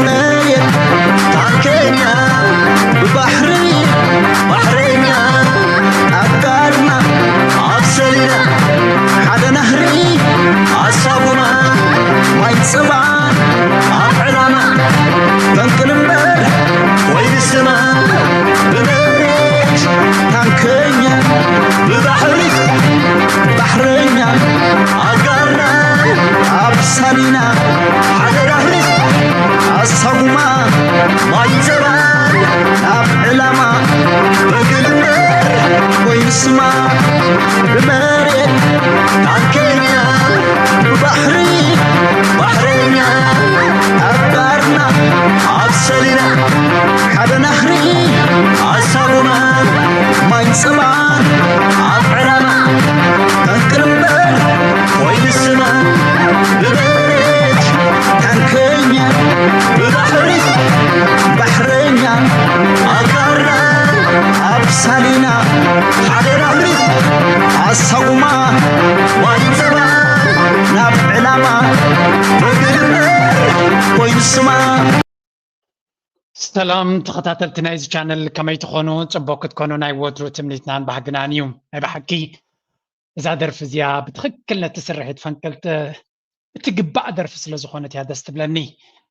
መሬት ታንከኛ ብባሕሪ ባሕረኛ ኣብ ጋድማ ኣብ ሰሊና ሓደ ናህሪ ኣሳጉማ ማይ ጸባ ኣብ ዕላማ ፈንቅል እምበር ወይ ንስማ ብመሬት ታንከኛ ብባሕሪ ባሕረኛ ኣጋርና ኣብ ሳሊና ሓደ ዳህሪ ኣሳጉማ ማይ ጸባ ናብ ዕላማ በግልመር ኮይኑ ስማ ብመሬት ታንከኛ ብባሕሪ ባሕረኛ ኣጋርና ኣብ ሰሊና ሓደ ናህሪ ኣሳጉማ ማይ ጸባ ኣብ ዕላማ ፈንቅል እምበር ወይ ንስማ ብመሬት ታንከኛ ብባሕሪ ባሕረኛ ኣጋርና ኣብ ሳሊና ሓደ ናህሪ ኣሳጉማ ማይ ጸባ ናብ ዕላማ ፈንቅል እምበር ወይ ንስማ ሰላም ተኸታተልቲ ናይዚ ቻነል ከመይ ትኾኑ? ጽቡቕ ክትኮኑ ናይ ወትሩ ትምኒትናን ባህግናን እዩ። ናይ ብሓቂ እዛ ደርፊ እዚኣ ብትኽክል ነቲ ስርሒት ፈንቅል ት- እትግባእ ደርፊ ስለ ዝኾነት እያ ደስ ትብለኒ።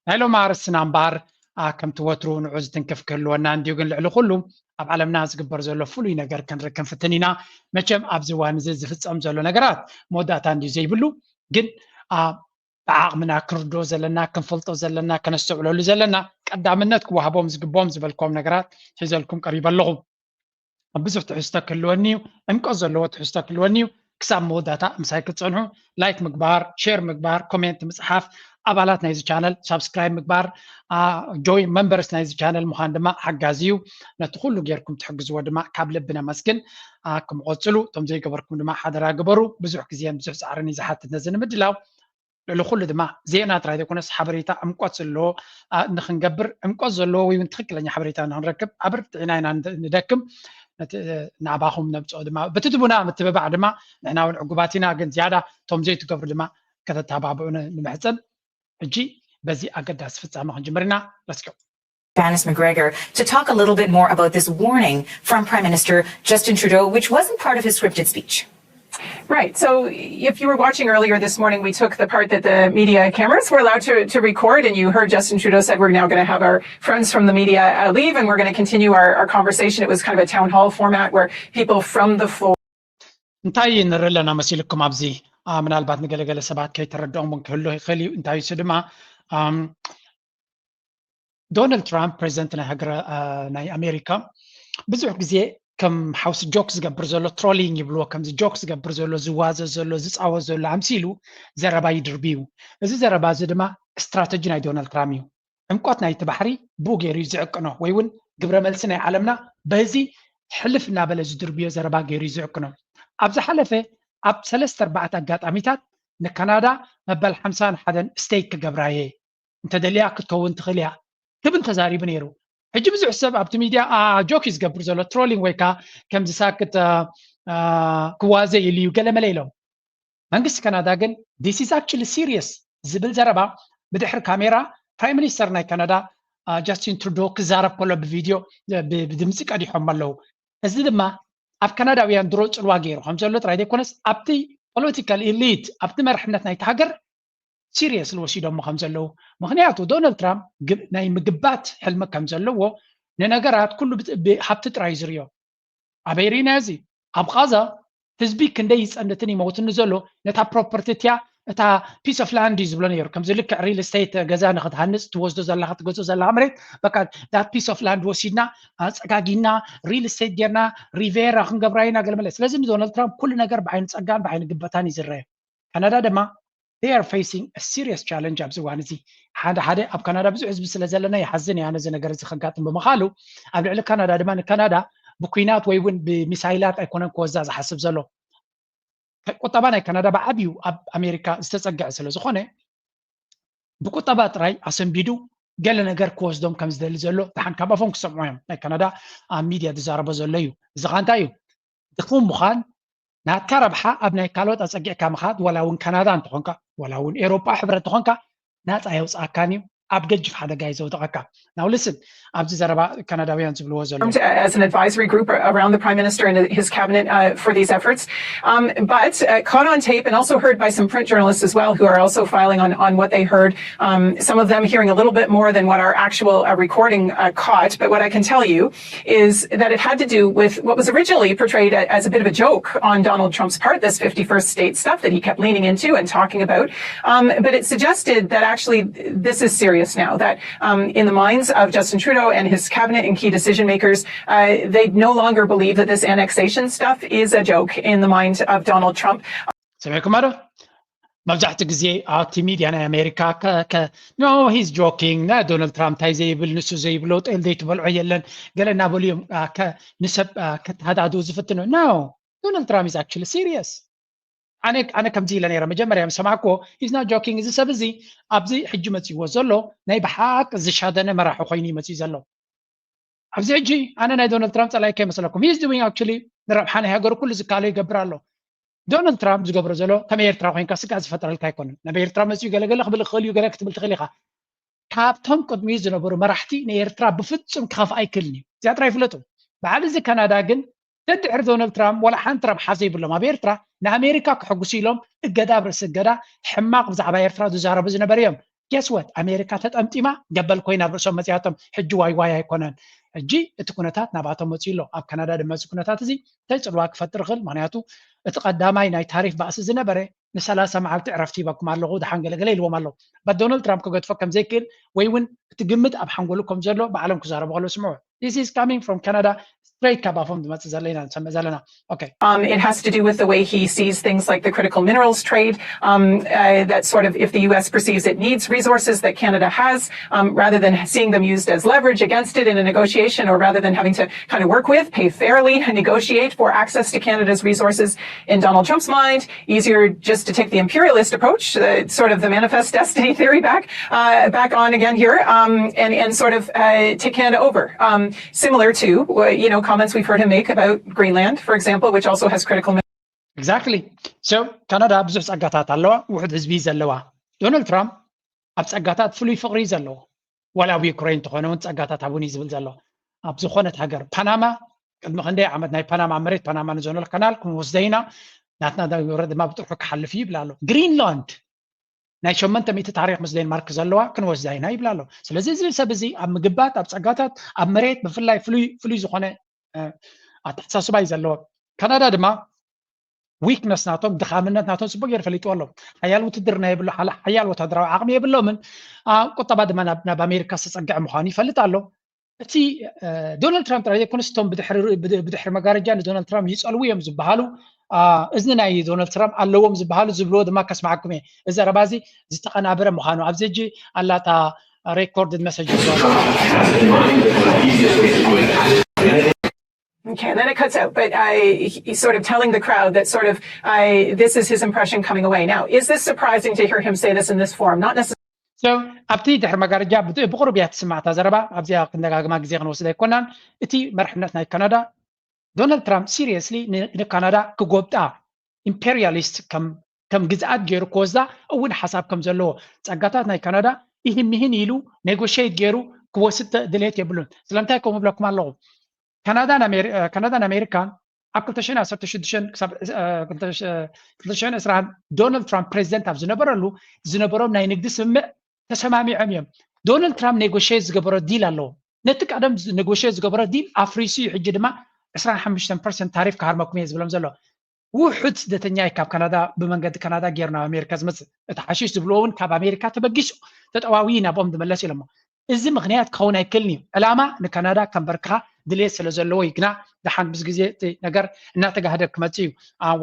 ናይ ሎም ኣርእስትና እምበኣር ኣ፣ ከምቲ ወትሩ ንዑ ዝትንክፍ ክህልወና እንድዩ፣ ግን ልዕሊ ኩሉ ኣብ ዓለምና ዝግበር ዘሎ ፍሉይ ነገር ክንርኢ ክንፍትን ኢና። መቸም ኣብዚ እዋን እዚ ዝፍጸም ዘሎ ነገራት መወዳእታ እንድዩ ዘይብሉ፣ ግን ኣ፣ ብዓቕምና ክንርድኦ ዘለና፣ ክንፈልጦ ዘለና፣ ከነስተውዕለሉ ዘለና ቀዳምነት ክወሃቦም ዝግብኦም ዝበልክዎም ነገራት ሒዘልኩም ቀሪበ ኣለኹ። ብዙሕ ትሕዝቶ ክህልወኒ እዩ፣ ዕምቆት ዘለዎ ትሕዝቶ ክህልወኒ እዩ። ክሳብ መወዳእታ ምሳይ ክትጸንሑ ላይክ ምግባር፣ ሼር ምግባር፣ ኮሜንት ምጽሓፍ፣ ኣባላት ናይዚ ቻነል ሳብስክራይብ ምግባር፣ ጆይን መንበርስ ናይዚ ቻነል ምዃን ድማ ሓጋዚ እዩ። ነቲ ኩሉ ጌርኩም ትሕግዝዎ ድማ ካብ ልቢ ነመስግን። ክምቐጽሉ እቶም ዘይገበርኩም ድማ ሓደራ ግበሩ። ብዙሕ ግዜን ብዙሕ ጻዕርን እዩ ዝሓትት ነዚ ንምድላው። ልዕሊ ኩሉ ድማ ዜና ጥራይ ዘይኮነስ ሓበሬታ ዕምቆት ዘለዎ ንክንገብር፣ ዕምቆት ዘለዎ ወይ እውን ትኽክለኛ ሓበሬታ ንክንረክብ ኣብ ርትዒና ኢና ንደክም። ናባኹም ነምፅኦ ድማ በቲ ትቡና ምትብባዕ ድማ ንሕና እውን ዕጉባት ኢና። ግን ዝያዳ እቶም ዘይትገብሩ ድማ ከተተባብዑ ንምሕፀን። ሕጂ በዚ ኣገዳሲ ፍፃመ ክንጅምር ኢና። Let's go. Janice McGregor to talk a little bit more about this warning from Prime Minister Justin Trudeau, which wasn't part of his scripted speech. Right. So if you were watching earlier this morning, we took the part that the media cameras were allowed to, to record, and you heard Justin Trudeau said, "We're now gonna have our friends from the media, uh, leave, and we're gonna continue our, our conversation." It was kind of a town hall format where people from the floor እንታይ ንርኢ ኣለና መሲልኩም ኣብዚ? ምናልባት ንገለገለ ሰባት ከይተረድኦም እውን ክህሉ ይኽእል እዩ። እንታይ እሱ ድማ ዶናልድ ትራምፕ ፕሬዚደንት ናይ ሃገረ ናይ ኣሜሪካ ብዙሕ ግዜ ከም ሓውሲ ጆክ ዝገብር ዘሎ፣ ትሮሊንግ ይብልዎ፣ ከምዚ ጆክ ዝገብር ዘሎ፣ ዝዋዘ ዘሎ፣ ዝፃወት ዘሎ ኣምሲሉ ዘረባ ይድርብዩ። እዚ ዘረባ እዚ ድማ ስትራተጂ ናይ ዶናልድ ትራምፕ እዩ። ዕምቆት ናይቲ ባሕሪ ብኡ ገይሩ እዩ ዝዕቅኖ፣ ወይ እውን ግብረ መልሲ ናይ ዓለምና በዚ ሕልፍ እናበለ ዝድርብዮ ዘረባ ገይሩ እዩ ዝዕቅኖ። ኣብ ዝሓለፈ ኣብ ሰለስተ ኣርባዕተ ኣጋጣሚታት ንካናዳ መበል ሓምሳን ሓደን ስቴት ክገብራ እየ፣ እንተደልያ ክትከውን ትኽእል እያ ክብል ተዛሪቡ ነይሩ። ሕጂ ብዙሕ ሰብ ኣብቲ ሚድያ ጆክ እዩ ዝገብር ዘሎ፣ ትሮሊንግ ወይ ከዓ ከምዚ ሳክት ክዋዘ ኢሉ እዩ ገለመለ ኢሎም። መንግስቲ ካናዳ ግን this is actually serious ዝብል ዘረባ ብድሕሪ ካሜራ ፕራይም ሚኒስተር ናይ ካናዳ ጃስቲን ትሩዶ ክዛረብ ከሎ ብቪድዮ ብድምፂ ቀዲሖም ኣለዉ። እዚ ድማ ኣብ ካናዳውያን ድሮ ፅልዋ ገይሩ ከም ዘሎ ጥራይ ዘይኮነስ ኣብቲ ፖለቲካል ኢሊት ኣብቲ መርሕነት ናይቲ ሃገር ሲሪየስሊ ወሲዶሞ ከም ዘለዉ። ምክንያቱ ዶናልድ ትራምፕ ናይ ምግባት ሕልሚ ከም ዘለዎ ንነገራት ኩሉ ብሃብቲ ጥራይ ዝርዮ። ኣበይ ርኢና እዚ? ኣብ ቃዛ ህዝቢ ክንደይ ይፀንትን ይመውትን ዘሎ ነታ ፕሮፐርቲ እቲያ እታ ፒስ ኦፍ ላንድ እዩ ዝብሎ ነይሩ። ከምዚ ልክዕ ሪል ስቴት ገዛ ንክትሃንፅ ትወስዶ ዘለካ ትገዝኦ ዘለካ መሬት በቃ ዳት ፒስ ኦፍ ላንድ ወሲድና ኣፀጋጊና ሪል ስቴት ጌርና ሪቬራ ክንገብራ ኢና ገለመለ። ስለዚ ንዶናልድ ትራምፕ ኩሉ ነገር ብዓይኒ ፀጋን ብዓይኒ ግበታን እዩ ዝረአ። ካናዳ ድማ they are facing a serious challenge ኣብዚ እዋን እዚ። ሓደ ሓደ ኣብ ካናዳ ብዙሕ ህዝቢ ስለ ዘለና ይሓዝን እያ ነዚ ነገር እዚ ከጋጥም ብምኻሉ ኣብ ልዕሊ ካናዳ ድማ ንካናዳ ብኩናት ወይ እውን ብሚሳይላት ኣይኮነን ክወዛ ዝሓስብ ዘሎ። ቁጠባ ናይ ካናዳ ብዓብዩ ኣብ ኣሜሪካ ዝተፀግዐ ስለ ዝኾነ ብቁጠባ ጥራይ ኣሰንቢዱ ገለ ነገር ክወስዶም ከም ዝደሊ ዘሎ ደሓን ካብ ኣፎም ክሰምዑ እዮም። ናይ ካናዳ ኣብ ሚድያ ዝዛረቦ ዘሎ እዩ። እዚ ከዓ እንታይ እዩ? ድኹም ምዃን ናትካ ረብሓ ኣብ ናይ ካልኦት ኣፀጊዕካ ምኻድ ዋላ እውን ካናዳ እንተኾንካ ዋላ እውን ኤሮጳ ሕብረት እንተኾንካ ናፃ የውፅኣካን እዩ። ኣብ ገጅፍ ሓደጋ እዩ ዘውደቐካ። Now listen፣ ኣብዚ ዘረባ ካናዳውያን ዝብልዎ ዘሎ as an advisory group around the prime minister and his cabinet uh, for these efforts. Um, but uh, caught on tape and also heard by some print journalists as well, who are also filing on, on what they heard. Um, some of them hearing a little bit more than what our actual uh, recording uh, caught. But what I can tell you is that it had to do with what was originally portrayed as a bit of a joke on Donald Trump's part, this fifty-first state stuff that he kept leaning into and talking about. Um, but it suggested that actually this is serious now, that um, in the minds of Justin Trudeau and his cabinet and key decision makers, uh, they no longer believe that this annexation stuff is a joke in the mind of Donald Trump. ሰሚዕኩማ ዶ? መብዛሕትኡ ግዜ ኣብቲ ሚድያ ናይ ኣሜሪካ no he's joking፣ ናይ ዶናልድ ትራምፕ እንታይ ዘይብል ንሱ ዘይብሎ ጤል ዘይትበልዖ የለን ገለ እናበሉ እዮም ንሰብ ከተሃዳድኡ ዝፍትኑ። No, Donald Trump is actually serious። ኣነ ኣነ ከምዚ ኢለ ነይረ መጀመርያ ምስ ሰማዕክዎ he's not joking። እዚ ሰብ እዚ ኣብዚ ሕጂ መፂዎ ዘሎ ናይ ብሓቂ ዝሻደነ መራሒ ኮይኑ እዩ መፂኡ ዘሎ። ኣብዚ ሕጂ ኣነ ናይ ዶናልድ ትራምፕ ፀላኢ ከይመስለኩም፣ he's doing actually ንረብሓ ናይ ሃገሩ ኩሉ ዝከኣሎ ይገብር ኣሎ። ዶናልድ ትራምፕ ዝገብሮ ዘሎ ከም ኤርትራ ኮይንካ ስጋእ ዝፈጥረልካ ኣይኮነን። ናብ ኤርትራ መፂኡ ገለገለ ክብል ይኽእል እዩ፣ ገለ ክትብል ትኽእል ኢኻ። ካብቶም ቅድሚኡ ዝነበሩ መራሕቲ ንኤርትራ ብፍፁም ክኸፍኣ ኣይክእልን እዩ። እዚኣ ጥራይ ይፍለጡ። በዓል እዚ ካናዳ ግን ደድሕሪ ዶናልድ ትራምፕ ዋላ ሓንቲ ረብሓ ዘይብሎም ኣብ ኤርትራ ንኣሜሪካ ከሐጉሱ ኢሎም እገዳ ኣብ ርእሲ እገዳ ሕማቕ ብዛዕባ ኤርትራ ዝዛረቡ ዝነበሩ እዮም። Guess what? ኣሜሪካ ተጠምጢማ ገበል ኮይና ኣብ ርእሶም መፂኣቶም። ሕጂ ዋይ ዋይ ኣይኮነን። ሕጂ እቲ ኩነታት ናባቶም መፂኡ ኣሎ። ኣብ ካናዳ ድማ እዚ ኩነታት እዚ እንታይ ፅልዋ ክፈጥር ይኽእል? ምክንያቱ እቲ ቀዳማይ ናይ ታሪፍ ባእሲ ዝነበረ ንሰላሳ መዓልቲ ዕረፍቲ ሂበኩም ኣለኹ ደሓን ገለገለ ኢልዎም ኣለዉ። But ዶናልድ ትራምፕ ክገድፎ ከም ዘይክእል ወይ እውን እቲ ግምት ኣብ ሓንጎሉ ከም ዘሎ ባዕሎም ክዛረቡ ከለዉ ስምዑ። This is coming from Canada straight ካብ ኣፎም ዝመፅእ ዘሎ ኢና ንሰምዕ ዘለና። Okay. Um, it has to do with the way he sees things like the critical minerals trade. Um, uh, that sort of, if the U S perceives it needs resources that Canada has, um, rather than seeing them used as leverage against it in a negotiation, or rather than having to kind of work with, pay fairly, and negotiate for access to Canada's resources, in Donald Trump's mind, easier just to take the imperialist approach, uh, sort of the manifest destiny theory back, uh, back on again here, um, and, and sort of uh, take Canada over. Um, similar to, uh, you know, comments we've heard him make about Greenland, for example, which also has critical. Exactly. So ካናዳ ብዙሕ ጸጋታት ኣለዋ፣ ውሑድ ህዝቢ ዘለዋ። ዶናልድ ትራምፕ ኣብ ጸጋታት ፍሉይ ፍቕሪ ዘለዎ፣ ዋላ ኣብ ዩክሬን እንተኾነ እውን ጸጋታት ኣብን እዩ ዝብል ዘሎ። ኣብ ዝኾነት ሃገር ፓናማ ቅድሚ ክንደይ ዓመት ናይ ፓናማ መሬት ፓናማ ንዞነል ካናል ክንወስደ ኢና፣ ናትና ወረ ድማ ብጥርሑ ክሓልፍ እዩ ይብል ኣሎ። ግሪንላንድ ናይ ሸሞንተ ሚእቲ ታሪክ ምስ ዴንማርክ ዘለዋ ክንወስዳ ኢና ይብል ኣሎ። ስለዚ እዚ ሰብ እዚ ኣብ ምግባት ኣብ ጸጋታት ኣብ መሬት ብፍላይ ፍሉይ ፍሉይ ዝኾነ ኣተሓሳስባ እዩ ዘለዎ። ካናዳ ድማ ዊክነስ ናቶም ድኻምነት ናቶም ጽቡቅ ገይሩ ፈሊጥዎ ኣሎ። ሓያል ውትድርና የብሎ፣ ሓያል ወታደራዊ ዓቕሚ የብሎምን። ቁጠባ ድማ ናብ ኣሜሪካ ዝተጸግዐ ምዃኑ ይፈልጥ ኣሎ። እቲ ዶናልድ ትራምፕ ጥራይ ዘይኮነስ እቶም ብድሕሪ መጋረጃ ንዶናልድ ትራምፕ ይጸልዉ እዮም ዝበሃሉ እዝኒ ናይ ዶናልድ ትራምፕ ኣለዎም ዝበሃሉ ዝብልዎ ድማ ከስማዓኩም እየ። እዚ ዘረባ እዚ ዝተቐናበረ ምዃኑ ኣብዚ ሕጂ ኣላታ ሬኮርድ መሰጅ Okay, and then it cuts out, but I, he's sort of telling the crowd that sort of I, this is his impression coming away. Now, is this surprising to hear him say this in this forum? Not necessarily. ኣብቲ ድሕሪ መጋረጃ ብቕሩብ እያ ትስማዕታ ዘረባ ኣብዚኣ ክንደጋግማ ግዜ ክንወስድ ኣይኮናን። እቲ መርሕነት ናይ ካናዳ ዶናልድ ትራምፕ ሲሪየስሊ ንካናዳ ክጎብጣ ኢምፔሪያሊስት ከም ግዝኣት ገይሩ ክወስዳ እውን ሓሳብ ከም ዘለዎ ጸጋታት ናይ ካናዳ ይህን ምሂን ኢሉ ኔጎሽት ገይሩ ክወስድ ድሌት የብሉን። ስለምንታይ ከምኡ ብለኩም ኣለኹ? ካናዳን ኣሜሪካን ኣብ ክልተ ሽሕን ዓሰርተ ሽዱሽተን ክሳብ ክልተ ሽሕን ዕስራን ዶናልድ ትራምፕ ፕሬዚደንት ኣብ ዝነበረሉ ዝነበሮም ናይ ንግዲ ስምምዕ ተሰማሚዖም እዮም። ዶናልድ ትራምፕ ኔጎሽት ዝገበሮ ዲል ኣለዎ። ነቲ ቀደም ኔጎሽት ዝገበሮ ዲል ኣፍሪሱ እዩ ሕጂ ድማ ዕስራን ሓሙሽተን ፐርሰንት ታሪፍ ክሃርመኩም እየ ዝብሎም ዘሎ። ውሑድ ስደተኛ እዩ ካብ ካናዳ ብመንገዲ ካናዳ ገይሩ ናብ ኣሜሪካ ዝመፅእ። እቲ ሓሽሽ ዝብልዎ እውን ካብ ኣሜሪካ ተበጊሱ ተጠዋዊ ናብኦም ዝመለስ ኢሎሞ። እዚ ምኽንያት ክኸውን ኣይክእልን እዩ። ዕላማ ንካናዳ ከንበርክኻ ድሌት ስለ ዘለዎ እዩ። ግና ደሓን ምስ ግዜ እቲ ነገር እናተጋህደ ክመፅእ እዩ።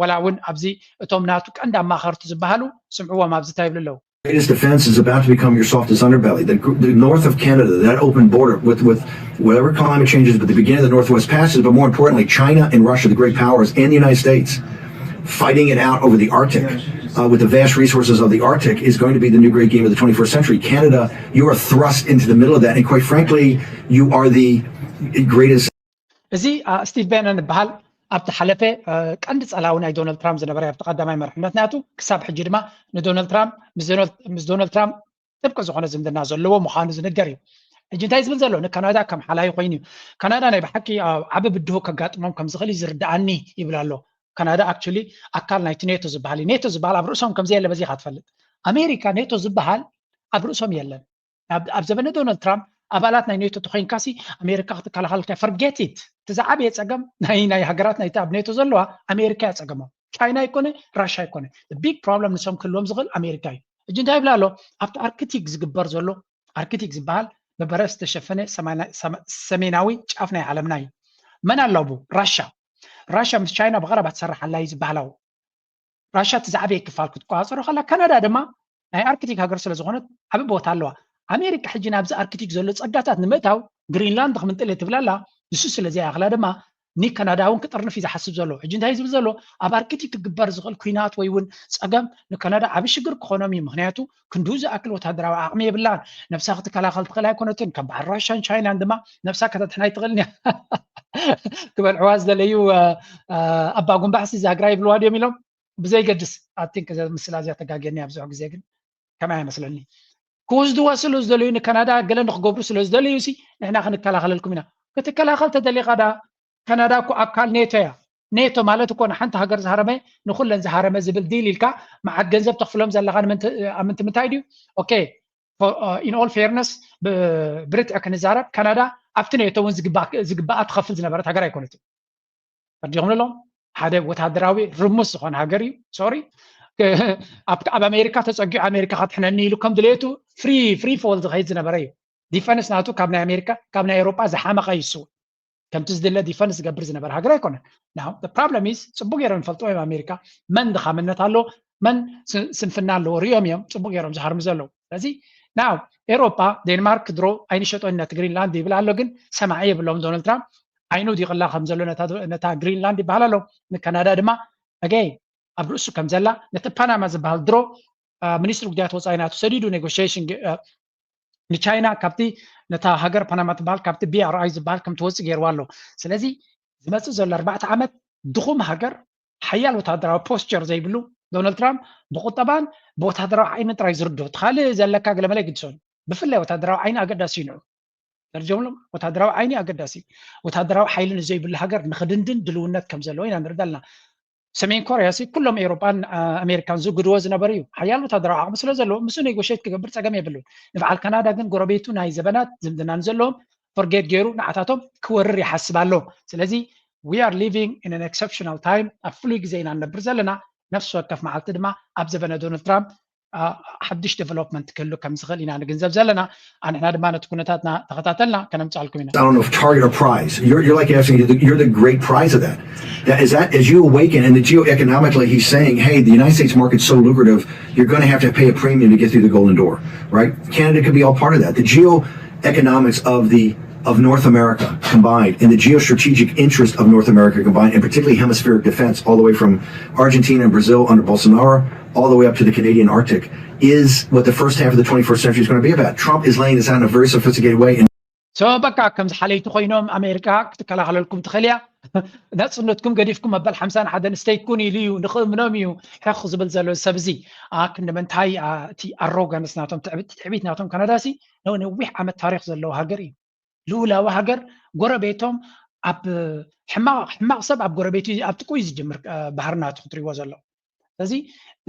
ዋላ እውን ኣብዚ እቶም ናቱ ቀንዲ ኣማኸርቲ ዝበሃሉ ስምዕዎም ኣብዚ እንታይ ይብሉ ኣለዉ። Greatest defense is about to become your softest underbelly. The, the north of Canada, that open border with, with whatever climate changes, but the beginning of the Northwest Passage, but more importantly, China and Russia, the great powers, and the United States, fighting it out over the Arctic, uh, with the vast resources of the Arctic, is going to be the new great game of the twenty-first century. Canada, you are thrust into the middle of that. And quite frankly, you are the greatest. እዚ ስቲቭ ቤነን ዝበሃል ኣብቲ ሓለፈ ቀንዲ ጸላዊ ናይ ዶናልድ ትራምፕ ዝነበረ ኣብቲ ቀዳማይ መርሕነት ናቱ ክሳብ ሕጂ ድማ ንዶናልድ ትራምፕ ምስ ዶናልድ ትራምፕ ጥብቂ ዝኾነ ዝምድና ዘለዎ ምዃኑ ዝንገር እዩ። ሕጂ እንታይ ዝብል ዘሎ? ንካናዳ ከም ሓላይ ኮይኑ እዩ። ካናዳ ናይ ብሓቂ ዓቢ ብድሆ ከጋጥሞም ከም ዝኽእል እዩ ዝርድኣኒ ይብል ኣሎ። ካናዳ ኣክቹሊ ኣካል ናይቲ ኔቶ ዝበሃል እዩ። ኔቶ ዝበሃል ኣብ ርእሶም ከም ዘየለ በዚኻ ትፈልጥ። ኣሜሪካ ኔቶ ዝበሃል ኣብ ርእሶም የለን። ኣብ ዘበነ ዶናልድ ትራምፕ ኣባላት ናይ ኔቶ ተኮይንካሲ ኣሜሪካ ክትከላኸልካ ፈርጌት ኢት። እቲ ዝዓበየ ፀገም ናይ ናይ ሃገራት ናይቲ ኣብ ኔቶ ዘለዋ ኣሜሪካ እያ ፀገሞም። ቻይና ኣይኮነ ራሻ ኣይኮነ። ቢግ ፕሮብለም ንሶም ክህልዎም ዝኽእል ኣሜሪካ እዩ። ሕጂ እንታይ ይብላ ኣሎ? ኣብቲ ኣርክቲክ ዝግበር ዘሎ ኣርክቲክ ዝበሃል ብበረድ ዝተሸፈነ ሰሜናዊ ጫፍ ናይ ዓለምና እዩ። መን ኣሎ ኣብኡ? ራሻ። ራሻ ምስ ቻይና ብቐረባ ትሰርሕ ኣላ እዩ ዝበሃል ኣብኡ። ራሻ እቲ ዝዓበየ ክፋል ክትቆፃፀሮ ከላ ካናዳ ድማ ናይ ኣርክቲክ ሃገር ስለ ዝኾነት ዓቢ ቦታ ኣለዋ። ኣሜሪካ ሕጂ ናብዚ ኣርክቲክ ዘሎ ጸጋታት ንምእታው ግሪንላንድ ክምንጥል እየ ትብል ኣላ። ንሱ ስለ ዘይኣኽላ ድማ ንካናዳ እውን ክጥርንፍ እዩ ዝሓስብ ዘሎ። ሕጂ እንታይ ዝብል ዘሎ? ኣብ ኣርክቲክ ክግበር ዝኽእል ኲናት ወይ እውን ጸገም ንካናዳ ዓቢ ሽግር ክኾኖም እዩ። ምኽንያቱ ክንድኡ ዝኣክል ወታደራዊ ዓቕሚ የብላን። ነብሳ ክትከላኸል ትኽእል ኣይኮነትን። ከም በዓል ራሻን ቻይናን ድማ ነብሳ ከተድሕን ኣይትኽእልን እያ። ክበልዕዋ ዝደለዩ ኣባ ጉንባሕሲ ዛግራ ይብልዋ ድዮም ኢሎም ብዘይገድስ ኣቲንክ እዛ ምስላ እዚኣ ተጋግየኒ ኣብዝሑ ግዜ ግን ከማይ ኣይመስለኒ ክወስድዋ ስለ ዝደለዩ ንካናዳ ገለ ንክገብሩ ስለ ዝደለዩ ሲ ንሕና ክንከላኸለልኩም ኢና ክትከላኸል ተደሊኻ ዳ ካናዳ እኮ ኣካል ኔቶ እያ ኔቶ ማለት እኮ ንሓንቲ ሃገር ዝሃረመ ንኩለን ዝሃረመ ዝብል ዲል ኢልካ መዓት ገንዘብ ተኽፍሎም ዘለኻ ኣብ ምንትምንታይ ድዩ ኦኬ in all fairness ብርትዕ ክንዛረብ ካናዳ ኣብቲ ኔቶ እውን ዝግባኣ ትኸፍል ዝነበረት ሃገር ኣይኮነትን ፈርዲኹም ኣለኹም ሓደ ወታደራዊ ርሙስ ዝኾነ ሃገር እዩ ሶሪ ኣብ ኣሜሪካ ተፀጊዑ ኣሜሪካ ከድሕነኒ ኢሉ ከም ድሌቱ ፍሪ ፍሪ ፎል ዝኸይድ ዝነበረ እዩ ዲፈንስ ናቱ ካብ ናይ ኣሜሪካ ካብ ናይ ኤሮጳ ዝሓመቐ እዩ እሱ ከምቲ ዝድለ ዲፈንስ ዝገብር ዝነበረ ሃገር ኣይኮነን problem is ፅቡቅ ገይሮም ይፈልጥዎ እዮም ኣሜሪካ መን ድኻምነት ኣሎ መን ስንፍና ኣለዎ ሪኦም እዮም ፅቡቅ ገይሮም ዝሃርሙ ዘለዉ ስለዚ ናው ኤሮጳ ዴንማርክ ድሮ ኣይንሸጦን ነቲ ግሪንላንድ ይብል ኣሎ ግን ሰማዒ የብሎም ዶናልድ ትራምፕ ዓይኑ ዲቕላ ከም ዘሎ ነታ ግሪንላንድ ይበሃል ኣሎ ንካናዳ ድማ ኣገይ ኣብ ርእሱ ከም ዘላ ነቲ ፓናማ ዝበሃል ድሮ ሚኒስትሪ ጉዳያት ወፃኢ ናቱ ሰዲዱ ኔጎሽሽን ንቻይና ካብቲ ነታ ሃገር ፓናማ ትበሃል ካብቲ ቢኣርኣይ ዝበሃል ከም ትወፅእ ገይርዋ ኣሎ ስለዚ ዝመፅእ ዘሎ ኣርባዕተ ዓመት ድኹም ሃገር ሓያል ወታደራዊ ፖስቸር ዘይብሉ ዶናልድ ትራምፕ ብቁጠባን ብወታደራዊ ዓይኒ ጥራይ ዝርዶ እቲ ካልእ ዘለካ ገለመለ ግድሶን ብፍላይ ወታደራዊ ዓይኒ ኣገዳሲ እዩ ንዑ ተርጀምሎም ወታደራዊ ዓይኒ ኣገዳሲ እዩ ወታደራዊ ሓይሊ ንዘይብሉ ሃገር ንክድንድን ድልውነት ከም ዘለዎ ኢና ንርዳ ኣለና ሰሜን ኮርያ ሲ ኩሎም ኤውሮጳን ኣሜሪካን ዝግድዎ ዝነበሩ እዩ ሓያል ወታደራዊ ዓቕሚ ስለ ዘለዎ ምስኡ ኔጎሽት ክገብር ጸገም የብሉን ንበዓል ካናዳ ግን ጎረቤቱ ናይ ዘበናት ዝምድና ንዘለዎም ፎርጌት ገይሩ ንዓታቶም ክወርር ይሓስብ ኣሎ ስለዚ we are living in an exceptional time ኣብ ፍሉይ ግዜ ኢና ንነብር ዘለና ነፍሲ ወከፍ መዓልቲ ድማ ኣብ ዘበነ ዶናልድ ትራምፕ ሓድሽ ዴቨሎፕመንት ክህሉ ከም ዝኽእል ኢና ንግንዘብ ዘለና ኣንሕና ድማ ነቲ ኩነታትና ተኸታተልና ከነምፅኣልኩም ኢና I don't know if target or prize. You're, you're like asking, you're the, you're the great prize of that. That is that as you awaken and the geoeconomically, he's saying, hey, the United States market's so lucrative, you're going to have to pay a premium to get through the golden door, right? Canada could be all part of that. The geoeconomics of the of North America combined and the geostrategic interest of North America combined, and particularly hemispheric defense, all the way from Argentina and Brazil under Bolsonaro, all the way up to the Canadian Arctic, is what the first half of the twenty-first century is going to be about. Trump is laying this out in a very sophisticated way. And so በቃ ከምዚ ሓለይቲ ኮይኖም ኣሜሪካ ክትከላኸለልኩም ትኽእል እያ ናፅነትኩም ገዲፍኩም መበል ሓምሳን ሓደን ስተይት ኩን ኢሉ እዩ ንኽእምኖም እዩ ሕኽ ዝብል ዘሎ ሰብ እዚ ክንዲ ምንታይ እቲ ኣሮጋንስ ናቶም ትዕቢት ናቶም ካናዳ ሲ ነዊሕ ዓመት ታሪክ ዘለዎ ሃገር እዩ ልኡላዊ ሃገር ጎረቤቶም ኣብ ሕማቕ ሰብ ኣብ ጎረቤቱ ኣብ ጥቁይ ዝጅምር ባህርናቱ ክትሪዎ ዘሎ ስለዚ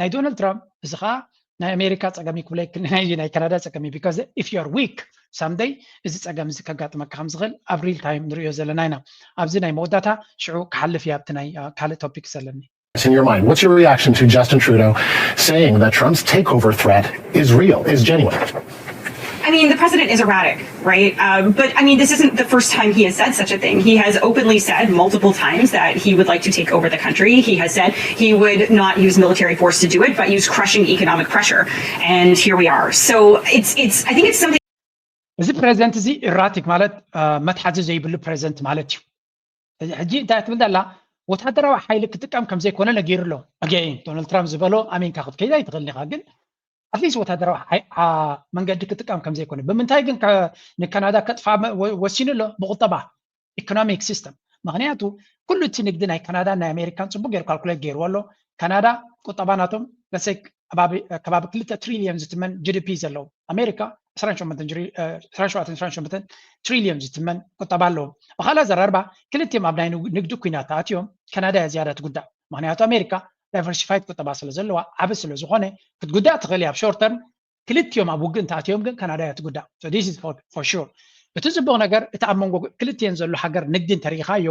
ናይ ዶናልድ ትራምፕ እዚ ከዓ ናይ ኣሜሪካ ፀገም ይክብለ ይክል ናይ ናይ ካናዳ ፀገም እዩ because if you are weak someday እዚ ፀገም እዚ ከጋጥመካ ከም ዝኽእል ኣብ real time ንሪኦ ዘለና ኢና ኣብዚ ናይ መወዳታ ሽዑ ክሓልፍ እያ ኣብቲ ናይ ካልእ ቶፒክ ዘለኒ in your mind? What's your reaction to Justin Trudeau saying that Trump's takeover threat is real, is genuine? I mean, the president is erratic, right? Um, but I mean, this isn't the first time he has said such a thing. He has openly said multiple times that he would like to take over the country. He has said he would not use military force to do it, but use crushing economic pressure. And here we are. So it's it's I think it's something. እዚ ፕሬዚደንት እዚ ኢራቲክ ማለት መትሓዚ ዘይብሉ ፕሬዚደንት ማለት እዩ። ሕጂ እንታይ ትብል ዘላ ወታደራዊ ሓይሊ ክጥቀም ከም ዘይኮነ ነጊሩ ኣሎ። ኣገይን ዶናልድ ትራምፕ ዝበሎ ኣሚንካ ክትከይድ ኣይትኽእልን ኢኻ፣ ግን ኣትሊስት ወታደራዊ ሓይ- ዓ- መንገዲ ክጥቀም ከም ዘይኮነ ብምንታይ ግን ከ- ንካናዳ ከጥፋ መ- ወ- ወሲኑ ኣሎ? ብቁጠባ ኢኮኖሚክ ሲስተም። ምክንያቱ ኩሉ እቲ ንግዲ ናይ ካናዳን ናይ ኣሜሪካን ፅቡቅ ገይሩ ካልኩሌት ገይርዎ ኣሎ። ካናዳ ቁጠባ ናቶም ለሰይ ከባቢ ክልተ ትሪልዮን ዝትመን ጂ ዲ ፒ ዘለዎም። ኣሜሪካ ዕስራን ሸሞንተን ትሪልዮን ዝትመን ቁጠባ ኣለዎም። ብካልእ ኣዘራርባ ክልቲኦም ኣብ ናይ ንግዲ ኩናት ተኣትዮም ካናዳ እያ ዝያዳ ትጉዳእ። ምክንያቱ ኣሜሪካ ዳይቨርሲፋይድ ቁጠባ ስለ ዘለዋ ዓቢ ስለ ዝኾነ ክትጉዳእ ትኽእል እያ ኣብ ሾርት ተርም። ክልቲኦም ኣብ ውግእ እንተኣትዮም ግን ካናዳ እያ ትጉዳእ። ፎር ሹር። እቲ ፅቡቕ ነገር እቲ ኣብ መንጎ ክልቲኤን ዘሎ ሃገር ንግዲ እንተሪኢኻዮ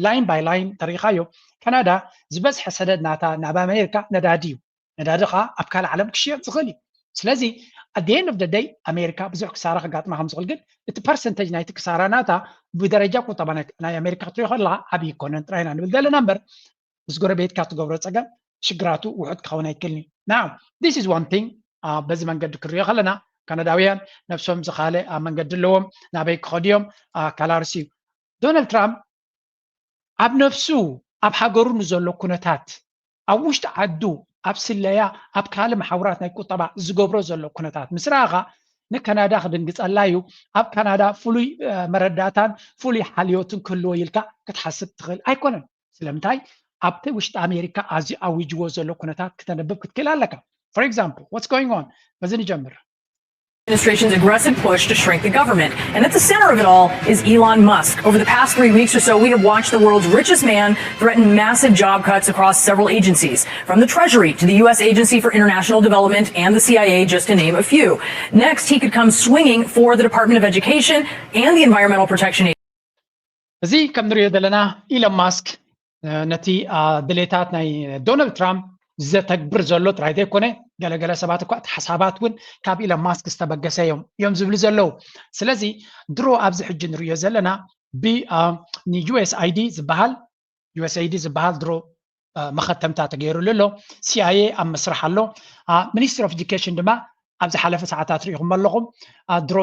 ላይን ባይ ላይን እንተሪኢኻዮ ካናዳ ዝበዝሐ ሰደድ ናታ ናብ ኣሜሪካ ነዳዲ እዩ። ነዳዲ ከዓ ኣብ ካልእ ዓለም ክሽየጥ ዝኽእል እዩ። ስለዚ ኣት ኤንድ ኦፍ ደይ ኣሜሪካ ብዙሕ ክሳራ ከጋጥማ ከም ዝኽእል ግን እቲ ፐርሰንተጅ ናይቲ ክሳራ ናታ ብደረጃ ቁጠባ ናይ ኣሜሪካ ክትሪኦ ከለካ ዓብዪ ይኮነን ጥራይና ንብል ዘለና እምበር ምስ ጎረቤትካ ትገብሮ ፀገም ሽግራቱ ውሑድ ክኸውን ኣይክእልን እዩ። ናው ዲስ ኢዝ ዋን ቲንግ። በዚ መንገዲ ክሪኦ ከለና ካናዳውያን ነብሶም ዝካለ ኣብ መንገዲ ኣለዎም። ናበይ ክኸዱ እዮም? ካላርስ እዩ። ዶናልድ ትራምፕ ኣብ ነፍሱ ኣብ ሃገሩ ንዘሎ ኩነታት ኣብ ውሽጢ ዓዱ ኣብ ስለያ ኣብ ካልእ መሓውራት ናይ ቁጠባ ዝገብሮ ዘሎ ኩነታት ምስ ረኣኻ ንካናዳ ክድንግፀላ እዩ። ኣብ ካናዳ ፍሉይ መረዳእታን ፍሉይ ሓልዮትን ክህልዎ ኢልካ ክትሓስብ ትኽእል ኣይኮነን። ስለምንታይ ኣብቲ ውሽጢ ኣሜሪካ ኣዝዩ ኣዊጅዎ ዘሎ ኩነታት ክተንብብ ክትክእል ኣለካ። For example what's going on? በዚ ንጀምር። Administration's aggressive push to shrink the government. And at the center of it all is Elon Musk. Over the past three weeks or so, we have watched the world's richest man threaten massive job cuts across several agencies, from the Treasury to the U S Agency for International Development and the C I A, just to name a few. Next, he could come swinging for the Department of Education and the Environmental Protection Agency. እዚ ከም ንሪኦ ዘለና ኢሎን ማስክ ነቲ ድሌታት ናይ ዶናልድ ትራምፕ ዘተግብር ዘሎ ጥራይ ዘይኮነ ገለገለ ሰባት እኳ እቲ ሓሳባት እውን ካብ ኢሎን ማስክ ዝተበገሰ እዮም እዮም ዝብሉ ዘለዉ። ስለዚ ድሮ ኣብዚ ሕጂ ንሪኦ ዘለና ብ ን ዩ ኤስ ኣይ ዲ ዝበሃል ዩ ኤስ ኣይ ዲ ዝበሃል ድሮ መኸተምታ ተገይሩሉ ኣሎ። ሲ ኣይ ኤ ኣብ መስርሕ ኣሎ። ሚኒስትሪ ኦፍ ኤዱኬሽን ድማ ኣብ ዝሓለፈ ሰዓታት ርኢኹም ኣለኹም። ድሮ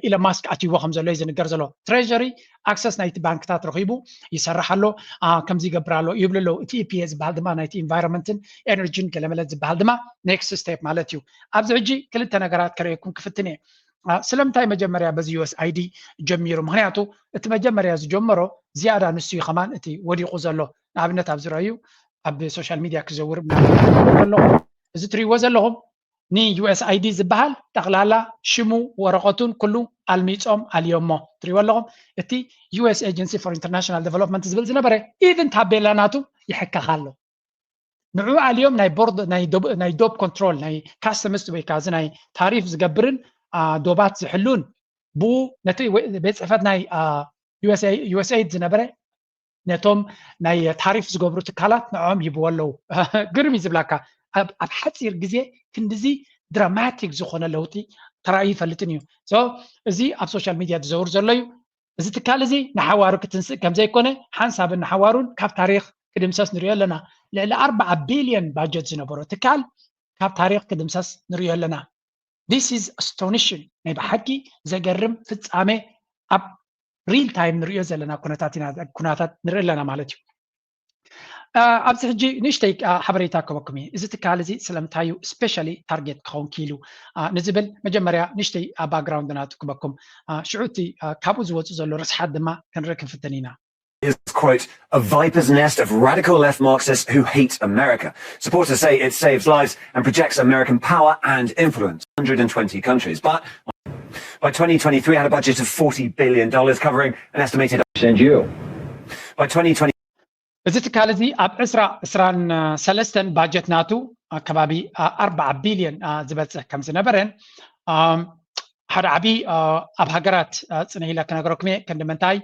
ኢሎን ማስክ ኣትይዎ ከም ዘሎ እዩ ዝንገር ዘሎ። ትሬጀሪ ኣክሰስ ናይቲ ባንክታት ረኺቡ ይሰርሕ ኣሎ፣ ከምዚ ይገብር ኣሎ ይብሉ ኣለዉ። እቲ ኢ ፒ ኤ ዝበሃል ድማ ናይቲ ኢንቫይሮንመንትን ኤነርጂን ገለመለ ዝበሃል ድማ ኔክስት ስቴፕ ማለት እዩ። ኣብዚ ሕጂ ክልተ ነገራት ከርእየኩም ክፍትን እየ። ስለምንታይ መጀመርያ በዚ ዩ ኤስ ኣይ ዲ ጀሚሩ? ምክንያቱ እቲ መጀመርያ ዝጀመሮ ዝያዳ ንሱ እዩ ከማን እቲ ወዲቑ ዘሎ። ንኣብነት ኣብዚ ረኣዩ ኣብ ሶሻል ሚድያ ክዘውር ኣሎ። እዚ ትሪእዎ ዘለኹም ን ዩ ኤስ ኣይ ዲ ዝበሃል ጠቕላላ ሽሙ ወረቐቱን ኩሉ ኣልሚፆም ኣልዮሞ ትሪእዎ ኣለኹም። እቲ ዩ ኤስ ኤጀንሲ ፎር ኢንተርናሽናል ዴቨሎፕመንት ዝብል ዝነበረ ኢቭን ታቤላ ናቱ ይሕከኽ ኣሎ። ንዑ ኣልዮም ናይ ቦርድ ናይ ዶብ ኮንትሮል ናይ ካስተምስ ወይ ከዓ እዚ ናይ ታሪፍ ዝገብርን ዶባት ዝሕሉን ብኡ ነቲ ቤት ፅሕፈት ናይ ዩ ኤስ ኤይድ ዝነበረ ነቶም ናይ ታሪፍ ዝገብሩ ትካላት ንዕኦም ሂብዎ ኣለዉ። ግርም እዩ ዝብላካ። ኣብ ሓፂር ግዜ ክንድዚ ድራማቲክ ዝኾነ ለውጢ ተራእዩ ይፈልጥን እዩ። እዚ ኣብ ሶሻል ሚድያ ዝዘውር ዘሎ እዩ። እዚ ትካል እዚ ንሓዋሩ ክትንስእ ከም ዘይኮነ ሓንሳብን ንሓዋሩን ካብ ታሪክ ክድምሰስ ንሪኦ ኣለና። ልዕሊ ኣርባዓ ቢልዮን ባጀት ዝነበሮ ትካል ካብ ታሪክ ክድምሰስ ንሪኦ ኣለና። This is astonishing። ናይ ብሓቂ ዘገርም ፍፃሜ ኣብ ሪል ታይም ንሪኦ ዘለና ኩነታት ኢና ኩነታት ንርኢ ኣለና ማለት እዩ። ኣብዚ ሕጂ ንእሽተይ ሓበሬታ ክበኩም እዩ። እዚ ትካል እዚ ስለምንታይ እዩ ስፔሻሊ ታርጌት ክኸውን ክኢሉ ንዝብል መጀመርያ ንእሽተይ ባክግራውንድ ናቱ ክበኩም። ሽዑ እቲ ካብኡ ዝወፁ ዘሎ ርስሓት ድማ ክንርኢ ክንፍትን ኢና። Is, quote, a viper's nest of radical left Marxists who hate America. Supporters say it saves lives and projects American power and influence in one hundred twenty countries. But by twenty twenty-three, had a budget of forty billion dollars, covering an estimated. Send you. By twenty twenty. እዚ ትካል እዚ ኣብ ዕስራ ዕስራን ሰለስተን ባጀት ናቱ ከባቢ ኣርባዓ ቢልዮን ዝበፅሕ ከም ዝነበረን ሓደ ዓብዪ ኣብ ሃገራት ፅንሕ ኢለ ክነግረኩም እየ። ክንዲ ምንታይ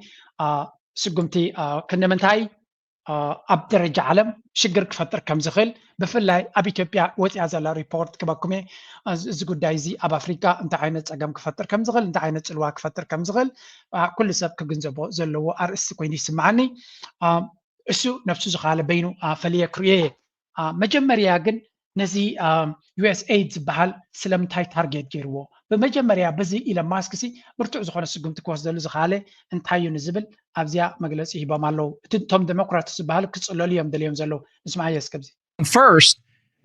ስጉምቲ ክንዲ ምንታይ ኣብ ደረጃ ዓለም ሽግር ክፈጥር ከም ዝኽእል ብፍላይ ኣብ ኢትዮጵያ ወፂኣ ዘላ ሪፖርት ክበኩም እየ። እዚ ጉዳይ እዚ ኣብ ኣፍሪካ እንታይ ዓይነት ፀገም ክፈጥር ከም ዝኽእል እንታይ ዓይነት ፅልዋ ክፈጥር ከም ዝኽእል ኩሉ ሰብ ክግንዘቦ ዘለዎ ኣርእስቲ ኮይኑ ይስምዓኒ። እሱ ነብሱ ዝኻለ በይኑ ፈልየ ክርእዮ እየ። መጀመርያ ግን ነዚ ዩ ኤስ ኤይድ ዝበሃል ስለምንታይ ታርጌት ገይርዎ? ብመጀመርያ በዚ ኢለን ማስክ ሲ ብርቱዕ ዝኾነ ስጉምቲ ክወስደሉ ዝኸኣለ እንታይ እዩ ንዝብል ኣብዚኣ መግለፂ ሂቦም ኣለዉ። እቲ እቶም ዴሞክራትስ ዝበሃሉ ክፅለሉ እዮም ደልዮም ዘለዉ። ንስማዓዮ እስከ ኣብዚ። First,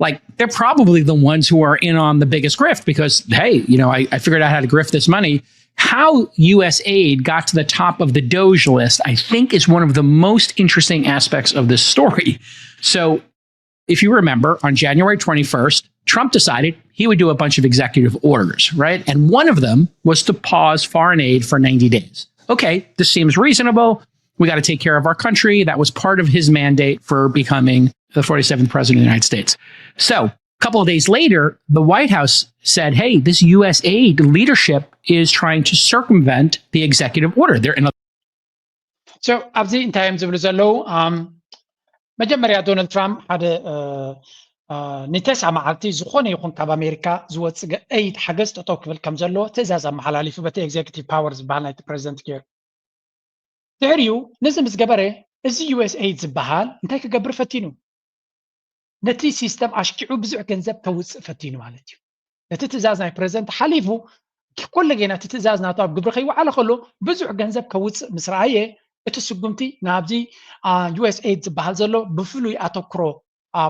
like, they're probably the ones who are in on the biggest grift because, hey, you know, I, I figured out how to grift this money. How U S aid got to the top of the DOGE list, I think, is one of the most interesting aspects of this story. So If you remember, on January twenty-first, Trump decided he would do a bunch of executive orders, right? And one of them was to pause foreign aid for ninety days. Okay, this seems reasonable. We got to take care of our country. That was part of his mandate for becoming the forty-seventh president of the United States. So, a couple of days later, the White House said, hey, this U S aid leadership is trying to circumvent the executive order. They're in a So ኣብዚ እንታይ እዮም ዝብሉ ዘለዉ? መጀመርያ ዶናልድ ትራምፕ ሓደ ንተሳ መዓልቲ ዝኾነ ይኹን ካብ ኣሜሪካ ዝወፅእ ኤይድ ሓገዝ ጠጠው ክብል ከም ዘለዎ ትእዛዝ ኣመሓላሊፉ በቲ ኤግዜክቲቭ ፓወር ዝበሃል ናይቲ ፕሬዚደንት ገይሩ። ድሕሪኡ ነዚ ምስ ገበረ እዚ ዩኤስኤይድ ዝበሃል እንታይ ክገብር ፈቲኑ? ነቲ ሲስተም ኣሽኪዑ ብዙሕ ገንዘብ ከውፅእ ፈቲኑ ማለት እዩ። ነቲ ትእዛዝ ናይ ፕሬዚደንት ሓሊፉ ኩሉ ግዜ ነቲ ትእዛዝ ናቱ ኣብ ግብሪ ከይወዓለ ከሎ ብዙሕ ገንዘብ ከውፅእ ምስ ረኣየ እቲ ስጉምቲ ናብዚ ዩኤስኤይድ ዝበሃል ዘሎ ብፍሉይ ኣተኩሮ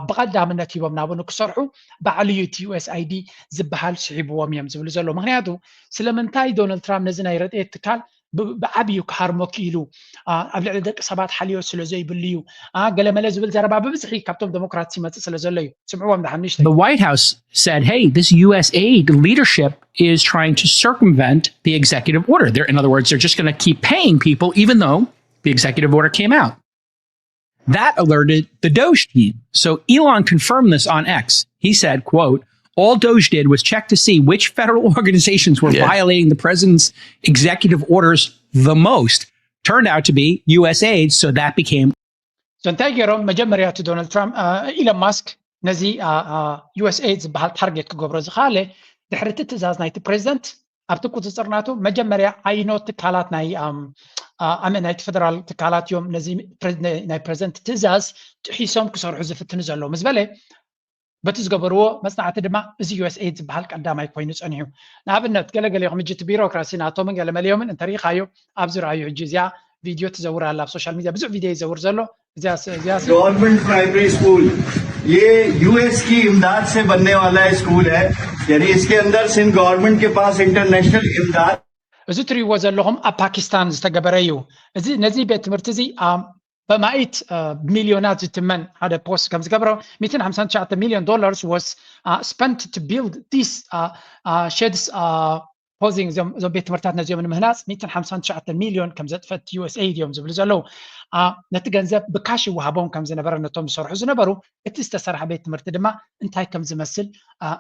ብቐዳምነት ሂቦም ናብኡ ንክሰርሑ ባዕሉ እዩ እቲ ዩኤስኣይዲ ዝበሃል ስሒብዎም እዮም ዝብሉ ዘለዉ። ምክንያቱ ስለምንታይ ዶናልድ ትራምፕ ነዚ ናይ ረድኤት ትካል ብዓብዩ ክሃርሞ ክኢሉ ኣብ ልዕሊ ደቂ ሰባት ሓልዮት ስለ ዘይብሉ እዩ ገለመለ ዝብል ዘረባ ብብዝሒ ካብቶም ዴሞክራት ይመፅእ ስለ ዘሎ እዩ። ስምዕዎም ደሓን ንእሽተይ። The White House said, hey, this U S aid leadership is trying to circumvent the executive order. They're, in other words, they're just going to keep paying people even though the executive order came out. That alerted the Doge team. So Elon confirmed this on X. He said, quote, all Doge did was check to see which federal organizations were yeah. violating the president's executive orders the most. Turned out to be U S aid, so that became so እንታይ ገይሮም? መጀመርያ እቲ ዶናልድ ትራምፕ ኢሎን ማስክ ነዚ ዩኤስኤይድ ዝበሃል ታርጌት ክገብሮ ዝኸኣለ ድሕሪ እቲ ትእዛዝ ናይቲ ፕሬዚደንት ኣብቲ ቁፅፅር ናቱ መጀመርያ ኣይኖ ትካላት ናይ ኣመ ናይቲ ፌደራል ትካላት እዮም ነዚ ናይ ፕሬዚደንት ትእዛዝ ጥሒሶም ክሰርሑ ዝፍትኑ ዘለዉ ምስ በለ በቲ ዝገበርዎ መፅናዕቲ ድማ እዚ ዩኤስኤይድ ዝበሃል ቀዳማይ ኮይኑ ፀኒሑ። ንኣብነት ገለገሊኹም ሕጂ እቲ ቢሮክራሲ ናቶምን ገለመሊኦምን እንተሪኢኻዮ ኣብዚ ረኣዩ። ሕጂ እዚኣ ቪድዮ ትዘውር ኣላ ኣብ ሶሻል ሚዲያ ብዙሕ ቪድዮ ይዘውር ዘሎ። እዚኣ እዚኣ government primary school ये यूएस की इमदाद से बनने वाला स्कूल है। यानी इसके अंदर सिंध गवर्नमेंट के पास इंटरनेशनल इमदाद እዚ ትሪእዎ ዘለኹም ኣብ ፓኪስታን ዝተገበረ እዩ። እዚ ነዚ ቤት ትምህርቲ እዚ በማኢት ሚልዮናት ዝትመን ሓደ ፖስት ከም ዝገብሮ ሚእትን ሓምሳን ትሽዓተ ሚልዮን dollars was spent to build this sheds posing እዞም ቤት ትምህርታት ነዚኦም ንምህናፅ ሚእትን ሓምሳን ትሽዓተ ሚልዮን ከም ዘጥፈት ዩኤስኤይድ እዮም ዝብሉ ዘለዉ። ነቲ ገንዘብ ብካሽ ይወሃቦም ከም ዝነበረ ነቶም ዝሰርሑ ዝነበሩ እቲ ዝተሰርሐ ቤት ትምህርቲ ድማ እንታይ ከም ዝመስል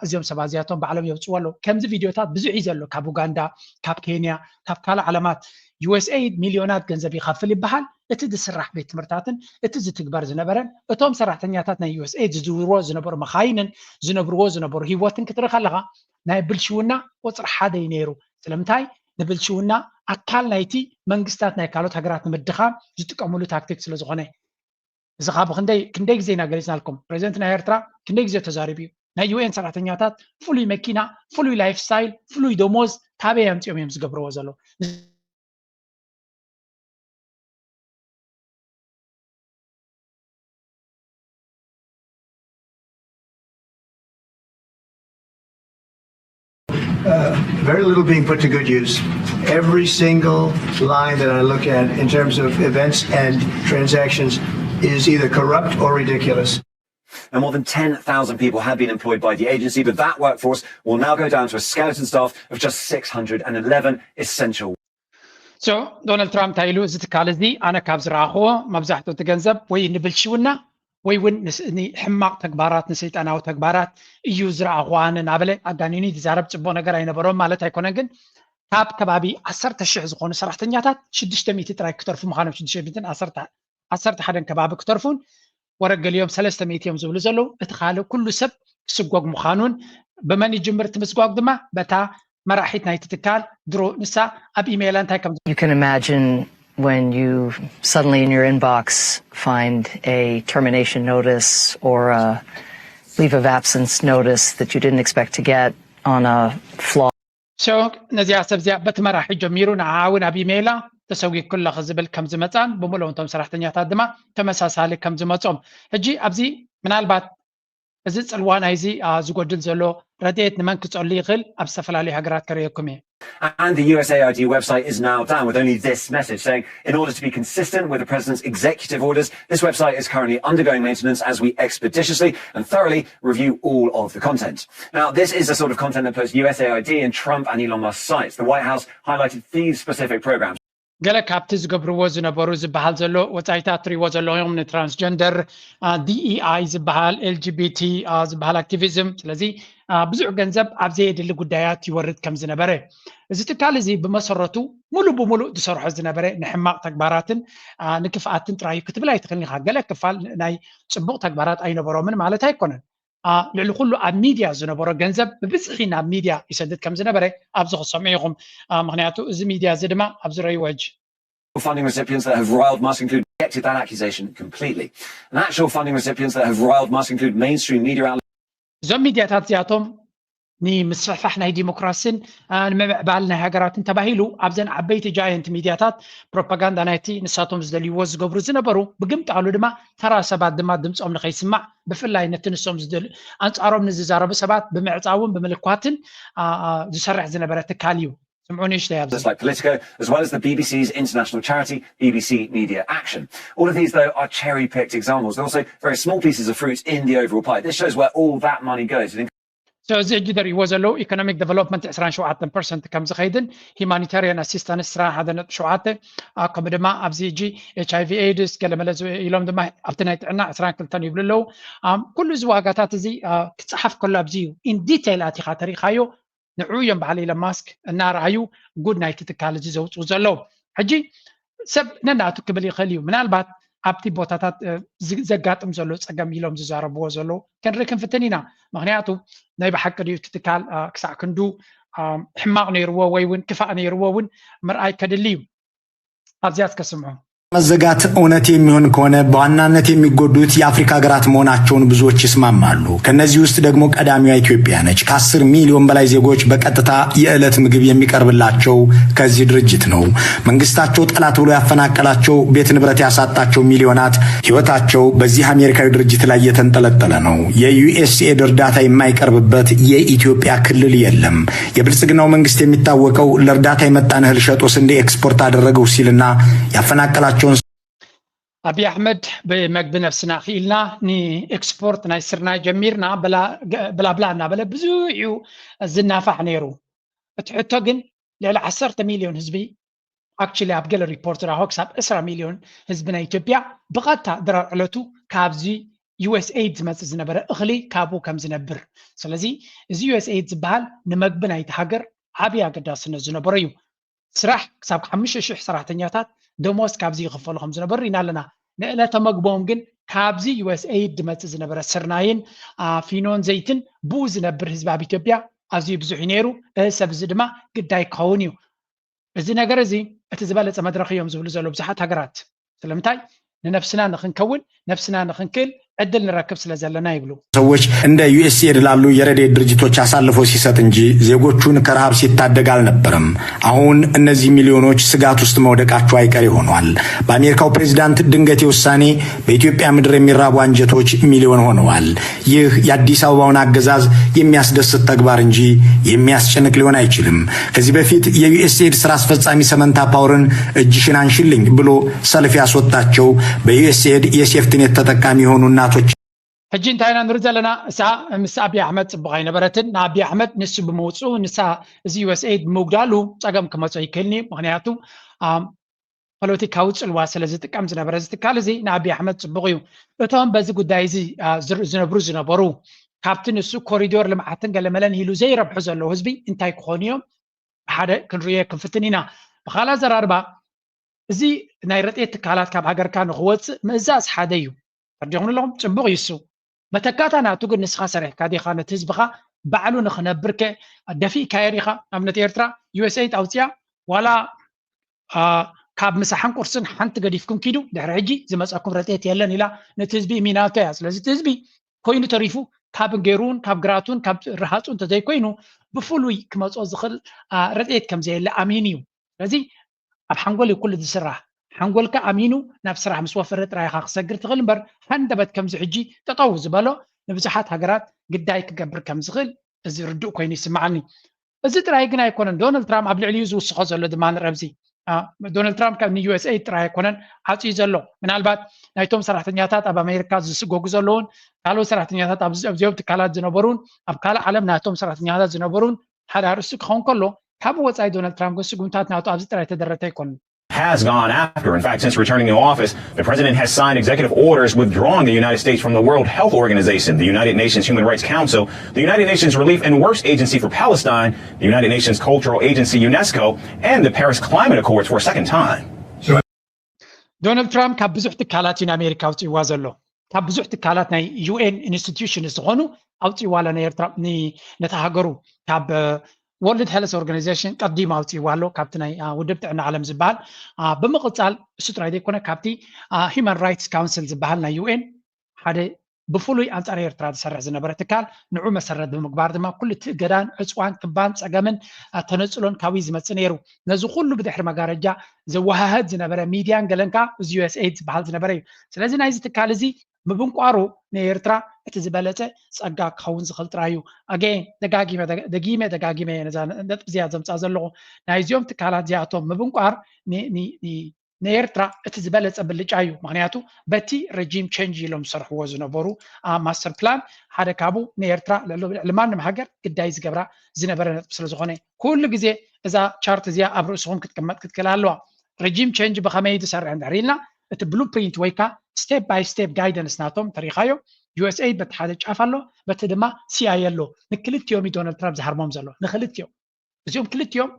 እዚኦም ሰባት እዚኣቶም ባዕሎም የውፅዎ ኣለዉ። ከምዚ ቪድዮታት ብዙሕ እዩ ዘሎ ካብ ኡጋንዳ፣ ካብ ኬንያ፣ ካብ ካልእ ዓለማት። ዩኤስኤይድ ሚልዮናት ገንዘብ ይኸፍል ይበሃል። እቲ ዝስራሕ ቤት ትምህርታትን እቲ ዝትግበር ዝነበረን እቶም ሰራሕተኛታት ናይ ዩኤስኤይድ ዝዝውርዎ ዝነበሩ መኻይንን ዝነብርዎ ዝነበሩ ህይወትን ክትርኢ ከለኻ ናይ ብልሽውና ቁፅሪ ሓደ እዩ ነይሩ። ስለምንታይ ንብልሽውና ኣካል ናይቲ መንግስታት ናይ ካልኦት ሃገራት ንምድኻም ዝጥቀምሉ ታክቲክ ስለ ዝኾነ። እዚ ካብ ክንደይ ክንደይ ግዜ ኢና ገሊፅናልኩም። ፕሬዚደንት ናይ ኤርትራ ክንደይ ግዜ ተዛሪቡ እዩ። ናይ ዩኤን ሰራሕተኛታት ፍሉይ መኪና፣ ፍሉይ ላይፍ ስታይል፣ ፍሉይ ደሞዝ ካበይ ኣምፂኦም እዮም ዝገብርዎ ዘለዉ? Uh, very little being put to good use. Every single line that I look at in terms of events and transactions is either corrupt or ridiculous. And more than ten thousand people have been employed by the agency, but that workforce will now go down to a skeleton staff of just six hundred and eleven essential. So ዶናልድ ትራምፕ እንታይ ኢሉ? እዚ ትካል እዚ ኣነ ካብ ዝረኣኽዎ መብዛሕትኡ እቲ ገንዘብ ወይ ንብልሽውና ወይ እውን ንሕማቕ ተግባራት ንሰይጣናዊ ተግባራት እዩ ዝረኣኽዎ ኣነ እናበለ ኣጋኒኑ ይዛረብ። ፅቡቕ ነገር ኣይነበሮም ማለት ኣይኮነን፣ ግን ካብ ከባቢ ዓሰርተ ሽሕ ዝኾኑ ሰራሕተኛታት ሽዱሽተ ሚእቲ ጥራይ ክተርፉ ምዃኖም ሽዱሽተ ሚእትን ዓሰርተ ሓደን ከባቢ ክተርፉን ወረ ገሊኦም ሰለስተ ሚእቲ እዮም ዝብሉ ዘለዉ። እቲ ካልእ ኩሉ ሰብ ክስጎግ ምዃኑን ብመን ይጅምር እቲ ምስጓግ ድማ በታ መራሒት ናይቲ ትካል ድሮ ንሳ ኣብ ኢሜይላ እንታይ ከም You can imagine when you suddenly in your inbox find a termination notice or a leave of absence notice that you didn't expect to get on a flaw. So ነዚኣ ሰብ እዚኣ በቲ መራሒ ጀሚሩ ንዓ እውን ኣብ ኢሜይላ ተሰጒግኪ ኣለኺ ዝብል ከም ዝመፃን ብምልኦም እቶም ሰራሕተኛታት ድማ ተመሳሳሊ ከም ዝመፆም ሕጂ ኣብዚ ምናልባት እዚ ፅልዋ ናይዚ ዝጎድል ዘሎ ረድኤት ንመን ክፀሉ ይኽእል ኣብ ዝተፈላለዩ ሃገራት ከርእየኩም እየ። And the U S A I D website is now down with only this message saying, in order to be consistent with the president's executive orders, this website is currently undergoing maintenance as we expeditiously and thoroughly review all of the content. Now, this is the sort of content that puts U S A I D in Trump and Elon Musk's sights. The White House highlighted these specific programs. ገለ ካብቲ ዝገብርዎ ዝነበሩ ዝበሃል ዘሎ ወፃኢታት ትሪእዎ ዘለኹም ንትራንስጀንደር፣ ዲኢኣይ ዝበሃል፣ ኤልጂቢቲ ዝበሃል ኣክቲቪዝም። ስለዚ ብዙሕ ገንዘብ ኣብ ዘየድሊ ጉዳያት ይወርድ ከም ዝነበረ፣ እዚ ትካል እዚ ብመሰረቱ ሙሉ ብሙሉ ዝሰርሖ ዝነበረ ንሕማቕ ተግባራትን ንክፍኣትን ጥራይ ክትብል ኣይትኽእልን ኢኻ። ገለ ክፋል ናይ ፅቡቕ ተግባራት ኣይነበሮምን ማለት ኣይኮነን። ልዕሊ ኩሉ ኣብ ሚድያ ዝነበሮ ገንዘብ ብብዝሒ ናብ ሚድያ ይሰድድ ከም ዝነበረ ኣብዚ ክትሰምዑ ኢኹም። ምክንያቱ እዚ ሚድያ እዚ ድማ ኣብዚ ረይዎ ሕጂ funding recipients that have riled Musk include rejected that accusation completely. And actual funding recipients that have riled Musk include mainstream media outlets. እዞም ሚድያታት እዚኣቶም ንምስፍሕፋሕ ናይ ዲሞክራሲን ንምምዕባል ናይ ሃገራትን ተባሂሉ ኣብዘን ዓበይቲ ጃየንት ሚድያታት ፕሮፓጋንዳ ናይቲ ንሳቶም ዝደልይዎ ዝገብሩ ዝነበሩ፣ ብግምጣሉ ድማ ተራ ሰባት ድማ ድምፆም ንኸይስማዕ፣ ብፍላይ ነቲ ንሶም ኣንፃሮም ንዝዛረቡ ሰባት ብምዕፃውን ብምልኳትን ዝሰርሕ ዝነበረ ትካል እዩ። ስምዑ ንእሽተይ ኣብዚ። Like Politico, as well as the B B C's international charity, B B C Media Action. All of these, though, are cherry-picked examples. They're also very small pieces of fruit in the overall pie. This shows where all that money goes. እዚ ሕጂ ደርእዎ ዘለዉ ኢኮኖሚክ ዴቨሎፕመንት ዕስራን ሸውዓተን ፐርሰንት ከም ዝኸይድን፣ ሂማኒታሪያን ኣሲስታንስ ዕስራን ሓደን ነጥቢ ሸውዓተ፣ ከምኡ ድማ ኣብዚ ሕጂ ኤች ኣይ ቪ ኤድስ ገለመለ ኢሎም ድማ ኣብቲ ናይ ጥዕና ዕስራን ክልተን ይብሉ ኣለዉ። ኩሉ እዚ ዋጋታት እዚ ክፀሓፍ ከሎ ኣብዚ እዩ ኢን ዲቴይል ኣቲኻ ተሪኢኻዮ። ንዑ እዮም በዓል ኢለን ማስክ እናረኣዩ ጉድ ናይቲ ትካል እዚ ዘውፅኡ ዘለዉ። ሕጂ ሰብ ነናቱ ክብል ይኽእል እዩ። ምናልባት ኣብቲ ቦታታት ዘጋጥም ዘሎ ፀገም ኢሎም ዝዛረብዎ ዘለዉ ክንርኢ ክንፍትን ኢና። ምክንያቱ ናይ ብሓቂ ድዩ እቲ ትካል ክሳዕ ክንዱ ሕማቕ ነይርዎ ወይ እውን ክፋእ ነይርዎ እውን ምርኣይ ከድሊ እዩ። ኣብዚኣ እስከ ስምዑ። መዘጋት እውነት የሚሆን ከሆነ በዋናነት የሚጎዱት የአፍሪካ ሀገራት መሆናቸውን ብዙዎች ይስማማሉ። ከነዚህ ውስጥ ደግሞ ቀዳሚዋ ኢትዮጵያ ነች። ከአስር ሚሊዮን በላይ ዜጎች በቀጥታ የዕለት ምግብ የሚቀርብላቸው ከዚህ ድርጅት ነው። መንግስታቸው ጠላት ብሎ ያፈናቀላቸው፣ ቤት ንብረት ያሳጣቸው ሚሊዮናት ህይወታቸው በዚህ አሜሪካዊ ድርጅት ላይ የተንጠለጠለ ነው። የዩኤስኤድ እርዳታ የማይቀርብበት የኢትዮጵያ ክልል የለም። የብልጽግናው መንግስት የሚታወቀው ለእርዳታ የመጣን እህል ሸጦ ስንዴ ኤክስፖርት አደረገው ሲልና ያፈናቀላቸውን ኣብይ ኣሕመድ ብመግቢ ነብስና ክኢልና ንኤክስፖርት ናይ ስርናይ ጀሚርና ብላብላ እናበለ ብዙሕ እዩ ዝናፋሕ ነይሩ። እቲ ሕቶ ግን ልዕሊ ዓሰርተ ሚልዮን ህዝቢ፣ ኣክቹሊ ኣብ ገለ ሪፖርት ራሆ ክሳብ ዕስራ ሚልዮን ህዝቢ ናይ ኢትዮጵያ ብቐጥታ ድራር ዕለቱ ካብዚ ዩኤስኤድ ዝመፅእ ዝነበረ እኽሊ ካብኡ ከም ዝነብር። ስለዚ እዚ ዩኤስኤድ ዝበሃል ንመግቢ ናይቲ ሃገር ዓብዪ ኣገዳስነት ዝነበሮ እዩ። ስራሕ ክሳብ ሓሙሽተ ሽሕ ሰራሕተኛታት ደሞዝ ካብዚ ይኽፈሉ ከም ዝነበሩ ኢና ኣለና። ንዕለተ መግቦም ግን ካብዚ ዩኤስኤድ ዝመፅእ ዝነበረ ስርናይን ፊኖን ዘይትን ብኡ ዝነብር ህዝቢ ኣብ ኢትዮጵያ ኣዝዩ ብዙሕ እዩ ነይሩ። እዚ ሰብ እዚ ድማ ግዳይ ክኸውን እዩ። እዚ ነገር እዚ እቲ ዝበለፀ መድረኽ እዮም ዝብሉ ዘለዉ ብዙሓት ሃገራት። ስለምንታይ? ንነብስና ንኽንከውን፣ ነብስና ንኽንክእል ዕድል ንረክብ ስለ ዘለና ይብሉ። ሰዎች እንደ ዩኤስኤድ ላሉ የረድኤት ድርጅቶች አሳልፎ ሲሰጥ እንጂ ዜጎቹን ከረሃብ ሲታደግ አልነበረም። አሁን እነዚህ ሚሊዮኖች ስጋት ውስጥ መውደቃቸው አይቀሬ ሆኗል። በአሜሪካው ፕሬዚዳንት ድንገቴ ውሳኔ በኢትዮጵያ ምድር የሚራቡ አንጀቶች ሚሊዮን ሆነዋል። ይህ የአዲስ አበባውን አገዛዝ የሚያስደስት ተግባር እንጂ የሚያስጨንቅ ሊሆን አይችልም። ከዚህ በፊት የዩኤስኤድ ስራ አስፈጻሚ ሰመንታ ፓወርን እጅሽን አንሽልኝ ብሎ ሰልፍ ያስወጣቸው በዩኤስኤድ የሴፍትኔት ተጠቃሚ የሆኑ እናቶች ሕጂ እንታይ ኢና ንርኢ ዘለና? እሳ ምስ ኣብይ ኣሕመድ ፅቡቕ ኣይነበረትን። ንኣብይ ኣሕመድ ንሱ ብምውፅኡ፣ ንሳ እዚ ዩኤስኤድ ብምጉዳሉ ፀገም ክመፆ ይክእልኒ። ምክንያቱ ፖለቲካዊ ፅልዋ ስለ ዝጥቀም ዝነበረ እዚ ትካል እዚ ንኣብይ ኣሕመድ ፅቡቕ እዩ። እቶም በዚ ጉዳይ እዚ ዝነብሩ ዝነበሩ ካብቲ ንሱ ኮሪዶር ልምዓትን ገለመለን ኢሉ ዘይረብሑ ዘለዉ ህዝቢ እንታይ ክኾኑ እዮም? ሓደ ክንርእዮ ክንፍትን ኢና። ብኻልእ ኣዘራርባ እዚ ናይ ረድኤት ትካላት ካብ ሃገርካ ንኽወፅእ ምእዛዝ ሓደ እዩ። ተረዲኹም ኣለኹም? ፅቡቕ እዩ እሱ። መተካእታ ናቱ ግን ንስኻ ሰሪሕካ ዲኻ ነቲ ህዝብኻ ባዕሉ ንኽነብር ከ ደፊእካዮ ዲኻ? ኣብነት ኤርትራ ዩኤስኤድ ኣውፅያ ዋላ ካብ ምሳሕን ቁርስን ሓንቲ ገዲፍኩም ኪዱ ድሕሪ ሕጂ ዝመፀኩም ረድኤት የለን ኢላ ነቲ ህዝቢ እሚናቶ እያ። ስለዚ እቲ ህዝቢ ኮይኑ ተሪፉ ካብ እንጌሩን ካብ ግራቱን ካብ ረሃፁ እንተዘይኮይኑ ብፍሉይ ክመፆ ዝኽእል ረድኤት ከምዘየለ ኣሚኑ እዩ። ስለዚ ኣብ ሓንጎል እዩ ኩሉ ዝስራሕ። ሓንጎልካ ኣሚኑ ናብ ስራሕ ምስ ወፈረ ጥራይ ኢኻ ክሰግር ትኽእል እምበር ሃንደበት ከምዚ ሕጂ ጠጠው ዝበሎ ንብዙሓት ሃገራት ግዳይ ክገብር ከም ዝኽእል እዚ ርዱእ ኮይኑ ይስምዓኒ። እዚ ጥራይ ግን ኣይኮነን። ዶናልድ ትራምፕ ኣብ ልዕሊኡ ዝውስኾ ዘሎ ድማ ንረብዚ ዶናልድ ትራምፕ ካብ ንዩኤስኤይድ ጥራይ ኣይኮነን ዓፅዩ ዘሎ። ምናልባት ናይቶም ሰራሕተኛታት ኣብ ኣሜሪካ ዝስጎጉ ዘለውን ካልኦት ሰራሕተኛታት ኣብዚኦም ትካላት ዝነበሩን ኣብ ካልእ ዓለም ናቶም ሰራሕተኛታት ዝነበሩን ሓደ ኣርእስቲ ክኸውን ከሎ፣ ካብ ወፃኢ ዶናልድ ትራምፕ ግን ስጉምታት ናቱ ኣብዚ ጥራይ ተደረተ ኣይኮነን። has gone after. In fact, since returning to office, the president has signed executive orders withdrawing the United States from the World Health Organization, the United Nations Human Rights Council, the United Nations Relief and Works Agency for Palestine, the United Nations Cultural Agency UNESCO, and the Paris Climate Accords for a second time. ዶናልድ ትራምፕ ካብ ብዙሕ ትካላት እዩ ንኣሜሪካ ኣውፅእዋ ዘሎ። ካብ ብዙሕ ትካላት ናይ ዩኤን ኢንስቲትዩሽን ዝኾኑ ኣውፅእዋ ኣሎ ንኤርትራ፣ ነታ ሃገሩ ካብ ወርልድ ሄልስ ኦርጋናይዜሽን ቀዲሙ ኣውፅእዋ ኣሎ፣ ካብቲ ናይ ውድብ ጥዕና ዓለም ዝበሃል። ብምቕፃል እሱ ጥራይ ዘይኮነ ካብቲ ሂማን ራይትስ ካውንስል ዝበሃል ናይ ዩኤን ሓደ ብፍሉይ ኣንጻር ኤርትራ ዝሰርሕ ዝነበረ ትካል ንዑ መሰረት ብምግባር ድማ ኩሉ እቲ እገዳን ዕፅዋን ክባን ፀገምን ተነፅሎን ካብኡ ዝመፅእ ነይሩ። ነዚ ኩሉ ብድሕሪ መጋረጃ ዘወሃህድ ዝነበረ ሚድያን ገለን ከዓ እዚ ዩኤስኤይድ ዝበሃል ዝነበረ እዩ። ስለዚ ናይዚ ትካል እዚ ምብንቋሩ ንኤርትራ እቲ ዝበለፀ ፀጋ ክኸውን ዝኽእል ጥራይ እዩ። ኣገይን ደጋጊመ ደጊመ ደጋጊመ እየ ነዛ ነጥቢ እዚኣ ዘምፃ ዘለኹ። ናይዚኦም ትካላት እዚኣቶም ምብንቋር ንኤርትራ እቲ ዝበለፀ ብልጫ እዩ። ምክንያቱ በቲ ረጂም ቸንጅ ኢሎም ዝሰርሕዎ ዝነበሩ ማስተር ፕላን ሓደ ካብኡ ንኤርትራ ልዕሊ ማንም ሃገር ግዳይ ዝገብራ ዝነበረ ነጥቢ ስለዝኾነ ኩሉ ግዜ እዛ ቻርት እዚኣ ኣብ ርእስኹም ክትቅመጥ ክትክእል ኣለዋ። ረጂም ቸንጅ ብኸመይ ዝሰርሕ እንድሕር ኢልና እቲ ብሉፕሪንት ወይ ከዓ ስቴፕ ባይ ስቴፕ ጋይደንስ ናቶም ተሪኻዮ ዩኤስኤይድ በቲ ሓደ ጫፍ ኣሎ፣ በቲ ድማ ሲኣይ ኣሎ። ንክልቲኦም እዩ ዶናልድ ትራምፕ ዝሃርሞም ዘሎ ንክልቲኦም። እዚኦም ክልቲኦም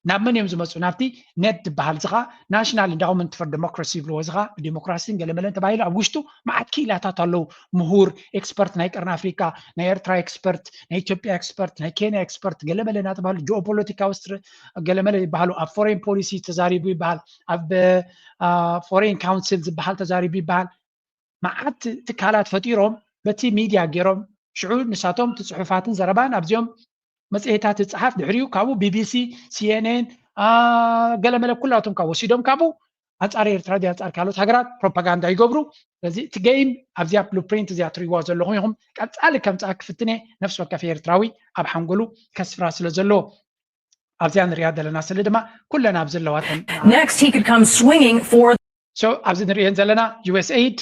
ናብ መን እዮም ዝመፁ? ናብቲ ኔድ ዝበሃል ዝኻ ናሽናል ኢንዳውመንት ፎር ዴሞክራሲ ይብልዎ ዝኻ ብዲሞክራሲን ገለመለን ተባሂሉ ኣብ ውሽጡ መዓት ክኢላታት ኣለዉ። ምሁር ኤክስፐርት ናይ ቀርኒ ኣፍሪካ፣ ናይ ኤርትራ ኤክስፐርት፣ ናይ ኢትዮጵያ ኤክስፐርት፣ ናይ ኬንያ ኤክስፐርት ገለመለ እናተባሃሉ ጂኦፖለቲካዊ ገለመለ ይበሃሉ። ኣብ ፎሬን ፖሊሲ ተዛሪቡ ይበሃል፣ ኣብ ፎሬን ካውንስል ዝበሃል ተዛሪቡ ይበሃል። መዓት ትካላት ፈጢሮም በቲ ሚድያ ገይሮም ሽዑ ንሳቶም እቲ ፅሑፋትን ዘረባን ኣብዚኦም መፅሄታት ዝፀሓፍ ድሕሪኡ ካብኡ ቢቢሲ፣ ሲኤንኤን፣ ገለመለ ኩላቶም ካብ ወሲዶም ካብኡ ኣንፃር ኤርትራ ድዩ ኣንፃር ካልኦት ሃገራት ፕሮፓጋንዳ ይገብሩ። ስለዚ እቲ ገይም ኣብዚኣ ብሉፕሪንት እዚኣ ትሪእዋ ዘለኹም ኢኹም። ቀፃሊ ከምፅኣ ክፍትነ ነፍሲ ወከፍ ኤርትራዊ ኣብ ሓንጎሉ ከስፍራ ስለ ዘለዎ ኣብዚኣ ንሪኣ ዘለና ስሊ ድማ ኩለን ኣብ ዘለዋተን Next, he could come swinging for so ኣብዚ ንሪኤን ዘለና ዩኤስኤይድ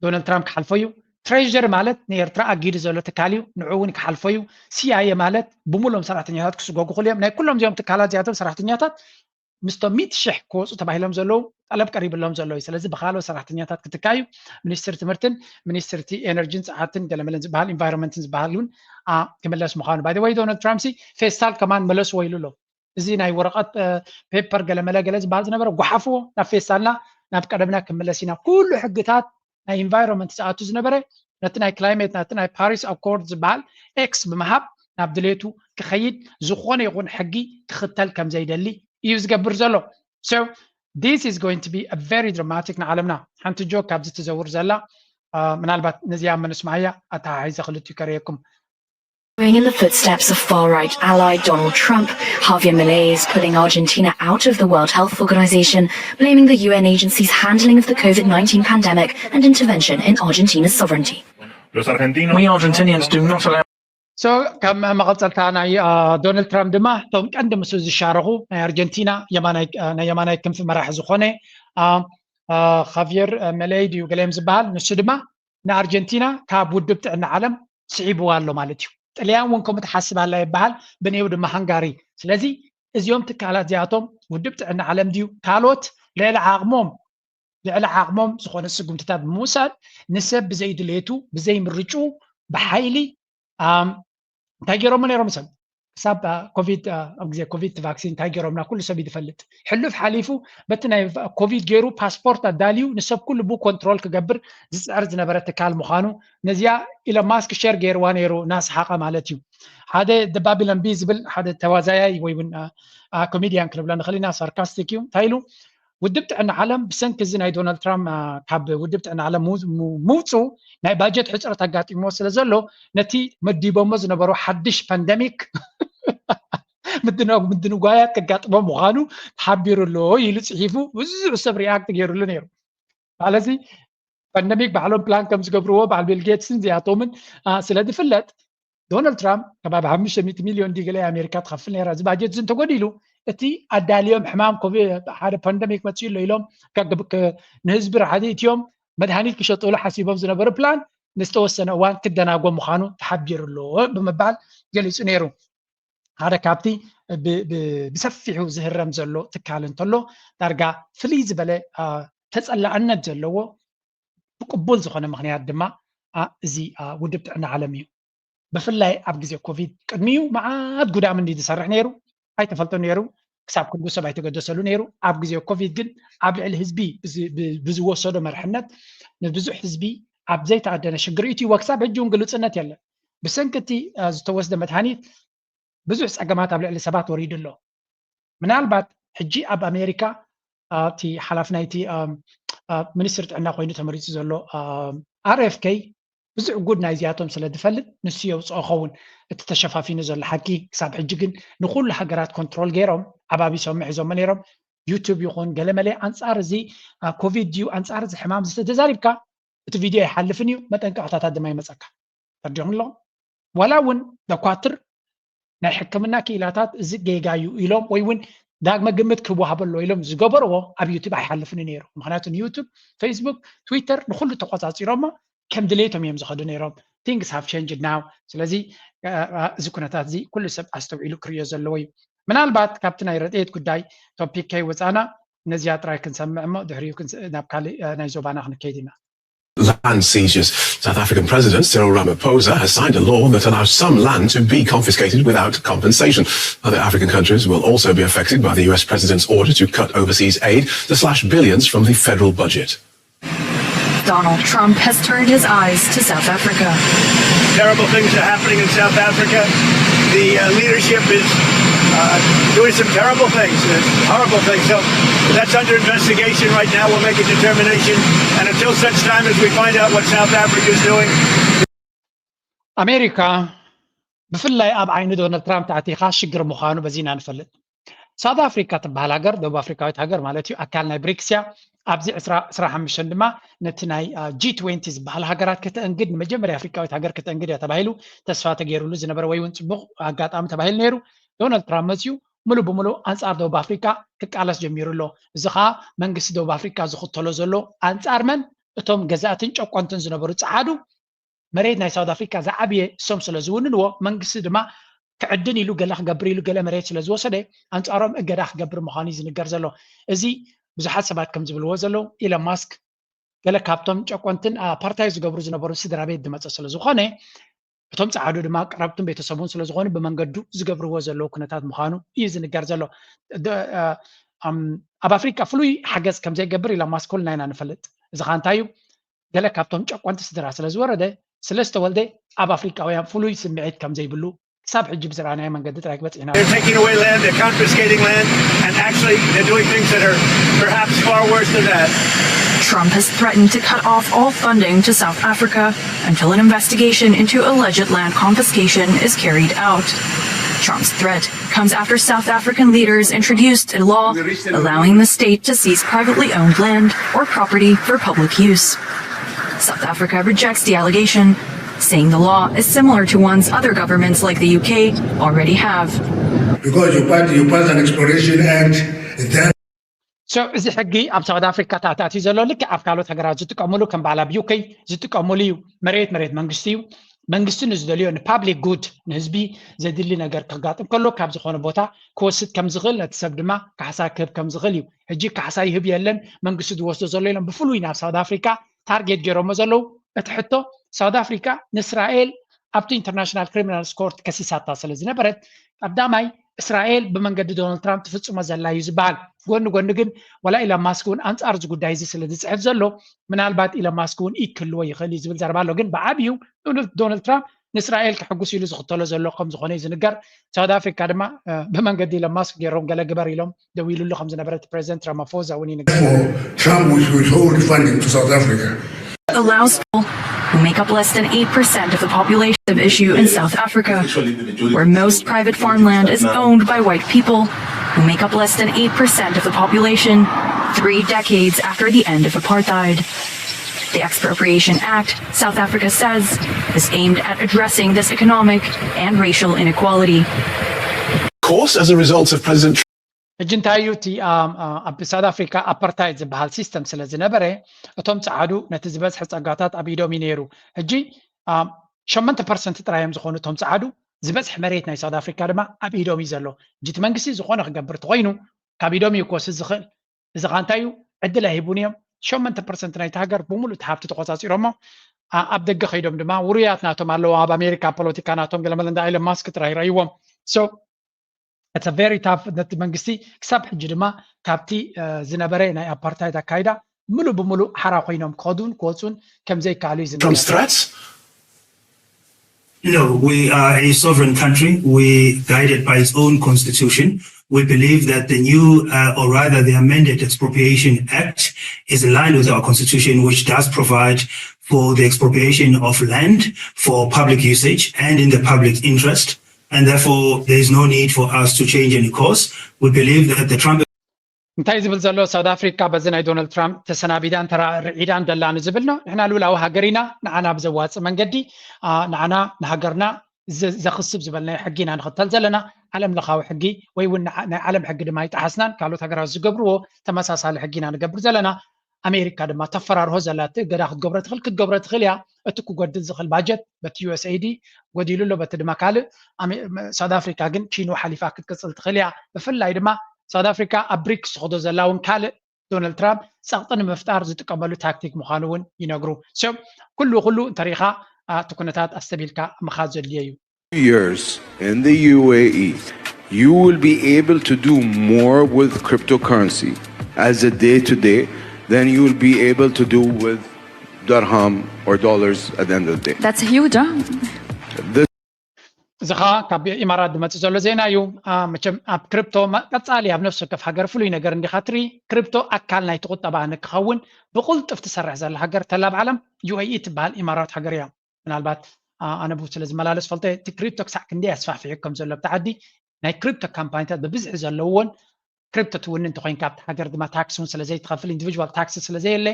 ዶናልድ ትራምፕ ክሓልፎ እዩ። ትሬዥሪ ማለት ንኤርትራ ኣጊዱ ዘሎ ትካል እዩ፣ ንዑ እውን ክሓልፎ እዩ። ሲኣይኤ ማለት ብምሎም ሰራሕተኛታት ክስጎጉ ክሉ እዮም። ናይ ኩሎም እዚኦም ትካላት እዚኣቶም ሰራሕተኛታት ምስቶም ሚእቲ ሽሕ ክወፁ ተባሂሎም ዘለዉ ጠለብ ቀሪብሎም ዘሎ እዩ። ስለዚ ብካልኦ ሰራሕተኛታት ክትካ እዩ። ሚኒስትሪ ትምህርትን ሚኒስትርቲ ኤነርጂን ፀዓትን ገለመለን ዝበሃል ኢንቫይሮንመንትን ዝበሃል እውን ክምለስ ምዃኑ ባይ ወይ ዶናልድ ትራምፕ ሲ ፌስታል ከማን መለስዎ ኢሉ ኣሎ። እዚ ናይ ወረቐት ፔፐር ገለመለ ገለ ዝበሃል ዝነበረ ጓሓፍዎ ናብ ፌስታልና ናብ ቀደምና ክምለስ ኢና። ኩሉ ሕግታት ናይ ኢንቫይሮንመንት ዝኣቱ ዝነበረ ነቲ ናይ ክላይሜት ነቲ ናይ ፓሪስ ኣኮርድ ዝበሃል ኤክስ ብምሃብ ናብ ድሌቱ ክኸይድ ዝኾነ ይኹን ሕጊ ክኽተል ከም ዘይደሊ እዩ ዝገብር ዘሎ። So this is going to be a very dramatic ንዓለምና። ሓንቲ ጆክ ካብዚ ትዘውር ዘላ ምናልባት ነዚኣ መነስማዓያ ኣተሓሒዘ ክልቲኡ ከርእየኩም። Following in the footsteps of far-right ally Donald Trump, Javier Milei is pulling Argentina out of the World Health Organization, blaming the U N agency's handling of the COVID nineteen pandemic and intervention in Argentina's sovereignty. We Argentinians do not allow So ከም መቐፀልታ ናይ ዶናልድ ትራምፕ ድማ እቶም ቀንዲ ምስ ዝሻረኹ ናይ ኣርጀንቲና ናይ የማናይ ክንፊ መራሒ ዝኾነ ካቪየር መለይ ድዩ ገለዮም ዝበሃል ንሱ ድማ ንኣርጀንቲና ካብ ውድብ ጥዕና ዓለም ስዒብዋ ኣሎ ማለት እዩ። ጥልያን እውን ከምኡ ትሓስብ ኣላ ይበሃል፣ ብንኤው ድማ ሃንጋሪ። ስለዚ እዚኦም ትካላት እዚኣቶም ውድብ ጥዕና ዓለም ድዩ ካልኦት ልዕሊ ዓቕሞም ልዕሊ ዓቕሞም ዝኾነ ስጉምትታት ብምውሳድ ንሰብ ብዘይድሌቱ ብዘይምርጩ ብሓይሊ እንታይ ገይሮሞ ነይሮም ሰብ ክሳብ ኮቪድ ኣብ ግዜ ኮቪድ ቫክሲን እንታይ ገይሮምና ኩሉ ሰብ ይፈልጥ። ሕሉፍ ሓሊፉ በቲ ናይ ኮቪድ ገይሩ ፓስፖርት ኣዳልዩ ንሰብ ኩሉ ብኡ ኮንትሮል ክገብር ዝፅዕር ዝነበረ ትካል ምዃኑ ነዚኣ ኢሎን ማስክ ሸር ገይርዋ ነይሩ እናሰሓቐ ማለት እዩ። ሓደ ባቢሎን ቢ ዝብል ሓደ ተዋዛያይ ወይ እውን ኮሜድያን ክንብሎ ንኽእል ኢና፣ ሳርካስቲክ እዩ። እንታይ ኢሉ ውድብ ጥዕና ዓለም ብሰንኪ እዚ ናይ ዶናልድ ትራምፕ ካብ ውድብ ጥዕና ዓለም ምውፁ ናይ ባጀት ሕፅረት ኣጋጢሞ ስለ ዘሎ ነቲ መዲቦሞ ዝነበሩ ሓድሽ ፓንደሚክ ምድንጓያት ከጋጥሞ ምዃኑ ተሓቢሩ ኣሎ ኢሉ ፅሒፉ ብዙሕ ሰብ ሪኣክት ገይሩሉ ነይሩ። ማለት እዚ ፓንደሚክ ባዕሎም ፕላን ከም ዝገብርዎ በዓል ቢል ጌትስን እዚኣቶምን ስለ ዝፍለጥ ዶናልድ ትራምፕ ከባቢ ሓሙሽተ ሚእቲ ሚልዮን ዲ ገለ ኣሜሪካ ትኸፍል ነይራ። እዚ ባጀት እዚ እንተጎዲሉ እቲ ኣዳልዮም ሕማም ኮቪድ ሓደ ፓንደሚክ መፅኡ ኣሎ ኢሎም ንህዝቢ ረሓትእትዮም መድሃኒት ክሸጥሉ ሓሲቦም ዝነበሩ ፕላን ንዝተወሰነ እዋን ክደናጎ ምዃኑ ተሓቢሩ ኣሎ ብምባል ገሊፁ ነይሩ። ሓደ ካብቲ ብሰፊሑ ዝህረም ዘሎ ትካል እንተሎ ዳርጋ ፍልይ ዝበለ ተፀላእነት ዘለዎ ብቅቡል ዝኾነ ምክንያት ድማ እዚ ውድብ ጥዕና ዓለም እዩ። ብፍላይ ኣብ ግዜ ኮቪድ ቅድሚኡ መዓት ጉዳም እንዲ ዝሰርሕ ነይሩ ኣይተፈልጦ ነይሩ። ክሳብ ክንዱ ሰብ ኣይተገደሰሉ ነይሩ። ኣብ ግዜ ኮቪድ ግን ኣብ ልዕሊ ህዝቢ ብዝወሰዶ መርሕነት ንብዙሕ ህዝቢ ኣብ ዘይተኣደነ ሽግር እትይዎ ክሳብ ሕጂ እውን ግልፅነት የለን። ብሰንኪ እቲ ዝተወስደ መድሃኒት ብዙሕ ፀገማት ኣብ ልዕሊ ሰባት ወሪዱ ኣሎ። ምናልባት ሕጂ ኣብ ኣሜሪካ እቲ ሓላፊ ናይቲ ሚኒስትር ጥዕና ኮይኑ ተመሪፁ ዘሎ ኣር ኤፍ ከይ ብዙሕ ጉድ ናይዚኣቶም ስለ ዝፈልጥ ንሱ የውፅኦ ኸውን እቲ ተሸፋፊኑ ዘሎ ሓቂ። ክሳብ ሕጂ ግን ንኩሉ ሃገራት ኮንትሮል ገይሮም ኣባቢሶም ምሒዞሞ ነይሮም። ዩቱብ ይኹን ገለመለ ኣንፃር እዚ ኮቪድ ድዩ ኣንፃር እዚ ሕማም ዝተተዛሪብካ እቲ ቪድዮ ኣይሓልፍን እዩ፣ መጠንቀቕታታት ድማ ይመፀካ። ተርዲኹም ኣለኹም ዋላ እውን ደኳትር ናይ ሕክምና ክኢላታት እዚ ጌጋ እዩ ኢሎም ወይ እውን ዳግመ ግምት ክወሃበሎ ኢሎም ዝገበርዎ ኣብ ዩቱብ ኣይሓልፍን ነይሩ። ምክንያቱ ንዩቱብ፣ ፌስቡክ፣ ትዊተር ንኩሉ ተቆፃፂሮሞ ከም ድሌቶም እዮም ዝኸዱ ነይሮም። Things have changed now። ስለዚ እዚ ኩነታት እዚ ኩሉ ሰብ ኣስተውዒሉ ክርእዮ ዘለዎ እዩ። ምናልባት ካብቲ ናይ ረድኤት ጉዳይ ቶፒክ ከይወፃና ነዚኣ ጥራይ ክንሰምዕ እሞ ድሕሪኡ ናብ ካልእ ናይ ዞባና ክንከይድ ኢና። Land seizures. South African President Cyril Ramaphosa has signed a law that allows some land to be confiscated without compensation. Other African countries will also be affected by the U S president's order to cut overseas aid, to slash billions from the federal budget. Donald Trump has turned his eyes to South Africa. Terrible things are happening in South Africa. The uh, leadership is uh, doing some terrible things, uh, horrible things. So that's under investigation right now. We'll make a determination. And until such time as we find out what South Africa is doing. ኣሜሪካ ብፍላይ ኣብ ዓይኒ ዶናልድ ትራምፕ ተኣቲኻ ሽግር ምዃኑ በዚ ኢና ንፈልጥ። ሳውት ኣፍሪካ ትበሃል ሃገር ደቡብ ኣፍሪካዊት ሃገር ማለት እዩ ኣካል ናይ ብሪክስ እያ። ኣብዚ ዕስራ ዕስራ ሓሙሽተ ድማ ነቲ ናይ ጂ ትዌንቲ ዝበሃል ሃገራት ከተእንግድ ንመጀመርያ ኣፍሪካዊት ሃገር ከተእንግድ እያ ተባሂሉ ተስፋ ተገይሩሉ ዝነበረ ወይ እውን ፅቡቕ ኣጋጣሚ ተባሂሉ ነይሩ። ዶናልድ ትራምፕ መፅኡ ሙሉ ብሙሉ ኣንፃር ደቡብ ኣፍሪካ ክቃለስ ጀሚሩ ኣሎ። እዚ ከዓ መንግስቲ ደቡብ ኣፍሪካ ዝኽተሎ ዘሎ ኣንፃር መን እቶም ገዛእትን ጨቆንትን ዝነበሩ ፀዓዱ መሬት ናይ ሳውት ኣፍሪካ ዝዓብየ እሶም ስለ ዝውንንዎ መንግስቲ ድማ ክዕድን ኢሉ ገለ ክገብር ኢሉ ገለ መሬት ስለ ዝወሰደ ኣንፃሮም እገዳ ክገብር ምዃኑ እዩ ዝንገር ዘሎ። እዚ ብዙሓት ሰባት ከም ዝብልዎ ዘለዉ ኢለን ማስክ ገለ ካብቶም ጨቆንትን ኣፓርታይ ዝገብሩ ዝነበሩ ስድራ ቤት ዝመፀ ስለ ዝኾነ እቶም ፀዓዱ ድማ ቀረብትን ቤተሰቡን ስለ ዝኾኑ ብመንገዱ ዝገብርዎ ዘለዉ ኩነታት ምዃኑ እዩ ዝንገር ዘሎ። ኣብ ኣፍሪካ ፍሉይ ሓገዝ ከም ዘይገብር ኢለን ማስክ ኩልና ኢና ንፈልጥ። እዚ ከዓ እንታይ እዩ? ገለ ካብቶም ጨቆንቲ ስድራ ስለ ዝወረደ ስለ ዝተወልደ ኣብ ኣፍሪቃውያን ፍሉይ ስምዒት ከም ዘይብሉ ክሳብ ሕጂ ብዝረኣናዮ መንገዲ ጥራይ ክበፅሕ ኢና። They're taking away land, they're confiscating land, and actually they're doing things that are perhaps far worse than that. Trump has threatened to cut off all funding to South Africa until an investigation into alleged land confiscation is carried out. Trump's threat comes after South African leaders introduced a law allowing the state to seize privately owned land or property for public use. South Africa rejects the allegation, saying the law is similar to ones other governments like the U K already have. Because you pass, you pass an exploration act, then So እዚ ሕጊ ኣብ ሳውት ኣፍሪካ ተኣታትዩ ዘሎ ልክዕ ኣብ ካልኦት ሃገራት ዝጥቀምሉ ከም በዓል ኣብ ዩኬ ዝጥቀምሉ እዩ። መሬት መሬት መንግስቲ እዩ። መንግስቲ ንዝደልዮ ንፓብሊክ ጉድ ንህዝቢ ዘድሊ ነገር ከጋጥም ከሎ ካብ ዝኾነ ቦታ ክወስድ ከም ዝኽእል ነቲ ሰብ ድማ ካሕሳ ክህብ ከም ዝኽእል እዩ። ሕጂ ካሕሳ ይህብ የለን መንግስቲ ዝወስዶ ዘሎ ኢሎም ብፍሉይ ናብ ሳውት ኣፍሪካ ታርጌት ገይሮሞ ዘለዉ። እቲ ሕቶ ሳውት ኣፍሪካ ንእስራኤል ኣብቲ ኢንተርናሽናል ክሪሚናል ኮርት ከሲሳታ ስለ ዝነበረት ቀዳማይ እስራኤል ብመንገዲ ዶናልድ ትራምፕ ትፍፅሞ ዘላ እዩ ዝበሃል። ጎኒ ጎኒ ግን ዋላ ኢሎን ማስክ እውን ኣንፃር እዚ ጉዳይ እዚ ስለ ዝፅሕፍ ዘሎ ምናልባት ኢሎን ማስክ እውን ኢድ ክህልዎ ይኽእል እዩ ዝብል ዘረባ ኣሎ። ግን ብዓብዩ ዶናልድ ትራምፕ ንእስራኤል ከሕጉስ ኢሉ ዝኽተሎ ዘሎ ከም ዝኾነ እዩ ዝንገር። ሳውት ኣፍሪካ ድማ ብመንገዲ ኢሎን ማስክ ገይሮም ገለ ግበር ኢሎም ደዊሉሉ ከም ዝነበረ እቲ ፕሬዚደንት ራማፎዛ እውን ይንገር። Trump will withhold funding to South Africa. Allows people who make up less than eight percent of the population of issue in South Africa, where most private farmland is owned by white people who make up less than eight percent of the population, three decades after the end of apartheid. The Expropriation Act, South Africa says, is aimed at addressing this economic and racial inequality. Course as a result of President ሕጂ እንታይ እዩ እቲ ኣብ ሳውት ኣፍሪካ ኣፓርታይድ ዝበሃል ሲስተም ስለ ዝነበረ እቶም ፀዓዱ ነቲ ዝበዝሐ ፀጋታት ኣብ ኢዶም እዩ ነይሩ። ሕጂ ሸመንተ ፐርሰንት ጥራይ እዮም ዝኾኑ እቶም ፀዓዱ። ዝበዝሐ መሬት ናይ ሳውት ኣፍሪካ ድማ ኣብ ኢዶም እዩ ዘሎ። ሕጂ እቲ መንግስቲ ዝኾነ ክገብር ተኮይኑ ካብ ኢዶም እዩ ክወስድ ዝኽእል። እዚ ኸ እንታይ እዩ? ዕድል ኣይሂቡን እዮም። ሸመንተ ፐርሰንት ናይቲ ሃገር ብምሉእ እቲ ሃብቲ ተቆፃፂሮሞ ኣብ ደገ ከይዶም ድማ ውሩያት ናቶም ኣለዉ። ኣብ ኣሜሪካ ፖለቲካ ናቶም ገለመለ እንዳ ኢለን ማስክ ጥራይ ይረእይዎም። So it's a very tough ነቲ መንግስቲ ክሳብ ሕጂ ድማ ካብቲ ዝነበረ ናይ ኣፓርታይድ ኣካይዳ ምሉእ ብምሉእ ሓራ ኮይኖም ክኸዱን ክወፁን ከም ዘይከኣሉ እዩ ዝነገር። No, we are a sovereign country. We guided by its own constitution. We believe that the new, uh, or rather the amended Expropriation Act is in line with our constitution, which does provide for the expropriation of land for public usage and in the public interest. And therefore, there is no need for us to change any course. We believe that the Trump እንታይ ዝብል ዘሎ ሳውት ኣፍሪካ በዚ ናይ ዶናልድ ትራምፕ ተሰናቢዳን ተራርዒዳን ደላኒ ዝብል ነው። ንሕና ልውላዊ ሃገር ኢና። ንዓና ብዘዋፅእ መንገዲ ንዓና ንሃገርና ዘኽስብ ዝበልናዮ ሕጊ ኢና ንኽተል ዘለና። ዓለም ለኻዊ ሕጊ ወይ እውን ናይ ዓለም ሕጊ ድማ ኣይጠሓስናን። ካልኦት ሃገራት ዝገብርዎ ተመሳሳሊ ሕጊ ኢና ንገብር ዘለና። ኣሜሪካ ድማ ተፈራርሆ ዘላ እቲ እገዳ ክትገብሮ ትኽእል ክትገብሮ ትኽእል እያ። እቲ ክጎድል ዝኽእል ባጀት በቲ ዩኤስኤዲ ጎዲሉ ኣሎ፣ በቲ ድማ ካልእ። ሳውት ኣፍሪካ ግን ኪኑ ሓሊፋ ክትቅፅል ትኽእል እያ። ብፍላይ ድማ ሳውት ኣፍሪካ ኣብ ብሪክስ ትኸዶ ዘላ እውን ካልእ ዶናልድ ትራምፕ ፀቕጢ ንምፍጣር ዝጥቀመሉ ታክቲክ ምዃኑ እውን ይነግሩ። ሶ ኩሉ ኩሉ እንተሪኢኻ እቲ ኩነታት ኣስተቢልካ ምኻድ ዘድልዮ እዩ። Years in the U A E, you will be able to do more with cryptocurrency as a day to day than you will be able to do with dirham or dollars at the end of the day. That's a huge jump. This እዚ ኸዓ ካብ ኢማራት ዝመፅእ ዘሎ ዜና እዩ። መቸም ኣብ ክሪፕቶ ቀፃሊ ኣብ ነፍሲ ወከፍ ሃገር ፍሉይ ነገር እንዲኻ ትርኢ። ክሪፕቶ ኣካል ናይቲ ቁጠባ ንክኸውን ብቁልጥፍ ትሰርሕ ዘላ ሃገር ተላ ኣብ ዓለም ዩ ኤ ኢ ትበሃል ኢማራት ሃገር እያ። ምናልባት ኣነ ብ ስለ ዝመላለስ ፈልጠ እቲ ክሪፕቶ ክሳዕ ክንደይ ኣስፋሕፊሑ ከም ዘሎ ኣብቲ ዓዲ ናይ ክሪፕቶ ካምፓኒታት ብብዝሒ ዘለውዎን ክሪፕቶ ትውንን እንተኮይንካ ኣብቲ ሃገር ድማ ታክስ እውን ስለ ዘይትኸፍል ኢንዲቪጁዋል ታክስ ስለ ዘየለ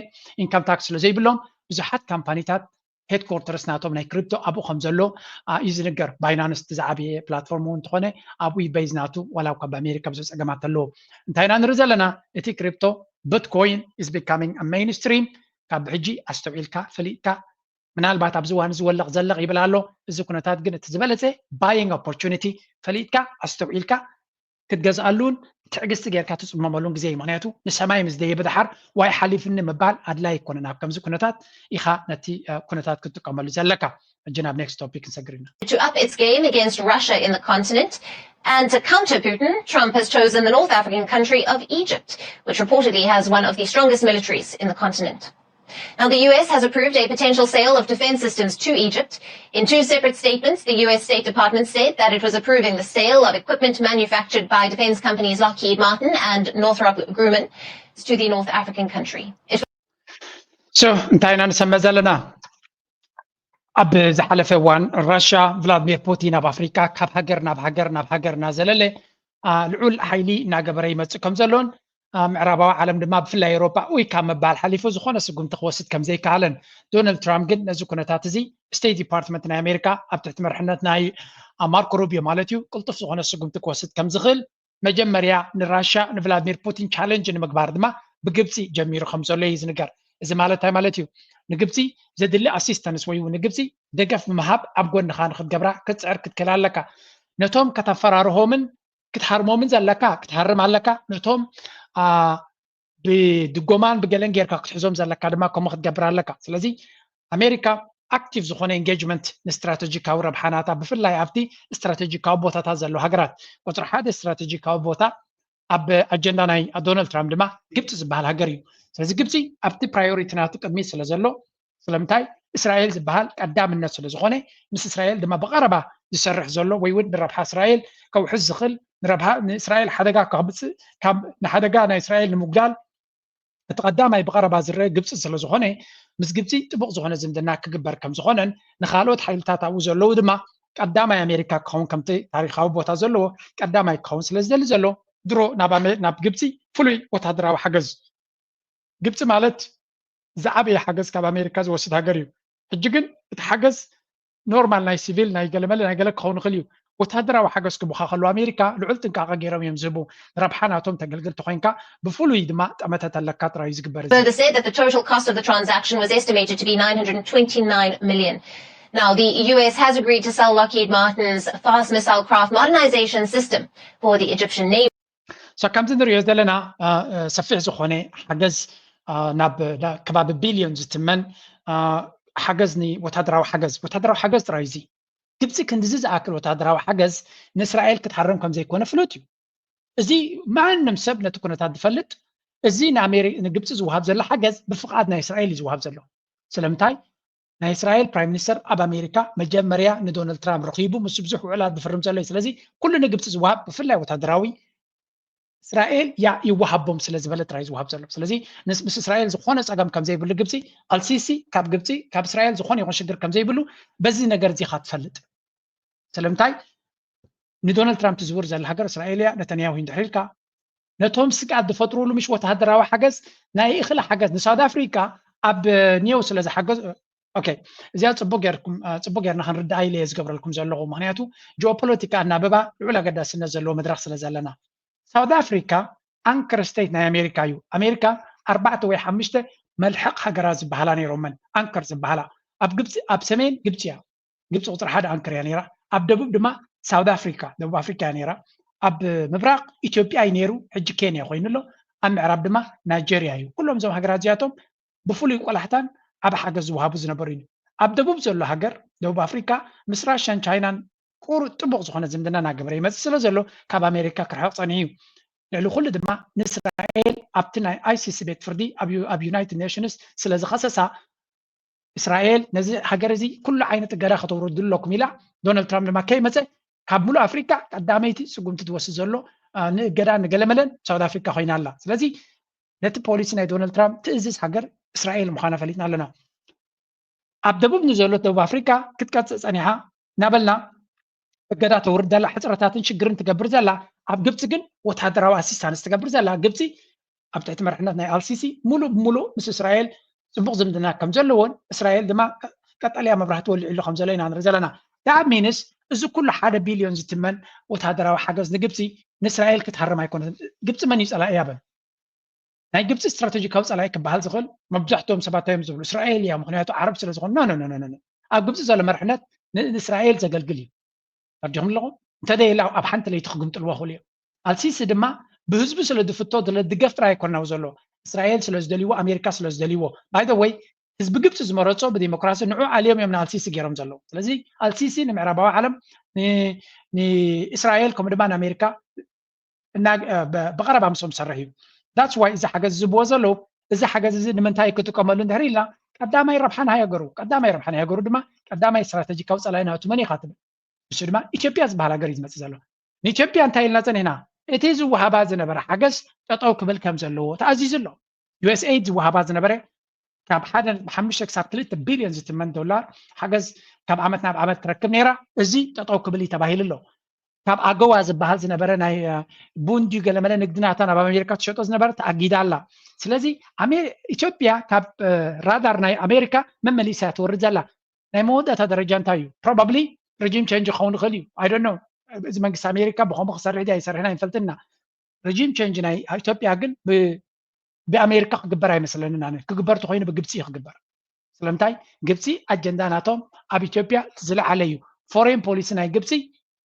ኢንካም ታክስ ስለ ዘይብሎም ብዙሓት ካምፓኒታት ሄድኮርተርስ ናቶም ናይ ክሪፕቶ ኣብኡ ከም ዘሎ እዩ ዝንገር። ባይናንስ እቲ ዝዓበየ ፕላትፎርም እውን እንተኾነ ኣብኡ እዩ በይዝ ናቱ ዋላ እኳ ኣብ ኣሜሪካ ብዙሕ ፀገማት ኣለዎ። እንታይ ኢና ንርኢ ዘለና? እቲ ክሪፕቶ ብትኮይን is becoming a mainstream ካብ ብሕጂ ኣስተውዒልካ ፈሊጥካ ምናልባት ኣብዚ እዋን እዚ ወለቕ ዘለቕ ይብል ኣሎ። እዚ ኩነታት ግን እቲ ዝበለፀ ባይንግ ኦፖርቹኒቲ ፈሊጥካ ኣስተውዒልካ ክትገዝኣሉን ትዕግስቲ ጌርካ ትፅመመሉን ግዜ እዩ። ምክንያቱ ንሰማይ ምስ ደየበ ደሓር ዋይ ሓሊፍኒ ምባል ኣድላይ ኣይኮነን። ኣብ ከምዚ ኩነታት ኢኻ ነቲ ኩነታት ክትጥቀመሉ ዘለካ። ሕጂ ናብ ኔክስት ቶፒክ ንሰግር ኢና። To up its game against Russia in the continent. And to counter Putin, Trump has chosen the North African country of Egypt, which reportedly has one of the strongest militaries in the continent. Now, the U S has approved a potential sale of defense systems to Egypt. In two separate statements, the U S State Department said that it was approving the sale of equipment manufactured by defense companies Lockheed Martin and Northrop Grumman to the North African country. It So እንታይ ኢና ንሰምዕ ዘለና? ኣብ ዝሓለፈ እዋን ራሻ ቭላድሚር ፑቲን ኣብ ኣፍሪካ ካብ ሃገር ናብ ሃገር ናብ ሃገር እናዘለለ ልዑል ሓይሊ እናገበረ ይመፅእ ከም ዘሎን ምዕራባዊ ዓለም ድማ ብፍላይ ኤውሮጳ ኡይ ካብ ምባል ሓሊፉ ዝኾነ ስጉምቲ ክወስድ ከም ዘይከኣለን ዶናልድ ትራምፕ ግን ነዚ ኩነታት እዚ ስቴት ዲፓርትመንት ናይ ኣሜሪካ ኣብ ትሕቲ መርሕነት ናይ ማርኮ ሩቢዮ ማለት እዩ ቅልጡፍ ዝኾነ ስጉምቲ ክወስድ ከም ዝኽእል መጀመርያ ንራሻ ንቭላድሚር ፑቲን ቻለንጅ ንምግባር ድማ ብግብፂ ጀሚሩ ከም ዘሎ እዩ ዝንገር። እዚ ማለት እንታይ ማለት እዩ? ንግብፂ ዘድሊ ኣሲስተንስ ወይ እውን ንግብፂ ደገፍ ብምሃብ ኣብ ጎንኻ ንክትገብራ ክትፅዕር ክትክእል ኣለካ። ነቶም ከተፈራርሆምን ክትሃርሞምን ዘለካ ክትሃርም ኣለካ። ነቶም ብድጎማን ብገለን ጌርካ ክትሕዞም ዘለካ ድማ ከምኡ ክትገብር ኣለካ። ስለዚ ኣሜሪካ ኣክቲቭ ዝኾነ ኢንጌጅመንት ንስትራተጂካዊ ረብሓናታ ብፍላይ ኣብቲ ስትራተጂካዊ ቦታታት ዘለዉ ሃገራት ቁፅሪ ሓደ ስትራተጂካዊ ቦታ ኣብ ኣጀንዳ ናይ ዶናልድ ትራምፕ ድማ ግብፂ ዝበሃል ሃገር እዩ። ስለዚ ግብፂ ኣብቲ ፕራዮሪቲ ናቱ ቅድሚት ስለ ዘሎ ስለምንታይ እስራኤል ዝበሃል ቀዳምነት ስለ ዝኾነ ምስ እስራኤል ድማ ብቐረባ ዝሰርሕ ዘሎ ወይ እውን ንረብሓ እስራኤል ከውሕስ ዝኽእል ንረብሓ ንእስራኤል ሓደጋ ከብፅእ ካብ ንሓደጋ ናይ እስራኤል ንምጉዳል እቲ ቀዳማይ ብቐረባ ዝረአ ግብፂ ስለ ዝኾነ ምስ ግብፂ ጥቡቕ ዝኾነ ዝምድና ክግበር ከም ዝኾነን ንካልኦት ሓይልታት ኣብኡ ዘለዉ ድማ ቀዳማይ ኣሜሪካ ክኸውን ከምቲ ታሪካዊ ቦታ ዘለዎ ቀዳማይ ክኸውን ስለ ዝደሊ ዘሎ ድሮ ናብ ግብፂ ፍሉይ ወታደራዊ ሓገዝ ግብፂ ማለት ዝዓበየ ሓገዝ ካብ ኣሜሪካ ዝወስድ ሃገር እዩ። ሕጂ ግን እቲ ሓገዝ ኖርማል ናይ ሲቪል ናይ ገለመለ ናይ ገለ ክኸውን ይኽእል እዩ። ወታደራዊ ሓገዝ ክቡኻ ከሉ ኣሜሪካ ልዑል ጥንቃቐ ገይሮም እዮም ዝህቡ። ረብሓ ናቶም ተገልገልቲ ኮይንካ ብፍሉይ ድማ ጠመተ ተለካ ጥራዩ ዝግበር። Further said that the total cost of the transaction was estimated to be nine hundred twenty-nine million. Now, the U S has agreed to sell Lockheed Martin's fast missile craft modernization system for the Egyptian Navy. So ከምዚ ንሪኦ ዘለና ሰፊሕ ዝኾነ ሓገዝ ናብ ከባቢ ቢልዮን ዝትመን ሓገዝ ንወታደራዊ ሓገዝ ወታደራዊ ሓገዝ ጥራይ እዚ ግብፂ ክንድዚ ዝኣክል ወታደራዊ ሓገዝ ንእስራኤል ክትሃርም ከም ዘይኮነ ፍሉጥ እዩ። እዚ ማንም ሰብ ነቲ ኩነታት ዝፈልጥ እዚ ንግብፂ ዝወሃብ ዘሎ ሓገዝ ብፍቓድ ናይ እስራኤል እዩ ዝወሃብ ዘሎ። ስለምንታይ ናይ እስራኤል ፕራይም ሚኒስተር ኣብ ኣሜሪካ መጀመርያ ንዶናልድ ትራምፕ ረኺቡ ምስ ብዙሕ ውዕላት ዝፍርም ዘሎ እዩ። ስለዚ ኩሉ ንግብፂ ዝወሃብ ብፍላይ ወታደራዊ እስራኤል ያ ይወሃቦም ስለ ዝበለ ጥራይ ዝወሃብ ዘሎ። ስለዚ ምስ እስራኤል ዝኾነ ፀገም ከም ዘይብሉ ግብፂ ኣልሲሲ ካብ ግብፂ ካብ እስራኤል ዝኾነ ይኹን ሽግር ከም ዘይብሉ በዚ ነገር እዚ ኢኻ ትፈልጥ። ስለምንታይ ንዶናልድ ትራምፕ ትዝውር ዘላ ሃገር እስራኤል እያ። ነተንያሁ እንድሕር ኢልካ ነቶም ስግኣት ዝፈጥሩሉ ምሽ ወተሃደራዊ ሓገዝ ናይ እኽሊ ሓገዝ ንሳውት ኣፍሪካ ኣብ ኒው ስለ ዝሓገዝ ኦኬ እዚኣ ፅቡቅ ጌርኩም ፅቡቅ ጌርና ክንርዳእ ኢለ እየ ዝገብረልኩም ዘለኹ። ምክንያቱ ጂኦፖለቲካ ኣናብባ ልዑል ኣገዳስነት ዘለዎ መድረክ ስለ ዘለና ሳውት ኣፍሪካ ኣንከር ስቴት ናይ ኣሜሪካ እዩ። ኣሜሪካ ኣርባዕተ ወይ ሓሙሽተ መልሕቕ ሃገራት ዝበሃላ ነይሮመን ኣንከር ዝበሃላ ኣብ ግብፂ ኣብ ሰሜን ግብፂ እያ። ግብፂ ቁፅሪ ሓደ ኣንከር እያ ነይራ። ኣብ ደቡብ ድማ ሳውት ኣፍሪካ ደቡብ ኣፍሪካ እያ ነይራ። ኣብ ምብራቕ ኢትዮጵያ እዩ ነይሩ፣ ሕጂ ኬንያ ኮይኑ ኣሎ። ኣብ ምዕራብ ድማ ናይጀርያ እዩ። ኩሎም እዞም ሃገራት እዚኣቶም ብፍሉይ ቆላሕታን ዓብ ሓገዝ ዝወሃቡ ዝነበሩ እዩ። ኣብ ደቡብ ዘሎ ሃገር ደቡብ ኣፍሪካ ምስ ራሽያን ቻይናን ቁሩብ ጥቡቕ ዝኾነ ዝምድና እናገበረ ይመፅእ ስለ ዘሎ ካብ ኣሜሪካ ክርሕቕ ፀኒሑ እዩ። ልዕሊ ኩሉ ድማ ንእስራኤል ኣብቲ ናይ ኣይሲሲ ቤት ፍርዲ ኣብ ዩናይትድ ኔሽንስ ስለ ዝኸሰሳ እስራኤል ነዚ ሃገር እዚ ኩሉ ዓይነት እገዳ ከተውርዱ ኣለኩም ኢላ ዶናልድ ትራምፕ ድማ ከይመፀ ካብ ሙሉእ ኣፍሪካ ቀዳመይቲ ስጉምቲ ትወስድ ዘሎ ንእገዳ ንገለመለን ሳውት ኣፍሪካ ኮይና ኣላ። ስለዚ ነቲ ፖሊሲ ናይ ዶናልድ ትራምፕ ትእዝዝ ሃገር እስራኤል ምዃና ፈሊጥና ኣለና። ኣብ ደቡብ ንዘሎ ደቡብ ኣፍሪካ ክትቀፅእ ፀኒሓ እናበልና እገዳ ተውርድ ዘላ ሕፅረታትን ሽግርን ትገብር ዘላ ኣብ ግብፂ ግን ወታደራዊ ኣሲስታንስ ትገብር ዘላ ግብፂ ኣብ ትሕቲ መርሕነት ናይ ኣልሲሲ ሙሉእ ብሙሉእ ምስ እስራኤል ፅቡቕ ዝምድና ከም ዘለዎን እስራኤል ድማ ቀጠልያ መብራህቲ ወሊዕሉ ከም ዘሎ ኢና ንርኢ ዘለና። ዳኣ ሚንስ እዚ ኩሉ ሓደ ቢልዮን ዝትመን ወታደራዊ ሓገዝ ንግብፂ ንእስራኤል ክትሃርም ኣይኮነትን። ግብፂ መን እዩ ፀላኢ ያበል ናይ ግብፂ ስትራቴጂካዊ ፀላኢ ክበሃል ዝኽእል መብዛሕትኦም ሰባት እዮም ዝብሉ እስራኤል እያ ምክንያቱ ዓረብ ስለ ዝኾኑ ኖ ኖ ኣብ ግብፂ ዘሎ መርሕነት ንእስራኤል ዘገልግል እዩ። ተረዲኹም ኣለኹም እንተዘየላ ኣብ ሓንቲ ለይቲ ክግምጥልዎ ክእሉ እዮም። ኣልሲሲ ድማ ብህዝቡ ስለ ዝፍቶ ዝለ ድገፍ ጥራይ ኣይኮናው ዘሎ እስራኤል ስለ ዝደልይዎ ኣሜሪካ ስለ ዝደልይዎ ባይ ወይ ህዝቢ ግብፂ ዝመረፆ ብዲሞክራሲ ንዑ ኣልዮም እዮም ንኣልሲሲ ገይሮም ዘለዉ። ስለዚ ኣልሲሲ ንምዕራባዊ ዓለም ንእስራኤል ከምኡ ድማ ንኣሜሪካ ብቐረባ ምስኦም ዝሰርሕ እዩ። ዳትስ ዋይ እዚ ሓገዝ ዝብዎ ዘለዉ እዚ ሓገዝ እዚ ንምንታይ ክጥቀመሉ እንድሕር ኢልና ቀዳማይ ረብሓ ናይ ሃገሩ ቀዳማይ ረብሓ ናይ ሃገሩ ድማ ቀዳማይ ስትራተጂካዊ ፀላኢ ናቱ መን ኢኻ ትብል ንሱ ድማ ኢትዮጵያ ዝበሃል ሃገር እዩ ዝመፅእ ዘሎ። ንኢትዮጵያ እንታይ ኢልና ፀኒሕና እቲ ዝወሃባ ዝነበረ ሓገዝ ጠጠው ክብል ከም ዘለዎ ተኣዚዙ ኣሎ። ዩኤስኤይድ ዝወሃባ ዝነበረ ካብ ሓደ ሓሙሽተ ክሳብ ክልተ ቢልዮን ዝትመን ዶላር ሓገዝ ካብ ዓመት ናብ ዓመት ትረክብ ነይራ። እዚ ጠጠው ክብል እዩ ተባሂሉ ኣሎ። ካብ ኣገዋ ዝበሃል ዝነበረ ናይ ቡንዲ ገለመለ ንግዲ ናታ ናብ ኣሜሪካ ትሸጦ ዝነበረ ተኣጊዳ ኣላ። ስለዚ ኢትዮጵያ ካብ ራዳር ናይ ኣሜሪካ መመሊሳ ትወርድ ዘላ ናይ መወዳእታ ደረጃ እንታይ እዩ? ፕሮባብሊ ሬጂም ቸንጅ ክኸውን ይኽእል እዩ። ኣይ ዶንት ኖ እዚ መንግስቲ ኣሜሪካ ብኸምኡ ክሰርሕ ድዩ ኣይሰርሕን ኣይንፈልጥና። ሬጂም ቸንጅ ናይ ኢትዮጵያ ግን ብኣሜሪካ ክግበር ኣይመስለንን። ኣነ ክግበር ተኮይኑ ብግብፂ እዩ ክግበር። ስለምንታይ ግብፂ ኣጀንዳ ናቶም ኣብ ኢትዮጵያ ዝለዓለ እዩ። ፎሬን ፖሊሲ ናይ ግብፂ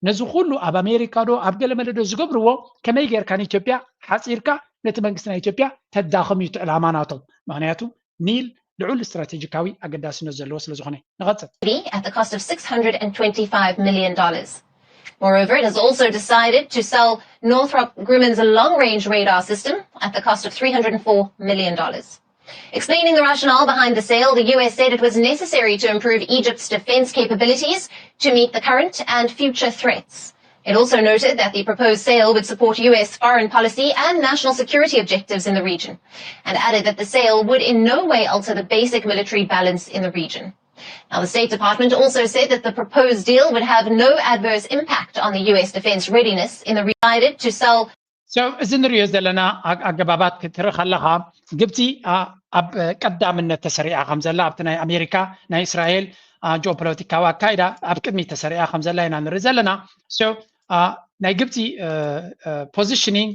ነዚ ኩሉ ኣብ ኣሜሪካ ዶ ኣብ ገለመለ ዶ ዝገብርዎ ከመይ ጌርካ ንኢትዮጵያ ሓፂርካ ነቲ መንግስቲ ናይ ኢትዮጵያ ተዳኽም እዩ እቲ ዕላማ ናቶም። ምክንያቱ ኒል ልዑል ስትራቴጂካዊ ኣገዳስነት ዘለዎ ስለ ዝኾነ። ንቐፅል። At the cost of six hundred and twenty-five million dollars. Moreover, it has also decided to sell Northrop Grumman's long-range radar system at the cost of three hundred and four million dollars. Explaining the rationale behind the sale, the U S said it was necessary to improve Egypt's defense capabilities to meet the current and future threats. It also noted that the proposed sale would support U S foreign policy and national security objectives in the region, and added that the sale would in no way alter the basic military balance in the region. Now, the State Department also said that the proposed deal would have no adverse impact on the U S defense readiness in the decided to sell. So እዚ ንሪኦ ዘለና ኣገባባት ክትርኢ ከለኻ ግብፂ ኣብ ቀዳምነት ተሰሪዓ ከም ዘላ ኣብቲ ናይ ኣሜሪካ ናይ እስራኤል ጂኦፖለቲካዊ ኣካይዳ ኣብ ቅድሚ ተሰሪዓ ከም ዘላ ኢና ንርኢ ዘለና። ናይ ግብፂ ፖዚሽኒንግ፣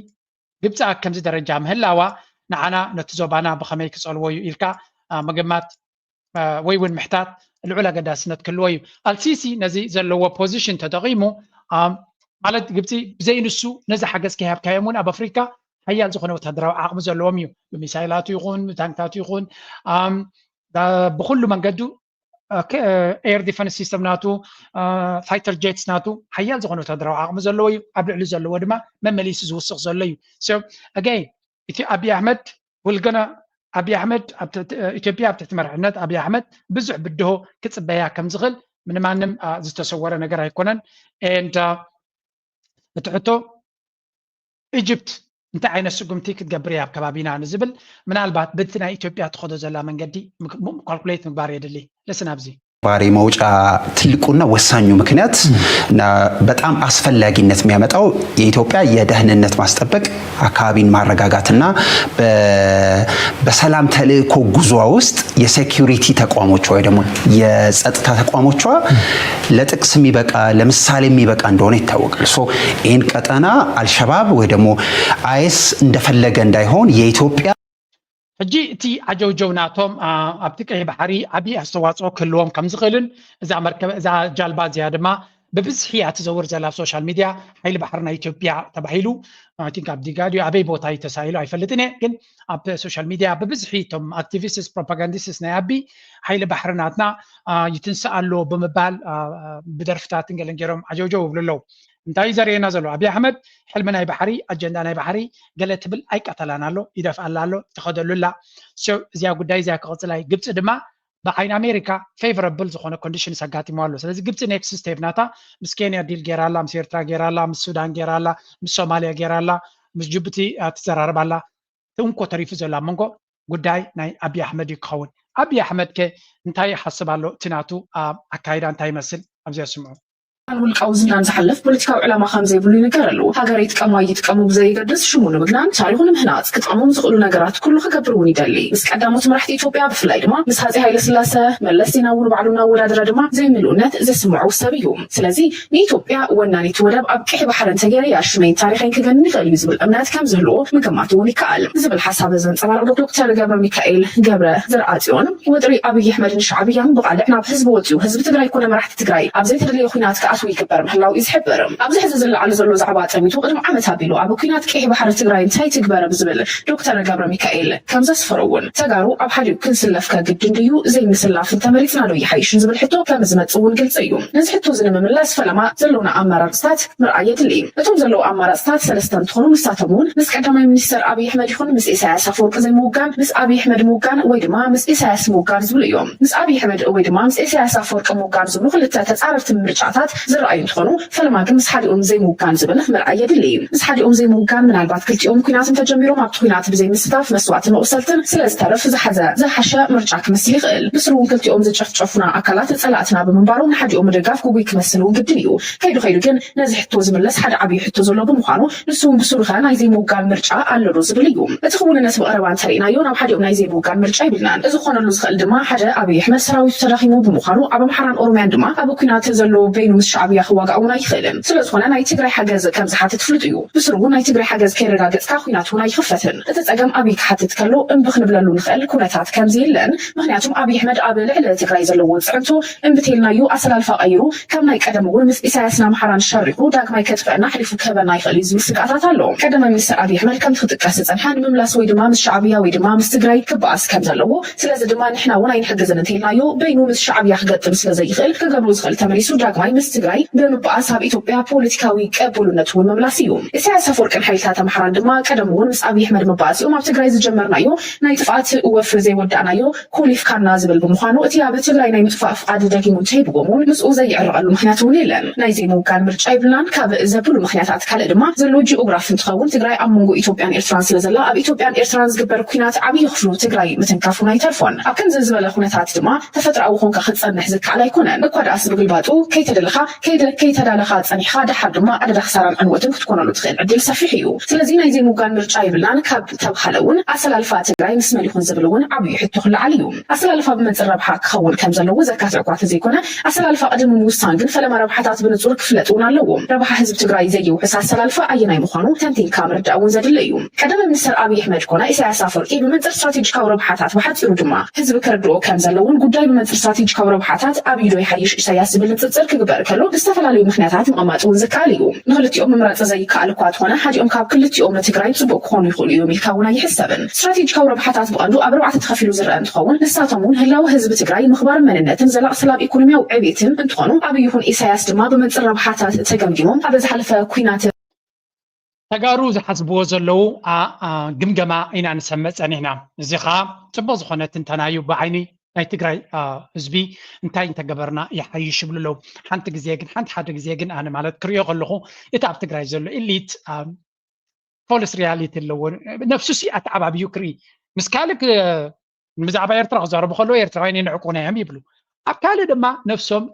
ግብፂ ኣብ ከምዚ ደረጃ ምህላዋ ንዓና ነቲ ዞባና ብኸመይ ክፀልዎ እዩ ኢልካ ምግማት ወይ እውን ምሕታት ልዑል ኣገዳስነት ክህልዎ እዩ። ኣልሲሲ ነዚ ዘለዎ ፖዚሽን ተጠቒሙ፣ ማለት ግብፂ ብዘይ ንሱ ነዚ ሓገዝ ከይሃብካዮም እውን ኣብ ኣፍሪካ ሓያል ዝኾነ ወታደራዊ ዓቕሚ ዘለዎም እዩ። ብሚሳይላቱ ይኹን ብታንክታቱ ይኹን ብኩሉ መንገዱ ኤር ዲፈንስ ሲስተም ናቱ፣ ፋይተር ጀትስ ናቱ ሓያል ዝኾነ ወታደራዊ ዓቕሚ ዘለዎ እዩ። ኣብ ልዕሊ ዘለዎ ድማ መመሊሱ ዝውስኽ ዘሎ እዩ። ኣገይ እቲ ኣብይ ኣሕመድ ውልገና ኣብይ ኣሕመድ ኢትዮጵያ ኣብ ትሕቲ መርሕነት ኣብይ ኣሕመድ ብዙሕ ብድሆ ክፅበያ ከም ዝኽእል ምንማንም ዝተሰወረ ነገር ኣይኮነን። እቲ ሕቶ ኢጅፕት እንታይ ዓይነት ስጉምቲ ክትገብር እያ ኣብ ከባቢና ንዝብል ምናልባት በቲ ናይ ኢትዮጵያ ትኸዶ ዘላ መንገዲ ካልኩሌት ምግባር የድሊ። ለስን ኣብዚ ባሪ መውጫ ትልቁና ወሳኙ ምክንያት እና በጣም አስፈላጊነት የሚያመጣው የኢትዮጵያ የደህንነት ማስጠበቅ፣ አካባቢን ማረጋጋትና በሰላም ተልእኮ ጉዞ ውስጥ የሴኩሪቲ ተቋሞች ወይ ደግሞ የጸጥታ ተቋሞች ለጥቅስ የሚበቃ ለምሳሌ የሚበቃ እንደሆነ ይታወቃል። ይህን ቀጠና አልሸባብ ወይ ደግሞ አይስ እንደፈለገ እንዳይሆን የኢትዮጵያ ሕጂ እቲ ዓጀውጀው ናቶም ኣብቲ ቀይ ባሕሪ ዓብዪ ኣስተዋፅኦ ክህልዎም ከም ዝኽእልን እዛ መርከብ እዛ ጃልባ እዚኣ ድማ ብብዝሒ እያ ትዘውር ዘላ ኣብ ሶሻል ሚድያ ሓይሊ ባሕሪ ናይ ኢትዮጵያ ተባሂሉ ቲንክ ኣብ ዲጋ ድዩ ኣበይ ቦታ እዩ ተሳኢሉ ኣይፈልጥን እየ። ግን ኣብ ሶሻል ሚድያ ብብዝሒ እቶም ኣክቲቪስትስ ፕሮፓጋንዲስትስ ናይ ኣቢ ሓይሊ ባሕሪ ናትና ይትንስእ ኣሎ ብምባል ብደርፍታትን ገለን ገይሮም ዓጀውጀው ይብሉ ኣለዉ። እንታይ እዩ ዘርእየና ዘሎ? ኣብይ ኣሕመድ ሕልሚ ናይ ባሕሪ ኣጀንዳ ናይ ባሕሪ ገለ ትብል ኣይቀተላን ኣሎ ይደፍኣላ ኣሎ ትኸደሉ ኣላ። እዚኣ ጉዳይ እዚኣ ክቕፅላ እዩ። ግብፂ ድማ ብዓይኒ ኣሜሪካ ፌቨረብል ዝኾነ ኮንዲሽንስ ኣጋጢሞ ኣሎ። ስለዚ ግብፂ ኔክስት ስቴፕ ናታ ምስ ኬንያ ዲል ገይራ ኣላ፣ ምስ ኤርትራ ገይራ ኣላ፣ ምስ ሱዳን ገይራ ኣላ፣ ምስ ሶማልያ ገይራ ኣላ፣ ምስ ጅቡቲ ትዘራረብ ኣላ። እቲ እንኮ ተሪፉ ዘሎ ኣብ መንጎ ጉዳይ ናይ ኣብይ ኣሕመድ እዩ ክኸውን። ኣብይ ኣሕመድ ከ እንታይ ይሓስብ ኣሎ? እቲ ናቱ ኣካይዳ እንታይ ይመስል? ኣብዚኣ ስምዑ። ውልቃዊ ዝናን ዝሓልፍ ፖለቲካዊ ዕላማ ከም ዘይብሉ ይንገረሉ። ሃገረይ ጥቀሙ ኣይጥቀሙ ብዘይገድስ ሽሙ ንምግናን ታሪኹ ንምህናፅ ክጠቕሞም ዝኽእሉ ነገራት ኩሉ ክገብር እውን ይደሊ። ምስ ቀዳሞት መራሕቲ ኢትዮጵያ ብፍላይ ድማ ምስ ሃፀይ ሃይለስላሰ፣ መለስ ዜናዊ ንባዕሉ እናወዳደረ ድማ ዘይምልኡነት ዘስምዖ ሰብ እዩ። ስለዚ ንኢትዮጵያ ወናኒት ወደብ ኣብ ቀይሕ ባሕሪ እንተገይረያ ሽመይን ታሪኸይን ክገንን ይኽእል እዩ ዝብል እምነት ከም ዝህልዎ ምግማት እውን ይከኣል ዝብል ሓሳብ ዘንፀባረቕ ዶክተር ገብረ ሚካኤል ገብረ ዘርኣፅዮን ወጥሪ ኣብይ ኣሕመድን ሻዕብያን ብቓልዕ ናብ ህዝቢ ወፂኡ ህዝቢ ትግራይ ኮነ መራሕቲ ትግራይ ኣብ ዘይተደለየ ኲናት ክኣትዉ ይግበር ምህላው እዩ ዝሕብር። ኣብዚ ሕዚ ዝለዓል ዘሎ ዛዕባ ጠሚቱ ቅድሚ ዓመት ኣቢሉ ኣብ ኲናት ቀይሕ ባሕሪ ትግራይ እንታይ ትግበር ብዝብል ዶክተር ገብረ ሚካኤል ከም ዘስፈሮ እውን ተጋሩ ኣብ ሓዲኡ ክንስለፍ ከግድን ድዩ ዘይምስላፍ እንተመሪፅና ዶ ይሓይሽ ንዝብል ሕቶ ከም ዝመፅእ እውን ግልፂ እዩ። ነዚ ሕቶ እዚ ንምምላስ ፈለማ ዘሎና ኣመራርፅታት ምርኣይ የድሊ። እቶም ዘለዉ ኣማራፅታት ሰለስተ እንትኾኑ ንሳቶም እውን ምስ ቀዳማይ ሚኒስተር ኣብይ ኣሕመድ ይኹን ምስ ኢሳያስ ኣፈወርቂ ዘይምውጋን፣ ምስ ኣብይ ኣሕመድ ምውጋን ወይ ድማ ምስ ኢሳያስ ምውጋን ዝብሉ እዮም። ምስ ኣብይ ኣሕመድ ወይ ድማ ምስ ኢሳያስ ኣፈወርቂ ምውጋን ዝብሉ ክልተ ተፃረርቲ ምርጫታት ዝረኣዩ እንትኾኑ ፈለማ ግን ምስ ሓዲኦም ዘይምውጋን ዝብል ምርኣይ የድሊ። ምስ ሓዲኦም ዘይምውጋን ምናልባት ክልቲኦም ኲናት እንተጀሚሮም ኣብቲ ኲናት ብዘይምስታፍ መስዋእትን መቑሰልትን ስለዝተርፍ ዝሓዘ ዝሓሸ ምርጫ ክመስል ይኽእል። ብስሩ እውን ክልቲኦም ዝጨፍጨፉና ኣካላት ፀላእትና ብምንባሮም ንሓዲኦም ምድጋፍ ግጉይ ክመስል እውን ግድን እዩ። ከይዱ ከይዱ ግን ነዚ ሕቶ ዝምለስ ሓደ ዓብዪ ሕቶ ዘሎ ብምዃኑ ንሱ እውን ብስሩ ኸ ናይ ዘይምውጋን ምርጫ ኣሎ ዶ ዝብል እዩ። እቲ ክውንነት ብቐረባ እንተሪእናዮ ናብ ሓዲኦም ናይ ዘይምውጋን ምርጫ የብልናን። እዚ ክኾነሉ ዝኽእል ድማ ሓደ ኣብይ ኣሕመድ ሰራዊቱ ተዳኺሙ ብምዃኑ ኣብ ኣምሓራን ኦሮምያን ድማ ኣብ ኲናት ዘሎ በይኑ ምስ ሻዕብያ ክዋጋእ እውን ኣይኽእልን። ስለዝኾነ ናይ ትግራይ ሓገዝ ከም ዝሓትት ፍሉጥ እዩ። ብስሩ እውን ናይ ትግራይ ሓገዝ ከይረጋገፅካ ኲናት እውን ኣይኽፈትን። እቲ ፀገም ኣብይ ክሓትት ከሎ እምቢ ክንብለሉ ንኽእል ኩነታት ከም ዘየለን ምክንያቱም ኣብይ ኣሕመድ ኣብ ልዕሊ ትግራይ ዘለዎ ፅዕንቶ እምቢ ተይልናዮ ኣሰላልፋ ቀይሩ ካብ ናይ ቀደም እውን ምስ ኢሳያስን ኣምሓራን ሸሪኹ ዳግማይ ከጥፍአና ኣሕሊፉ ክህበና ይኽእል እዩ ዝብል ስግኣታት ኣሎ። ቀዳማይ ሚኒስትር ኣብይ ኣሕመድ ከምቲ ክጥቀስ ዝፀንሐ ንምምላስ ወይ ድማ ምስ ሻዕብያ ወይ ድማ ምስ ትግራይ ክበኣስ ከም ዘለዎ፣ ስለዚ ድማ ንሕና እውን ኣይንሕግዝን እንተኢልናዮ በይኑ ምስ ሻዕብያ ክገጥም ስለዘይኽእል ክገብሮ ዝኽእል ተመሊሱ ዳግማይ ምስ ትግራይ ብምበኣስ ኣብ ኢትዮጵያ ፖለቲካዊ ቅቡልነት እውን ምምላስ እዩ። ኢሳያስ ኣፈወርቅን ሓይልታት ኣምሓራን ድማ ቀደም እውን ምስ ኣብይ ኣሕመድ ምበኣስ እዮም ኣብ ትግራይ ዝጀመርናዮ ናይ ጥፍኣት ወፍሪ ዘይወዳእናዮ ኮሊፍካና ዝብል ብምዃኑ እቲ ኣብ ትግራይ ናይ ምጥፋእ ፍቓድ ደጊሙ እንተሂብዎም እውን ምስኡ ዘይዕረቐሉ ምኽንያት እውን የለን። ናይ ዘይምውጋን ምርጫ የብልናን ካብ ዘብሉ ምኽንያታት ካልእ ድማ ዘሎ ጂኦግራፊ እንትኸውን ትግራይ ኣብ መንጎ ኢትዮጵያን ኤርትራን ስለዘላ ኣብ ኢትዮጵያን ኤርትራን ዝግበር ኲናት ዓብዪ ክፍሉ ትግራይ ምትንካፍ እውን ኣይተርፎን። ኣብ ከምዚ ዝበለ ኩነታት ድማ ተፈጥሮኣዊ ኮንካ ክትፀንሕ ዝከኣል ኣይኮነን። እኳ ደኣስ ብግልባጡ ከይተደለኻ ከይተዳለኻ ፀኒሕኻ ደሓር ድማ ኣደዳ ክሳራን ዕንወትን ክትኮነሉ ትኽእል ዕድል ሰፊሕ እዩ። ስለዚ ናይ ዘይምውጋን ምርጫ የብልናን ካብ ተብሃለ እውን ኣሰላልፋ ትግራይ ምስ መን ይኹን ዝብል እውን ዓብዩ ሕቶ ክለዓል እዩ። ኣሰላልፋ ብመንፅር ረብሓ ክኸውን ከም ዘለዎ ዘካትዕ እኳ ተዘይኮነ ኣሰላልፋ ቅድሚ ምውሳን ግን ፈለማ ረብሓታት ብንፁር ክፍለጥ እውን ኣለዎ። ረብሓ ህዝቢ ትግራይ ዘይውሕስ ኣሰላልፋ ኣየናይ ምዃኑ ተንቲንካ ምርዳእ እውን ዘድሊ እዩ። ቀዳማይ ሚኒስትር ኣብይ ኣሕመድ ኮነ ኢሳያስ ኣፈወርቂ ብመንፅር ስትራቴጂካዊ ረብሓታት ብሓፂሩ ድማ ህዝቢ ክርድኦ ከም ዘለዎን ጉዳይ ብመንፅር ስትራቴጂካዊ ረብሓታት ኣብይ ዶ ይሓይሽ ኢሳያስ ዝብል ንፅፅር ክግበር ከሎ ብዝተፈላለዩ ምክንያታት ምቕማጥ እውን ዝከኣል እዩ። ንክልቲኦም ምምራፅ ዘይከኣል እኳ ተኾነ ሓዲኦም ካብ ክልቲኦም ንትግራይ ፅቡቅ ክኾኑ ይኽእሉ እዮም ኢልካ እውን ኣይሕሰብን። ስትራቴጂካዊ ረብሓታት ብቐንዱ ኣብ ኣርባዕተ ተኸፊሉ ዝረአ እንትኸውን ንሳቶም እውን ህላወ ህዝቢ ትግራይ ምኽባር መንነትን ዘላቂ ሰላም ኢኮኖሚያዊ ዕቤትን እንትኾኑ ኣብይ ይኹን ኢሳያስ ድማ ብመንፅር ረብሓታት ተገምጊሞም ኣብ ዝሓለፈ ኩናት ተጋሩ ዝሓስብዎ ዘለዉ ግምገማ ኢና ንሰምዕ ፀኒሕና። እዚ ከዓ ፅቡቅ ዝኮነ ትንተና እዩ። ብዓይኒ ናይ ትግራይ ህዝቢ እንታይ እንተገበርና ይሓይሽ ይብሉ ኣለዉ። ሓንቲ ግዜ ግን ሓንቲ ሓደ ግዜ ግን ኣነ ማለት ክሪኦ ከለኩ እቲ ኣብ ትግራይ ዘሎ ኢሊት ፎልስ ሪያሊቲ ኣለዎ። ነፍሱ ሲ ኣተዓባብዩ ክርኢ ምስ ካልእ ብዛዕባ ኤርትራ ክዛረቡ ከለዉ ኤርትራውያን የንዕቁና እዮም ይብሉ። ኣብ ካልእ ድማ ነፍሶም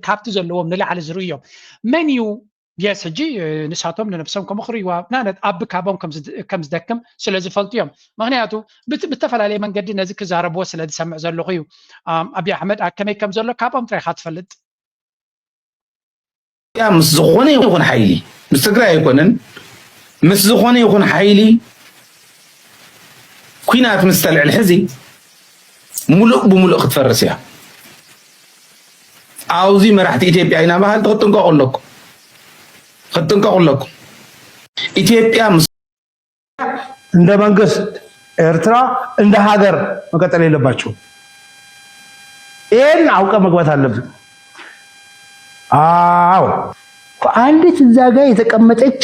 ካብቲ ዘለዎም ንላዕሊ ዝርእዮም መን እዩ የስ ሕጂ ንሳቶም ንነብሶም ከምኡ ክርእይዋ ናነት ኣብ ካቦም ከም ዝደክም ስለ ዝፈልጡ እዮም። ምክንያቱ ብዝተፈላለየ መንገዲ ነዚ ክዛረብዎ ስለ ዝሰምዕ ዘለኹ እዩ። ኣብይ ኣሕመድ ኣብ ከመይ ከም ዘሎ ካብኦም ጥራይ ኢካ ትፈልጥ። ኢትዮጵያ ምስ ዝኾነ ይኹን ሓይሊ ምስ ትግራይ ኣይኮነን ምስ ዝኾነ ይኹን ሓይሊ ኲናት ምስ ተልዕል ሕዚ ሙሉእ ብሙሉእ ክትፈርስ እያ። ኣብዚ መራሕቲ ኢትዮጵያ ኢና በሃልቲ ክትጥንቀቁ ኣለኩም ክትጥንቀቁ ኣለኩም። ኢትዮጵያ ምስ እንደ መንግስት ኤርትራ እንደ ሀገር መቀጠል የለባቸውም። ይህን አውቀ መግባት አለብን። አዎ አንዲት እዛ ጋ የተቀመጠች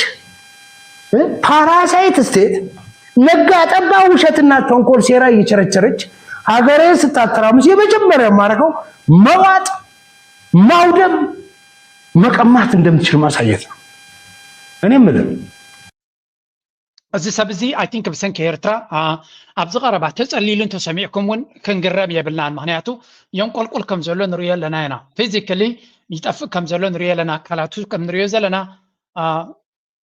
parasite state ነጋ ጠባ ውሸትና ተንኮል ሴራ እየቸረቸረች ሀገሬን ስታተራምስ የመጀመሪያ የማረገው መዋጥ ማውደም መቀማት እንደምትችል ማሳየት ነው። እኔ የምልህ እዚ ሰብ እዚ I think ብሰንኪ ኤርትራ ኣብዚ ቀረባ ተጸሊሉ እንተሰሚዕኩም እውን ክንግረም የብልናን። ምክንያቱ የንቆልቁል ከም ዘሎ ንርእዮ ኣለና ኢና። Physically ይጠፍእ ከም ዘሎ ንርእዮ ኣለና። ኣካላቱ ከም ንርእዮ ዘለና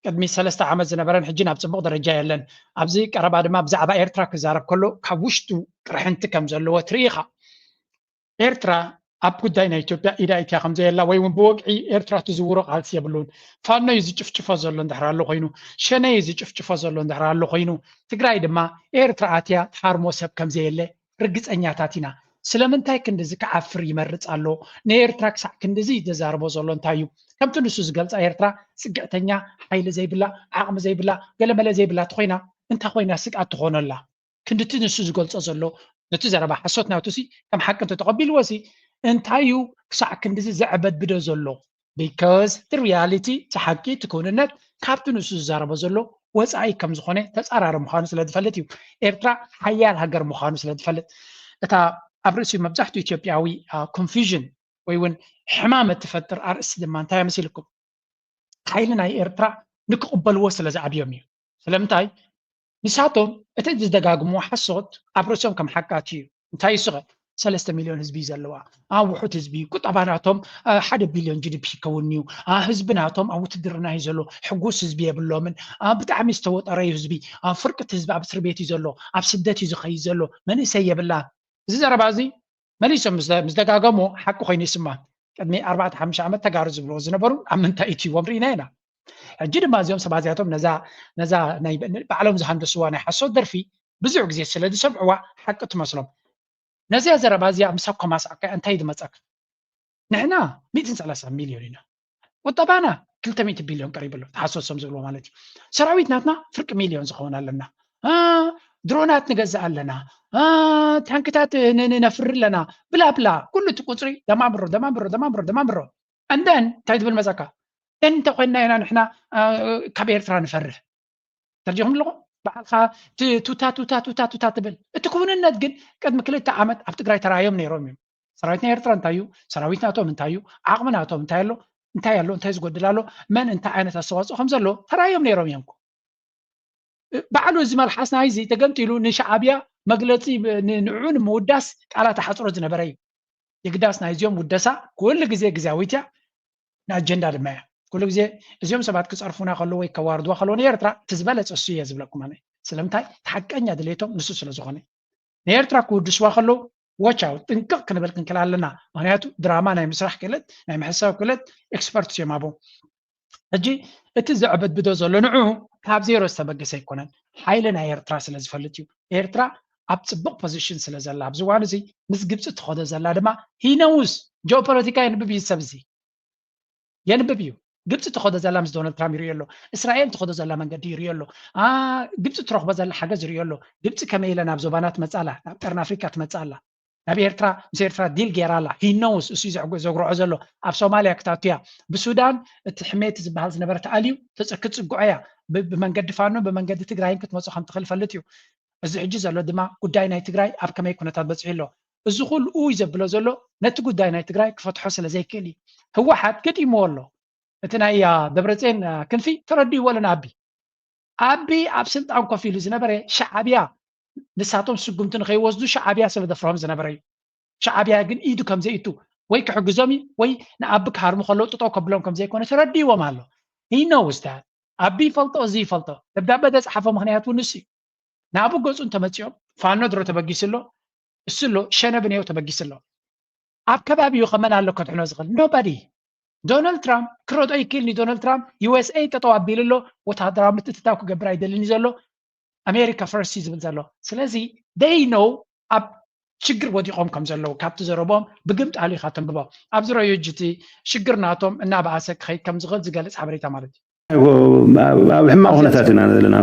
ቅድሚ ሰለስተ ዓመት ዝነበረን ሕጂ ናብ ጽቡቕ ደረጃ የለን። ኣብዚ ቀረባ ድማ ብዛዕባ ኤርትራ ክዛረብ ከሎ ካብ ውሽጡ ቅርሕንቲ ከም ዘለዎ ትርኢ ኢኻ። ኤርትራ ኣብ ጉዳይ ናይ ኢትዮጵያ ኢዳ ኢትያ ከም ዘየላ ወይ እውን ብወግዒ ኤርትራ ትዝውሮ ቃልሲ የብሉን። ፋኖ እዩ ዝጭፍጭፎ ዘሎ እንድሕር ኣሎ ኮይኑ፣ ሸነ እዩ ዝጭፍጭፎ ዘሎ እንድሕር ኣሎ ኮይኑ፣ ትግራይ ድማ ኤርትራ ኣትያ ትሃርሞ ሰብ ከም ዘየለ ርግጸኛታት ኢና። ስለምንታይ ክንድዚ ክዓፍር ይመርጽ ኣሎ? ንኤርትራ ክሳዕ ክንድዚ ዘዛርቦ ዘሎ እንታይ እዩ? ከምቲ ንሱ ዝገልጻ ኤርትራ ጽግዕተኛ፣ ሓይሊ ዘይብላ፣ ዓቕሚ ዘይብላ፣ ገለመለ ዘይብላ ተኾይና እንታይ ኮይና ስግኣት ትኾኖ ኣላ? ክንድቲ ንሱ ዝገልጾ ዘሎ ነቲ ዘረባ ሓሶት ናቱ ሲ ከም ሓቂ እንተተቐቢልዎ ሲ እንታይ እዩ ክሳዕ ክንድዚ ዘዕበድብዶ ዘሎ? Because እቲ reality እቲ ሓቂ እቲ ክውንነት ካብቲ ንሱ ዝዛረቦ ዘሎ ወፃኢ ከም ዝኾነ ተፃራሪ ምዃኑ ስለ ዝፈልጥ እዩ። ኤርትራ ሓያል ሃገር ምዃኑ ስለ ዝፈልጥ እታ ኣብ ርእሲ መብዛሕትኡ ኢትዮጵያዊ confusion ወይ እውን ሕማም እትፈጥር ኣርእስቲ ድማ እንታይ መሲልኩም? ሓይሊ ናይ ኤርትራ ንክቕበልዎ ስለ ዝኣብዮም እዩ። ስለምንታይ? ንሳቶም እቲ ዝደጋግምዎ ሓሶት ኣብ ርእሶም ከም ሓቂ ኣትዩ እዩ። እንታይ እሱ ኸ? ሰለስተ ሚልዮን ህዝቢ እዩ ዘለዋ። አ ውሑድ ህዝቢ እዩ። ቁጠባ ናቶም ሓደ ቢልዮን ጂ ዲ ፒ ይከውን እዩ። አ ህዝቢ ናቶም ኣብ ውትድርና እዩ ዘሎ። ሕጉስ ህዝቢ የብሎምን። አ ብጣዕሚ ዝተወጠረ እዩ ህዝቢ። አ ፍርቂ እቲ ህዝቢ ኣብ እስር ቤት እዩ ዘሎ። ኣብ ስደት እዩ ዝኸይድ ዘሎ። መንእሰይ የብላን። እዚ ዘረባ እዚ መሊሶም ምስ ምስ ደጋገሞ ሓቂ ኮይኑ ይስማዕ። ቅድሚ ኣርባዕተ ሓሙሽተ ዓመት ተጋሩ ዝብልዎ ዝነበሩ ኣብ ምንታይ እትይዎም ርኢና ኢና። ሕጂ ድማ እዚኦም ሰባት እዚኣቶም ነዛ ነዛ ናይ ባዕሎም ዝሃንደስዋ ናይ ሓሶት ደርፊ ብዙሕ ግዜ ስለ ዝሰምዕዋ ሓቂ ትመስሎም። ነዚኣ ዘረባ እዚኣ ምስ ኣኮማሳዕካያ እንታይ ዝመፀካ? ንሕና ሚእትን ሰላሳን ሚልዮን ኢና። ቁጠባና ክልተ ሚእቲ ቢልዮን ቀሪቡ ኣሎ። ተሓሰሶም ዝብልዎ ማለት እዩ። ሰራዊት ናትና ፍርቂ ሚልዮን ዝኸውን ኣለና። ድሮናት ንገዝእ ኣለና። ታንክታት ነፍሪ ኣለና። ብላ ብላ ኩሉ እቲ ቁፅሪ ደማምሮ ደማምሮ ደማምሮ ደማምሮ and then እንታይ ዝብል መፀካ? እንተ ኮይንና ኢና ንሕና ካብ ኤርትራ ንፈርህ። ተርዲኹም ኣለኹም? ባዕልኻ ቱታ ቱታ ቱታ ቱታ ትብል። እቲ ክውንነት ግን ቅድሚ ክልተ ዓመት ኣብ ትግራይ ተራእዮም ነይሮም እዮም። ሰራዊት ናይ ኤርትራ እንታይ እዩ? ሰራዊት ናቶም እንታይ እዩ? ዓቕሚ ናቶም እንታይ ኣሎ? እንታይ ኣሎ? እንታይ ዝጎድል ኣሎ? መን እንታይ ዓይነት ኣስተዋፅኦ ከም ዘሎ ተራእዮም ነይሮም እዮም። ባዕሉ እዚ መልሓስ ናይዚ ተገምጢሉ ንሻዕብያ መግለፂ ንዕኡ ንምውዳስ ቃላት ኣሓፅሮ ዝነበረ እዩ። የግዳስ ናይዚኦም ውደሳ ኩሉ ግዜ ግዜያዊት እያ። ንኣጀንዳ ድማ እያ። ኩሉ ግዜ እዚኦም ሰባት ክፀርፉና ከለዉ ወይ ከዋርድዋ ከለዉ ንኤርትራ እቲ ዝበለፀ እሱ እየ ዝብለኩም ኣነ። ስለምንታይ? እቲ ሓቀኛ ድሌቶም ንሱ ስለ ዝኾነ። ንኤርትራ ክውድስዋ ከለዉ ዋች ኣውት ጥንቅቕ ክንብል ክንክእል ኣለና። ምክንያቱ ድራማ ናይ ምስራሕ ክእለት ናይ ምሕሳብ ክእለት ኤክስፐርትስ እዮም ኣብኡ። ሕጂ እቲ ዘዕበድብዶ ዘሎ ንዑ ካብ ዜሮ ዝተበገሰ ኣይኮነን። ሓይሊ ናይ ኤርትራ ስለ ዝፈልጥ እዩ። ኤርትራ ኣብ ፅቡቕ ፖዚሽን ስለ ዘላ ኣብዚ እዋን እዚ ምስ ግብፂ ትኸዶ ዘላ ድማ ሂነውስ ጂኦፖለቲካ የንብብ እዩ ሰብ እዚ የንብብ እዩ። ግብፂ ትኸዶ ዘላ ምስ ዶናልድ ትራምፕ ይርእዮ ኣሎ። እስራኤል ትኸዶ ዘላ መንገዲ ይርእዮ ኣሎ። ግብፂ ትረኽቦ ዘላ ሓገዝ ይርእዮ ኣሎ። ግብፂ ከመይ ኢለ ናብ ዞባና ትመፅእ ኣላ፣ ናብ ቀርኒ ኣፍሪካ ትመፅእ ኣላ፣ ናብ ኤርትራ ምስ ኤርትራ ዲል ገይራ ኣላ። ሂነውስ እሱ ዘጉርዖ ዘሎ ኣብ ሶማልያ ክታቱያ ብሱዳን እቲ ሕሜቲ ዝበሃል ዝነበረ ተኣልዩ ክትፅግዖ እያ። ብመንገዲ ፋኖ ብመንገዲ ትግራይን ክትመፁ ከም ትኽእል ይፈልጥ እዩ። እዚ ሕጂ ዘሎ ድማ ጉዳይ ናይ ትግራይ ኣብ ከመይ ኩነታት በፂሑ ኣሎ። እዚ ኩሉ እዩ ዘብሎ ዘሎ ነቲ ጉዳይ ናይ ትግራይ ክፈትሖ ስለ ዘይክእል እዩ። ህወሓት ገጢምዎ ኣሎ። እቲ ናይ ደብረፅዮን ክንፊ ተረዲእዎ ኣሎ ንኣቢ። ኣቢ ኣብ ስልጣን ኮፍ ኢሉ ዝነበረ ሻዕብያ ንሳቶም ስጉምቲ ንኸይወስዱ ሻዕብያ ስለ ዘፍርሆም ዝነበረ እዩ። ሻዕብያ ግን ኢዱ ከም ዘይእቱ ወይ ክሕግዞም እዩ ወይ ንኣቢ ክሃርሙ ከለዉ ጥጠው ከብሎም ከም ዘይኮነ ተረዲእዎም ኣሎ። ይነውስታ ኣቢ ይፈልጦ እዚ ይፈልጦ። ደብዳበ ዘፅሓፎ ምክንያት እውን ንሱ እዩ። ንኣቡ ገፁ እንተመፂኦም ፋኖ ድሮ ተበጊሱ ኣሎ፣ እሱ ኣሎ፣ ሸነ ብንየው ተበጊሱ ኣሎ። ኣብ ከባቢኡ ከመን ኣሎ ከድሕኖ ዝኽእል? ኖባዲ። ዶናልድ ትራምፕ ክረድኦ ይክእል ኒ። ዶናልድ ትራምፕ ዩ ኤስ ኤ ጠጠው ኣቢሉ ኣሎ፣ ወታደራዊ ምትእትታው ክገብር ኣይደልን እዩ ዘሎ፣ ኣሜሪካ ፈርስት እዩ ዝብል ዘሎ። ስለዚ ደይ ነው ኣብ ሽግር ወዲቖም ከም ዘለዉ ካብቲ ዘረቦም ብግምጣሉ ኢኻ ተንብቦ። ኣብዚ ረዩ እጅ እቲ ሽግር ናቶም እናበኣሰ ክኸይድ ከም ዝኽእል ዝገልጽ ሓበሬታ ማለት እዩ። ኣብ ሕማቕ ኩነታት ኢና ዘለና።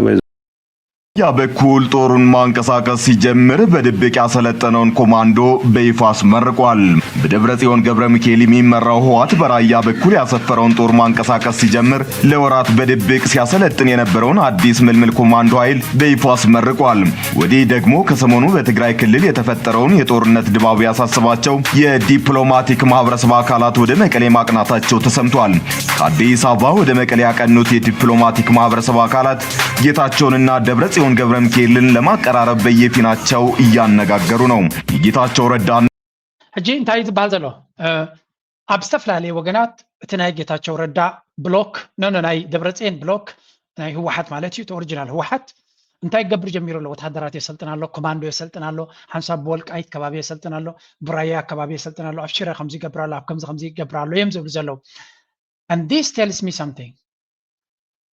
በኩል ጦሩን ማንቀሳቀስ ሲጀምር በድብቅ ያሰለጠነውን ኮማንዶ በይፋ አስመርቋል። በደብረ ጽዮን ገብረ ሚካኤል የሚመራው ህወሓት በራያ በኩል ያሰፈረውን ጦር ማንቀሳቀስ ሲጀምር ለወራት በድብቅ ሲያሰለጥን የነበረውን አዲስ ምልምል ኮማንዶ ኃይል በይፋ አስመርቋል። ወዲህ ደግሞ ከሰሞኑ በትግራይ ክልል የተፈጠረውን የጦርነት ድባብ ያሳሰባቸው የዲፕሎማቲክ ማህበረሰብ አካላት ወደ መቀሌ ማቅናታቸው ተሰምቷል። ከአዲስ አበባ ወደ መቀሌ ያቀኑት የዲፕሎማቲክ ማህበረሰብ አካላት ጌታቸውንና ደብረጽዮን ገብረ ሚካኤልን ለማቀራረብ በየፊናቸው እያነጋገሩ ነው። የጌታቸው ረዳን ሕጂ እንታይ ዝበሃል ዘሎ ኣብ ዝተፈላለዩ ወገናት እቲ ናይ ጌታቸው ረዳ ብሎክ ኖ ኖ ናይ ደብረጽዮን ብሎክ ናይ ህወሓት ማለት እዩ። እቲ ኦሪጂናል ህወሓት እንታይ ክገብር ጀሚሩ ኣሎ? ወታደራት የሰልጥን ኣሎ፣ ኮማንዶ የሰልጥን ኣሎ፣ ሓንሳብ ብወልቃይት ከባቢ የሰልጥን ኣሎ፣ ብራያ ከባቢ የሰልጥን ኣሎ፣ ኣብ ሽረ ከምዚ ይገብር ኣሎ፣ ኣብ ከምዚ ከምዚ ይገብር ኣሎ እዮም ዝብሉ ዘለዉ። And this tells me something።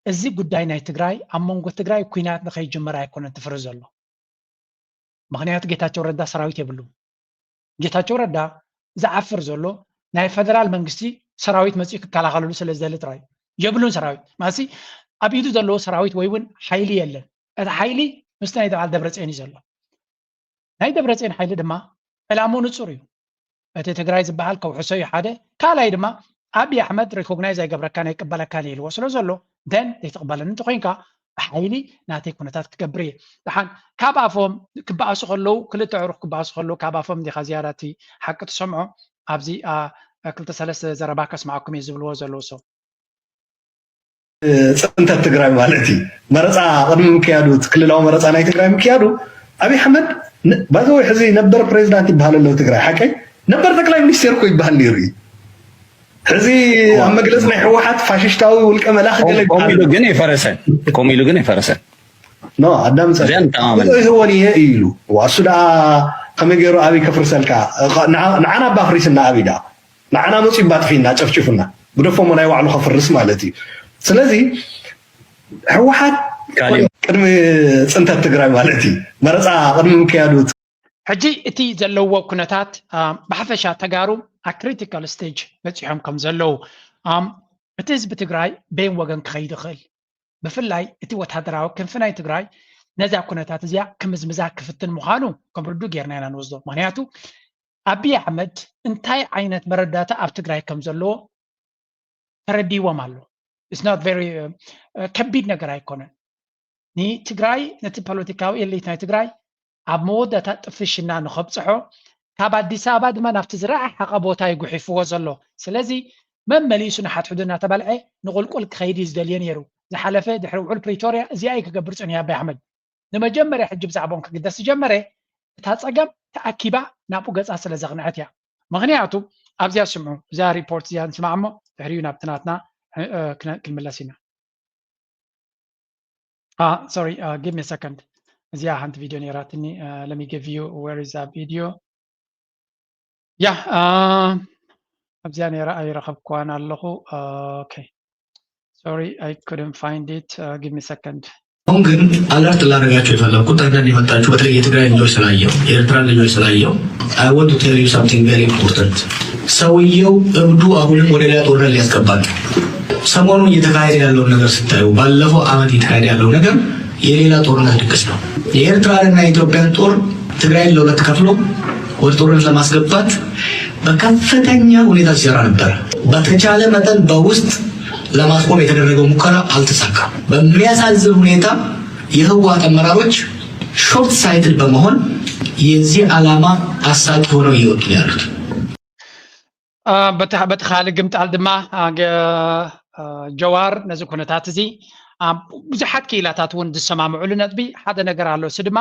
እዚ ጉዳይ ናይ ትግራይ ኣብ መንጎ ትግራይ ኩናት ንኸይጅመር ኣይኮነን ትፍሪ ዘሎ። ምክንያቱ ጌታቸው ረዳ ሰራዊት የብሉን። ጌታቸው ረዳ ዝዓፍር ዘሎ ናይ ፈደራል መንግስቲ ሰራዊት መፅኡ ክከላኸለሉ ስለ ዝደሊ ጥራይ የብሉን ሰራዊት ማሲ ኣብ ኢዱ ዘለዎ ሰራዊት ወይ እውን ሓይሊ የለን። እቲ ሓይሊ ምስቲ ናይ በዓል ደብረፅዮን እዩ ዘሎ። ናይ ደብረፅዮን ሓይሊ ድማ ዕላምኡ ንፁር እዩ። እቲ ትግራይ ዝበሃል ከውሕሶ እዩ ሓደ። ካልኣይ ድማ ኣብይ ኣሕመድ ሪኮግናይዝ ኣይገብረካን ኣይቅበለካን ኢልዎ ስለ ዘሎ ደን ዘይትቕበለኒ እንተኮይንካ ብሓይሊ ናተይ ኩነታት ክገብር እየ። ደሓን ካብ ኣፎም ክበኣሱ ከለዉ ክልተ ዕሩኽ ክበኣሱ ከለዉ ካብ ኣፎም እንዲኻ ዝያዳ እቲ ሓቂ ትሰምዖ። ኣብዚ ክልተ ሰለስተ ዘረባ ከስማዕኩም እየ ዝብልዎ ዘለዉ ሰው ፅንተት ትግራይ ማለት እዩ። መረፃ ቅድሚ ምክያዱ እቲ ክልላዊ መረፃ ናይ ትግራይ ምክያዱ ኣብይ ኣሕመድ ባይዘወይ ሕዚ ነበር ፕሬዚዳንት ይበሃል ኣሎ ትግራይ ሓቀይ ነበር ጠቅላይ ሚኒስቴር እኮ ይበሃል ነይሩ እዩ። ሕዚ ኣብ መግለፂ ናይ ህወሓት ፋሽሽታዊ ውልቀ መላኺ ገለ ቆሚሉ ግን የፈረሰ ቆሚሉ ግን የፈረሰ ኖ ኣዳምፀ ይህወን እየ እዩ ኢሉ ዋሱ ደኣ ከመይ ገይሩ ኣብይ ከፍርሰልካ ንዓና ባፍሪስና ኣብይ ደኣ ንዓና መፂኡ ባጥፊና ጨፍጭፉና ግደፎሞ ናይ ባዕሉ ከፍርስ ማለት እዩ። ስለዚ ህወሓት ቅድሚ ፅንተት ትግራይ ማለት እዩ መረፃ ቅድሚ ምክያዱ ሕጂ እቲ ዘለዎ ኩነታት ብሓፈሻ ተጋሩ ኣብ ክሪቲካል ስቴጅ በፂሖም ከም ዘለዉ እቲ ህዝቢ ትግራይ በይን ወገን ክኸይድ ይኽእል። ብፍላይ እቲ ወታደራዊ ክንፊ ናይ ትግራይ ነዛ ኩነታት እዚኣ ክምዝምዛ ክፍትን ምዃኑ ከም ርዱእ ጌርና ኢና ንወስዶ። ምክንያቱ ኣብይ ኣሕመድ እንታይ ዓይነት መረዳእታ ኣብ ትግራይ ከም ዘለዎ ተረዲዎም ኣሎ። ከቢድ ነገር ኣይኮነን። ንትግራይ ነቲ ፖለቲካዊ ኤሊት ናይ ትግራይ ኣብ መወዳእታ ጥፍሽና ንኸብፅሖ ካብ ኣዲስ ኣበባ ድማ ናብቲ ዝረሓሓቐ ቦታ እዩ ጉሒፍዎ ዘሎ። ስለዚ መመሊሱ ንሓድሕዱ እናተባልዐ ንቑልቁል ክኸይድ እዩ ዝደልዮ ነይሩ። ዝሓለፈ ድሕሪ ውዕል ፕሪቶርያ እዚኣ እዩ ክገብር ፅንዩ ኣቢ ኣሕመድ። ንመጀመርያ ሕጂ ብዛዕባኦም ክግደስ ዝጀመረ እታ ፀገም ተኣኪባ ናብኡ ገፃ ስለ ዘቕንዐት እያ። ምኽንያቱ ኣብዚኣ ስምዑ፣ እዛ ሪፖርት እዚኣ ንስማዕ እሞ ድሕሪኡ ናብቲ ናትና እ፣ እ፣ ክነ- ክንምለስ ኢና። Ah, sorry, uh, give me a second. እዚኣ ሓንቲ ቪድዮ ነይራትኒ። Uh, let me give you, where is that video? Yeah, uh, ኣብዚኣ ነይራ ኣይረኸብኳን ኣለኹ። Uh, okay. Sorry, I couldn't find it. Uh, give me a second. አሁን ግን አለርት ላደርጋችሁ የፈለግኩት አንዳንድ የመጣችሁ በተለይ የትግራይ ልጆች ስላየው የኤርትራ ልጆች ስላየው I want to tell you something very important። ሰውየው እብዱ አሁንም ወደ ሌላ ጦርነት ሊያስገባ ነው። ሰሞኑን እየተካሄደ ያለውን ነገር ስታዩ ባለፈው አመት እየተካሄደ ያለው ነገር የሌላ ጦርነት ድግስ ነው። የኤርትራንና የኢትዮጵያን ጦር ትግራይን ለሁለት ከፍሎ ወደ ጦርነት ለማስገባት በከፍተኛ ሁኔታ ሲሰራ ነበረ። በተቻለ መጠን በውስጥ ለማስቆም የተደረገው ሙከራ አልተሳካም። በሚያሳዝን ሁኔታ የህወሓት አመራሮች short sighted በመሆን የዚህ ዓላማ አሳቂ ሆነው እየወጡ ነው ያሉት። በቲ ካልእ ግምጣል ድማ ጀዋር ነዚ ኩነታት እዚ ብዙሓት ክኢላታት እውን ዝሰማምዑሉ ነጥቢ ሓደ ነገር ኣሎ። እሱ ድማ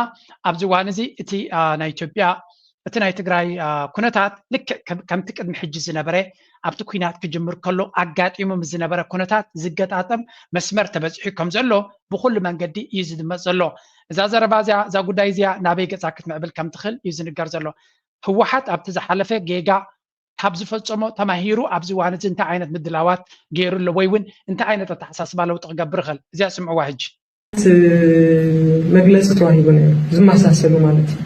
ኣብዚ እዋን እዚ እቲ ናይ ኢትዮጵያ እቲ ናይ ትግራይ ኩነታት ልክዕ ከምቲ ቅድሚ ሕጂ ዝነበረ ኣብቲ ኲናት ክጅምር ከሎ ኣጋጢሙ ምስ ዝነበረ ኩነታት ዝገጣጠም መስመር ተበፂሑ ከም ዘሎ ብኩሉ መንገዲ እዩ ዝድመፅ ዘሎ። እዛ ዘረባ እዚኣ እዛ ጉዳይ እዚኣ ናበይ ገፃ ክትምዕብል ከም ትኽእል እዩ ዝንገር ዘሎ። ህወሓት ኣብቲ ዝሓለፈ ጌጋ ካብ ዝፈፀሞ ተማሂሩ ኣብዚ እዋን እዚ እንታይ ዓይነት ምድላዋት ገይሩ ኣሎ ወይ እውን እንታይ ዓይነት ኣተሓሳስባ ለውጢ ክገብር ይኽእል? እዚኣ ስምዕዋ ሕጂ። መግለፂ ተዋሂቡ ነይሩ ዝመሳሰሉ ማለት እዩ።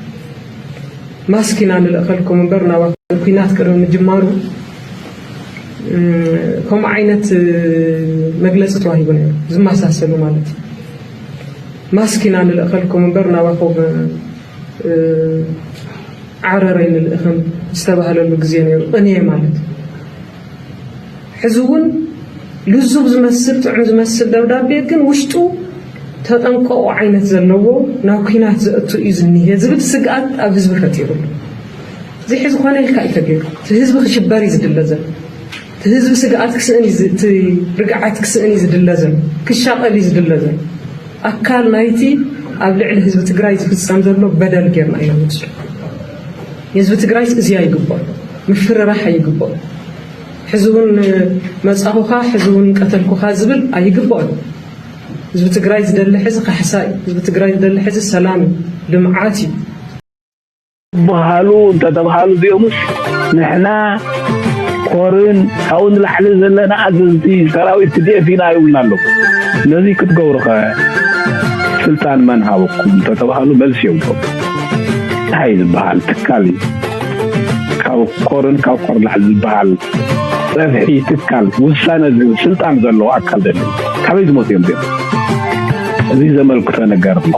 ማስክ ኢና ንልእኸልኩም እምበር ናባኹም ኩናት ቅድሚ ምጅማሩ ከምኡ ዓይነት መግለፂ ተዋሂቡ ነይሩ ዝመሳሰሉ ማለት እዩ። ማስክ ኢና ንልእኸልኩም እምበር ናባኹም ዓረር ኣይንልእኽን ዝተባህለሉ ግዜ ነይሩ። ቅንየ ማለት እዩ። ሕዚ እውን ልዙብ ዝመስል ጥዑም ዝመስል ደብዳቤ ግን ውሽጡ ተጠንቀቑ ዓይነት ዘለዎ ናብ ኲናት ዘእቱ እዩ ዝኒሀ ዝብል ስግኣት ኣብ ህዝቢ ፈጢሩ ኣሎ። እዚ ሕዚ ኮነ ኢልካ እዩ ተገይሩ። እቲ ህዝቢ ክሽበር እዩ ዝድለ ዘሎ። እቲ ህዝቢ ስግኣት ክስእን እዩ ዝ- እቲ ርግዓት ክስእን እዩ ዝድለ ዘሎ። ክሻቐል እዩ ዝድለ ዘሎ። ኣካል ናይቲ ኣብ ልዕሊ ህዝቢ ትግራይ ዝፍጸም ዘሎ በደል ጌርና ኢና ንወስዶ። ንህዝቢ ትግራይስ እዚ ኣይግብኦን፣ ምፍርራሕ ኣይግብኦን። ሕዚ እውን መጻኹኻ፣ ሕዚ እውን ቀተልኩኻ ዝብል ኣይግብኦን። ህዝቢ ትግራይ ዝደሊ ሕዚ ካሕሳ እዩ። ህዝቢ ትግራይ ዝደሊ ሕዚ ሰላም እዩ፣ ልምዓት እዩ። በሃሉ እንተተባሃሉ እዚኦምስ ንሕና ኮርን ካብኡ ንላዕሊ ዘለና ኣዘዝቲ ሰራዊት ቲ ዲ ኤፍ ኢና ይብሉና ኣለዉ። ነዚ ክትገብሩ ኸ ስልጣን መን ሃበኩም እንተተባሃሉ መልሲ የብሎም። እንታይ ዝበሃል ትካል እዩ? ካብ ኮርን ካብ ኮር ላዕሊ ዝበሃል ጸፍሒ ትካል ውሳነ ዝህብ ስልጣን ዘለዎ ኣካል ደሊ ካበይ ዝመፁ እዮም እዚኦም? እዚ ዘመልክቶ ነገር ኣሎ።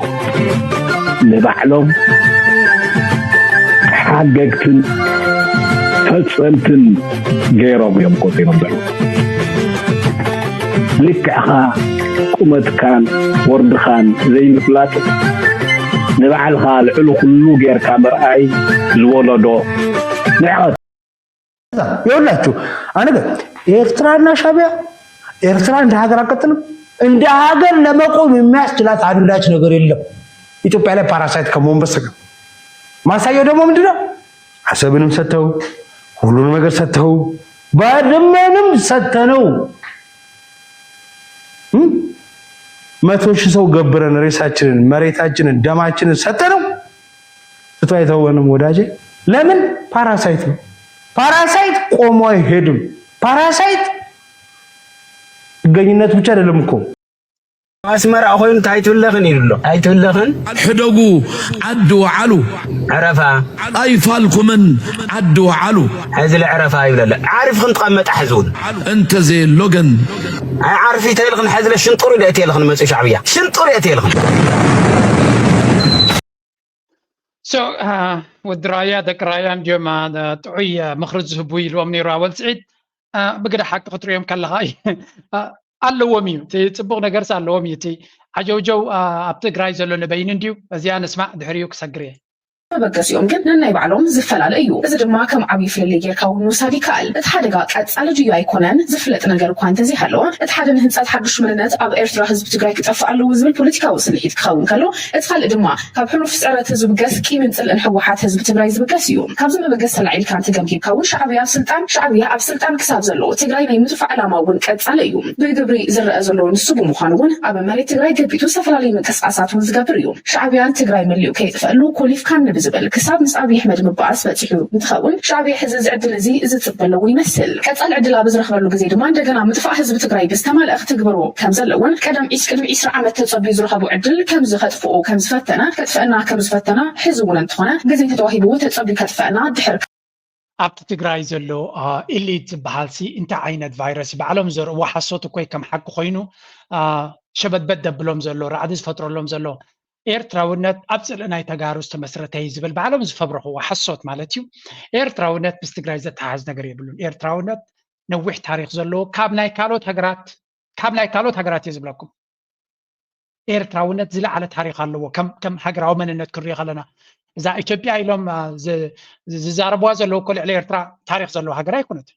ንባዕሎም ሓገግትን ፈፀምትን ገይሮም እዮም ቆፂሮም ዘለዉ። ልክዕኻ ቁመትካን ወርድኻን ዘይምፍላጥ ንባዕልኻ ልዕሊ ኩሉ ጌርካ ምርኣይ ዝወለዶ ንዕቐት። ይኸውላችሁ ኣነ ኤርትራና ሻቢያ ኤርትራ እንደ ሀገር አትቀጥልም። እንደ ሀገር ለመቆም የሚያስችላት አንዳች ነገር የለም። ኢትዮጵያ ላይ ፓራሳይት ከመሆን በስተቀር ማሳያው ደግሞ ምንድነው? አሰብንም ሰጥተው ሁሉንም ነገር ሰጥተው ባድመንም ሰጥተነው መቶ ሺህ ሰው ገብረን ሬሳችንን መሬታችንን ደማችንን ሰጥተነው ትቶ አይተወንም ወዳጄ። ለምን ፓራሳይት ነው። ፓራሳይት ቆሞ አይሄድም። ፓራሳይት ጥገኝነት ብቻ አይደለም እኮ። ኣስመራ ኮይኑ እንታይ ትብለኽን ኢሉ ኣሎ። ኣይትብለኽን። ሕደጉ ዓዲ ወዓሉ። ዕረፋ። ኣይፋልኩምን ዓዲ ወዓሉ። ሕዚ ለዕረፋ ይብለለ ዓሪፍኽን ትቐመጣ ሕዚ እውን። እንተዘየሎ ግን። ኣይ ዓርፊ ተይልኽን ሕዚ ለሽንጡር ኢለ እትየልኽን መፅኡ ሻዕብያ ሽንጡር እየ እትየልኽን። So ወዲ ራያ ደቂ ራያ እንዲዮም ጥዑይ ምኽሪ ዝህቡ ኢልዎም ነይሩ ኣወል ስዒድ። ብግዳ ሓቂ ክትሪኦም ከለኻ ኣለዎም እዩ እቲ ፅቡቕ ነገርስ ኣለዎም እዩ እቲ ዓጀውጀው ኣብ ትግራይ ዘሎ ንበይኑ እንድዩ። እዚኣ ንስማዕ ድሕሪኡ ክሰግር እየ። መበገሲኦም ግን ነናይ ባዕሎም ዝፈላለ እዩ። እዚ ድማ ከም ዓብዪ ፍልልይ ጌርካ እውን ምውሳድ ይከኣል። እቲ ሓደጋ ቀጻሊ ድዩ ኣይኮነን ዝፍለጥ ነገር እኳ እንተዘይሃለወ፣ እቲ ሓደ ንህንጸት ሓድሽ መንነት ኣብ ኤርትራ ህዝቢ ትግራይ ክጠፍእ ኣለዎ ዝብል ፖለቲካዊ ስምዒት ክኸውን ከሎ፣ እቲ ካልእ ድማ ካብ ሕሉፍ ጸረት ዝብገስ ቂምን ጽልእን ህወሓት ህዝቢ ትግራይ ዝብገስ እዩ። ካብዚ መበገሲ ተላዒልካ እንተገምጊምካ እውን ሻዕብያ ኣብ ስልጣን፣ ሻዕብያ ኣብ ስልጣን ክሳብ ዘሎ ትግራይ ናይ ምጥፋእ ዕላማ እውን ቀጻሊ እዩ። ብግብሪ ዝረአ ዘሎ ንሱ ብምዃኑ እውን ኣብ መሬት ትግራይ ገቢቱ ዝተፈላለዩ ምንቅስቃሳት እውን ዝገብር እዩ። ሻዕብያን ትግራይ መሊኡ ከይጥፈኣሉ ኮሊፍካኒ ብዝብል ክሳብ ምስ ኣብይ ኣሕመድ ምባኣስ በፂሑ እንትኸውን ሻዕብያ ሕዚ እዚ ዕድል እዚ ዝፅበ ኣለዎ ይመስል። ቀፃሊ ዕድል ኣብ ዝረኽበሉ ግዜ ድማ እንደገና ምጥፋእ ህዝቢ ትግራይ ብዝተማልአ ክትግብሮ ከም ዘለዎን ቀደም ዒስ ቅድሚ ዒስራ ዓመት ተፀቢዩ ዝረኸቦ ዕድል ከም ዝኸጥፍኦ ከም ዝፈተነ ከጥፈአና ከም ዝፈተነ ሕዚ እውን እንተኾነ ግዜ ተተዋሂብዎ ተፀቢዩ ከጥፈአና ድሕር ኣብቲ ትግራይ ዘሎ ኢሊት ዝበሃል ሲ እንታይ ዓይነት ቫይረስ እዩ? ባዕሎም ዘርእዎ ሓሶት እኮ እዩ ከም ሓቂ ኮይኑ ሸበድበድ ደብሎም ዘሎ ራዕዲ ዝፈጥረሎም ዘሎ ኤርትራውነት ኣብ ጽልኢ ናይ ተጋሩ ዝተመስረተ እዩ ዝብል ባዕሎም ዝፈብረኽዎ ሓሶት ማለት እዩ። ኤርትራውነት ምስ ትግራይ ዘተሓዝ ነገር የብሉን። ኤርትራውነት ነዊሕ ታሪክ ዘለዎ ካብ ናይ ካልኦት ሃገራት ካብ ናይ ካልኦት ሃገራት እየ ዝብለኩም። ኤርትራውነት ዝለዓለ ታሪክ ኣለዎ። ከም ከም ሃገራዊ መንነት ክንሪኦ ከለና እዛ ኢትዮጵያ ኢሎም ዝዛረብዋ ዘለዉ እኮ ልዕሊ ኤርትራ ታሪክ ዘለዎ ሃገር ኣይኮነት።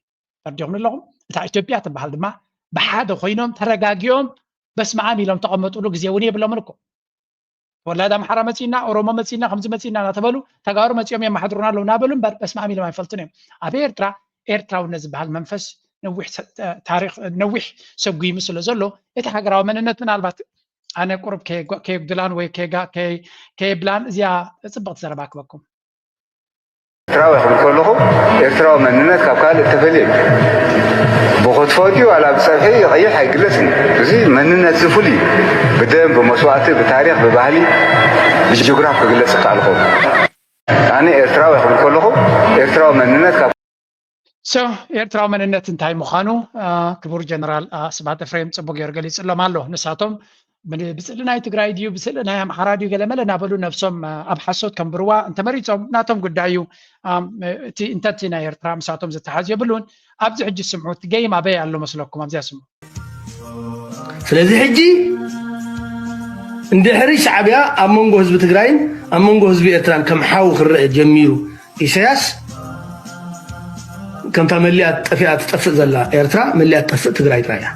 ተረዲኹም ኣለኹም? እታ ኢትዮጵያ ትበሃል ድማ ብሓደ ኮይኖም ተረጋጊኦም በስመ ኣብ ኢሎም ተቐመጥሉ ግዜ እውን የብሎምን እኮ። ተወላዲ ኣምሓራ መፂና፣ ኦሮሞ መፂና፣ ከምዚ መፂና እናተበሉ ተጋሩ መፂኦም የመሓድሩና ኣለዉ እናበሉ እምበር በስመ ኣብ ኢሎም ኣይፈልጡን እዮም። ኣብ ኤርትራ ኤርትራውነት ዝበሃል መንፈስ ነዊሕ ታሪክ ነዊሕ ሰጉሙ ስለ ዘሎ እቲ ሃገራዊ መንነት ምናልባት ኣነ ቁሩብ ከየጉድላን ወይ ከየብላን እዚኣ ፅብቕቲ ዘረባ ክበኩም። ኤርትራዊ ክብል ከለኹ ኤርትራዊ መንነት ካብ ካልእ እተፈልየ እዩ። ብክትፎ ድዩ ዋላ ብፀብሒ ይቐይሕ ኣይግለጽን። እዚ መንነት እዚ ፍሉይ እዩ። ብደም፣ ብመስዋእቲ፣ ብታሪኽ፣ ብባህሊ፣ ብጂኦግራፍ ክግለጽ ይከኣል ክኸውን። ኣነ ኤርትራዊ ክብል ከለኹ ኤርትራዊ መንነት ካብ So ኤርትራዊ መንነት እንታይ ምዃኑ ክቡር ጀነራል ስብሃት ኤፍሬም ጽቡቅ ገይሩ ገሊጽሎም ኣሎ። ንሳቶም ብስእሊ ናይ ትግራይ ድዩ ብስእሊ ናይ ኣምሓራ ድዩ ገለመለ እናበሉ ነብሶም ኣብ ሓሶት ከንብርዋ እንተመሪጾም ናቶም ጉዳይ እዩ። እቲ እንተቲ ናይ ኤርትራ ምሳቶም ዝተሓዝ የብሉን። ኣብዚ ሕጂ ስምዑ እቲ ገይም ኣበይ ኣሎ መስለኩም ኣብዚኣ ስምዑ። ስለዚ ሕጂ እንድሕሪ ሻዕብያ ኣብ መንጎ ህዝቢ ትግራይን ኣብ መንጎ ህዝቢ ኤርትራን ከም ሓው ክረአ ጀሚሩ ኢሳያስ ከምታ መሊኣ ጠፊኣ ትጠፍእ ዘላ ኤርትራ መሊኣ ትጠፍእ ትግራይ ጥራይ እያ።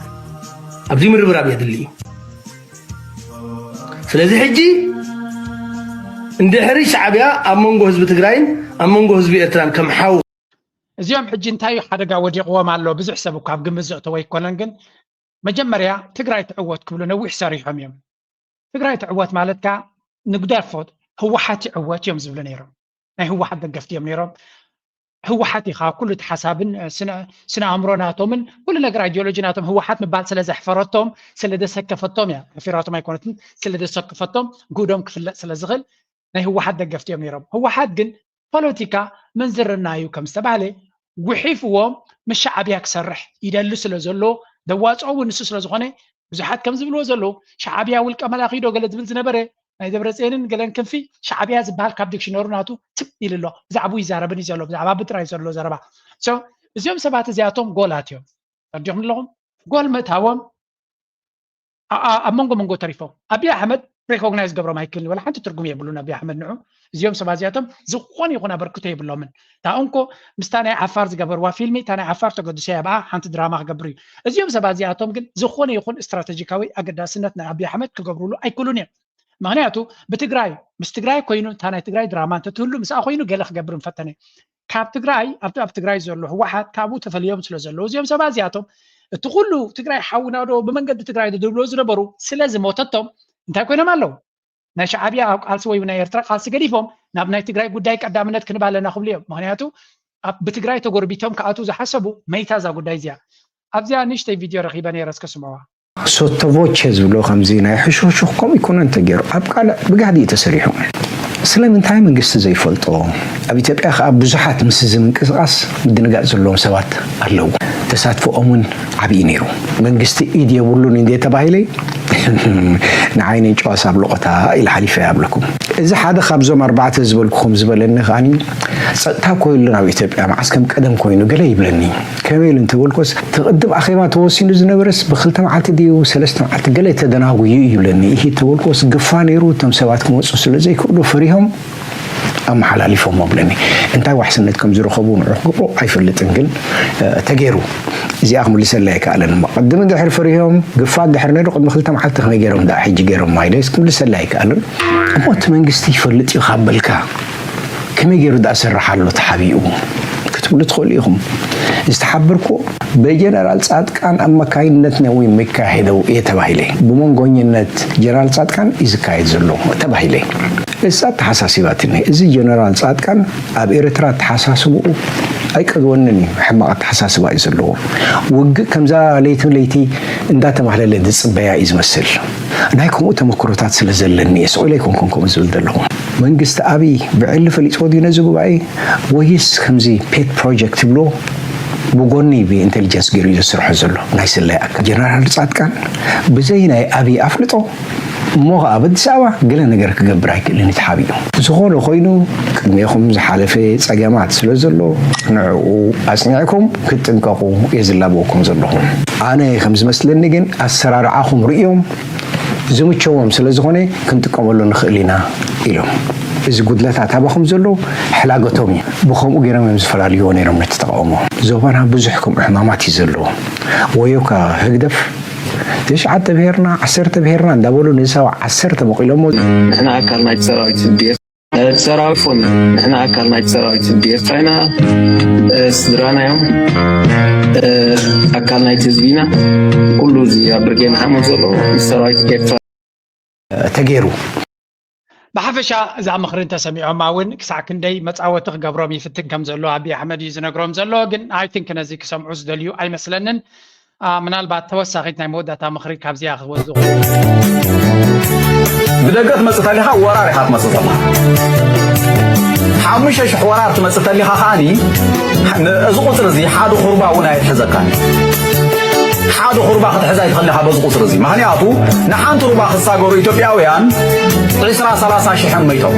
ኣብዚ ምርብራብ የድሊ እዩ። ስለዚ ሕጂ እንድሕሪ ሻዕብያ ኣብ መንጎ ህዝቢ ትግራይን ኣብ መንጎ ህዝቢ ኤርትራን ከም ሓው እዚኦም ሕጂ እንታይ ሓደጋ ወዲቕዎም ኣሎ ብዙሕ ሰብ እኳ ኣብ ግምት ዘእተዎ ኣይኮነን። ግን መጀመርያ ትግራይ ትዕወት ክብሉ ነዊሕ ሰሪሖም እዮም። ትግራይ ትዕወት ማለት ከኣ ንግደፎ ህወሓት ይዕወት እዮም ዝብሉ ነይሮም። ናይ ህወሓት ደገፍቲ እዮም ነይሮም። ህወሓት ኢኻ ኩሉ እቲ ሓሳብን ስነ ኣእምሮ ናቶምን ኩሉ ነገር ኣይዲዮሎጂ ናቶም ህወሓት ምባል ስለ ዘሕፈረቶም ስለ ደሰከፈቶም እያ። ሕፊራቶም ኣይኮነትን ስለ ደሰከፈቶም ጉዶም ክፍለጥ ስለ ዝኽእል ናይ ህወሓት ደገፍቲ እዮም ነይሮም። ህወሓት ግን ፖለቲካ ምንዝርና እዩ ከም ዝተባህለ ጉሒፍዎም ምስ ሻዕብያ ክሰርሕ ይደሊ ስለ ዘሎ ዘዋፅኦ እውን ንሱ ስለ ዝኾነ ብዙሓት ከም ዝብልዎ ዘለዉ ሻዕብያ ውልቀ መላኺ ዶ ገለ ዝብል ዝነበረ ናይ ደብረፅየንን ገለን ክንፊ ሻዕብያ ዝበሃል ካብ ዲክሽነሩ ናቱ ትብ ኢሉ ኣሎ። ብዛዕባኡ ይዛረብን እዩ ዘሎ ብዛዕባ ብጥራይ ዘሎ ዘረባ። እዚኦም ሰባት እዚኣቶም ጎላት እዮም። ተረዲኹም ኣለኹም? ጎል ምእታዎም ኣብ መንጎ መንጎ ተሪፎም ኣብይ ኣሕመድ ሬኮግናይዝ ገብሮም ኣይክልን ወላ ሓንቲ ትርጉም የብሉን። ኣብይ ኣሕመድ ንዑ እዚኦም ሰባት እዚኣቶም ዝኾነ ይኹን ኣበርክቶ የብሎምን። እታ እንኮ ምስታ ናይ ዓፋር ዝገበርዋ ፊልሚ እታ ናይ ዓፋር ተገድሶ እያ ብኣ ሓንቲ ድራማ ክገብር እዩ። እዚኦም ሰባት እዚኣቶም ግን ዝኾነ ይኹን ስትራተጂካዊ ኣገዳስነት ናይ ኣብይ ኣሕመድ ክገብርሉ ኣይክእሉን እዮም። ምክንያቱ ብትግራይ ምስ ትግራይ ኮይኑ እታ ናይ ትግራይ ድራማ እንተትህሉ ምስኣ ኮይኑ ገለ ክገብር ምፈተነ። ካብ ትግራይ ኣብቲ ኣብ ትግራይ ዘሎ ህወሓት ካብኡ ተፈልዮም ስለ ዘለዉ እዚኦም ሰባት እዚኣቶም እቲ ኩሉ ትግራይ ሓውና ዶ ብመንገዲ ትግራይ ዶ ዝብሎ ዝነበሩ ስለ ዝሞተቶም እንታይ ኮይኖም ኣለዉ? ናይ ሻዕብያ ኣብ ቃልሲ ወይ ናይ ኤርትራ ቃልሲ ገዲፎም ናብ ናይ ትግራይ ጉዳይ ቀዳምነት ክንባ ኣለና ክብሉ እዮም። ምክንያቱ ብትግራይ ተጎርቢቶም ክኣትዉ ዝሓሰቡ መይታ እዛ ጉዳይ እዚኣ። ኣብዚኣ ንእሽተይ ቪድዮ ረኺበ ነይረ እስከ ስምዕዋ። ሶቶቮቼ ዝብሎ ከምዚ ናይ ሕሹኽሹኽ ከምኡ ኣይኮነን ተገይሩ ኣብ ቃልዕ ብጋህዲ እዩ ተሰሪሑ። ስለምንታይ መንግስቲ ዘይፈልጦ? ኣብ ኢትዮጵያ ከኣ ብዙሓት ምስ እዚ ምንቅስቓስ ምድንጋጽ ዘለዎም ሰባት ኣለዉ። ተሳትፎኦም እውን ዓብዪ ነይሩ። መንግስቲ ኢድ የብሉን እንዴ ተባሂለ ንዓይ ነንጨዋስ ኣብ ሎቖታ ኢለ ሓሊፈ እያ እብለኩም። እዚ ሓደ ካብዞም ኣርባዕተ ዝበልኩኹም ዝበለኒ ከኣ ጸጥታ እኮ የሉን ኣብ ኢትዮጵያ መዓስ ከም ቀደም ኮይኑ ገለ ይብለኒ። ከመይ ኢሉ እንተበልኮስ እቲ ቅድም ኣኼባ ተወሲኑ ዝነበረስ ብክልተ መዓልቲ ድዩ ሰለስተ መዓልቲ ገለ ተደናጉዩ እዩ ይብለኒ። ኢሂ ተበልኮስ ግፋ ነይሩ እቶም ሰባት ክመፁ ስለ ዘይክእሉ ፈሪሆም ኣመሓላሊፎም ብለኒ። እንታይ ዋሕስነት ከም ዝረኸቡ ንዑ ክገብሮ ኣይፈልጥን፣ ግን ተገይሩ እዚኣ ክምልሰላ ኣይከኣለን። እሞ ቅድም ድሕር ፈሪሆም ግፋ ድሕር ነይሩ፣ ቅድሚ ክልተ መዓልቲ ከመይ ገይሮም ደኣ ሕጂ ገይሮም ማይለስ ክምልሰላ ኣይከኣልን። እሞ እቲ መንግስቲ ይፈልጥ እዩ ካብ በልካ፣ ከመይ ገይሩ ደኣ ሰርሕ ኣሎ ተሓቢኡ ክትብሉ ትኽእሉ ኢኹም። ዝተሓበርኩ ብጀነራል ጻድቃን ኣማካይነት ነው የሚካሄደው እየ ተባሂለ። ብመንጎኝነት ጀነራል ጻድቃን እዩ ዝካየድ ዘሎ ተባሂለ። እሳ ተሓሳሲባትኒ። እዚ ጀነራል ጻድቃን ኣብ ኤርትራ ኣተሓሳስብኡ ኣይቀድወንን እዩ። ሕማቕ ኣተሓሳስባ እዩ ዘለዎ። ውግእ ከምዛ ለይቲ ለይቲ እንዳተማህለለ ዝጽበያ እዩ ዝመስል። ናይ ከምኡ ተመክሮታት ስለ ዘለኒ እየ ስቕ ኢለ ኣይኮንኩን ከምኡ ዝብል ዘለኹ። መንግስቲ ኣብይ ብዕሊ ፈሊጥዎ ድዩ ነዚ ጉባኤ፣ ወይስ ከምዚ ፔት ፕሮጀክት ይብሎ ብጎኒ ብኢንቴሊጀንስ ገይሩ እዩ ዘስርሖ ዘሎ? ናይ ስለያ ኣካል ጀነራል ጻድቃን ብዘይ ናይ ኣብይ ኣፍልጦ እሞ ኸዓ ኣብ ኣዲስ ኣበባ ገለ ነገር ክገብር ኣይክእልን እዩ ተሓቢኡ። ዝኾነ ኮይኑ ቅድሜኹም ዝሓለፈ ጸገማት ስለ ዘሎ ንዕኡ ኣጽኒዕኩም ክትጥንቀቑ እየ ዝላበወኩም ዘለኹ። ኣነ ከም ዝመስለኒ ግን ኣሰራርዓኹም ርእዮም ዝምቸዎም ስለ ዝኾነ ክንጥቀመሉ ንኽእል ኢና ኢሎም። እዚ ጉድለታት ኣባኹም ዘሎ ሕላገቶም እዩ። ብኸምኡ ገይሮም እዮም ዝፈላልይዎ ነይሮም ነቲ ተቃውሞ። ዞባና ብዙሕ ከምኡ ሕማማት እዩ ዘለዎ። ወዮካ ህግደፍ ትሽዓተ ብሄርና ዓሰርተ ብሄርና እንዳበሉ ንሳብ ዓሰርተ መቂሎሞ። ንሕና ኣካል ናይቲ ሰራዊት ህግደፍ ሰራዊት ፎን ንሕና ኣካል ናይቲ ሰራዊት ህግደፍ ቻይና ስድራና እዮም። ኣካል ናይቲ ህዝቢ ኢና። ኩሉ እዚ ኣብ ብርጌና ሓሙን ዘሎ ሰራዊት ኤርትራ ተገይሩ። ብሓፈሻ እዛ ምኽሪ እንተሰሚዖማ እውን ክሳዕ ክንደይ መፃወቲ ክገብሮም ይፍትን ከም ዘሎ ኣቢ ኣሕመድ እዩ ዝነግሮም ዘሎ። ግን ኣይ ቲንክ ነዚ ክሰምዑ ዝደልዩ ኣይመስለንን። ምናልባት ተወሳኺት ናይ መወዳእታ ምኽሪ ካብዚኣ ክትወስዱ። ብደገ ትመፅእ ተሊኻ ወራር ኢኻ ትመፅእ ዘለኻ። ሓሙሽተ ሽሕ ወራር ትመፅእ ተሊኻ ከዓኒ እዚ ቁፅሪ እዚ ሓደ ኩርባ እውን ኣይትሕዘካን። ሓደ ኩርባ ክትሕዝ ኣይትኽእልኻ በዚ ቁፅሪ እዚ። ምኽንያቱ ንሓንቲ ሩባ ክሳገሩ ኢትዮጵያውያን ዒስራ ሰላሳ ሽሕን መይቶም።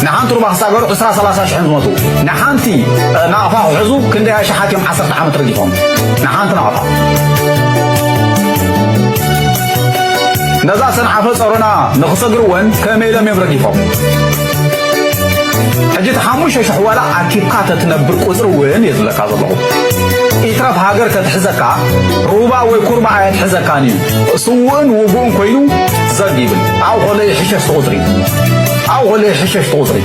ንሓንቲ ሩባ ክሳገሩ ዒስራ ሰላሳ ሽሕን ዝሞቱ። ንሓንቲ ናቕፋ ክሕዙ ክንደይ ኣሽሓት እዮም ዓሰርተ ዓመት ረጊፎም። ንሓንቲ ናቕፋ። ነዛ ሰንዓፈ ጸሮና ንኽሰግርወን ከመይ ኢሎም እዮም ረጊፎም። ሕጂ እቲ ሓሙሽተ ሽሕ ዋላ ኣኪብካ ተትነብር ቁጽሪ እውን እየ ዝብለካ ዘለኹ። ኢትረፍ ሃገር ከትሕዘካ ሩባ ወይ ኩርባ ኣየትሕዘካን እዩ። ስውእን ውጉእን ኮይኑ ዘግ ይብል። ኣብኡ ከሎ ይሕሸሽ እቲ ቁጽሪ። ኣብኡ ከሎ ይሕሸሽ እቲ ቁጽሪ።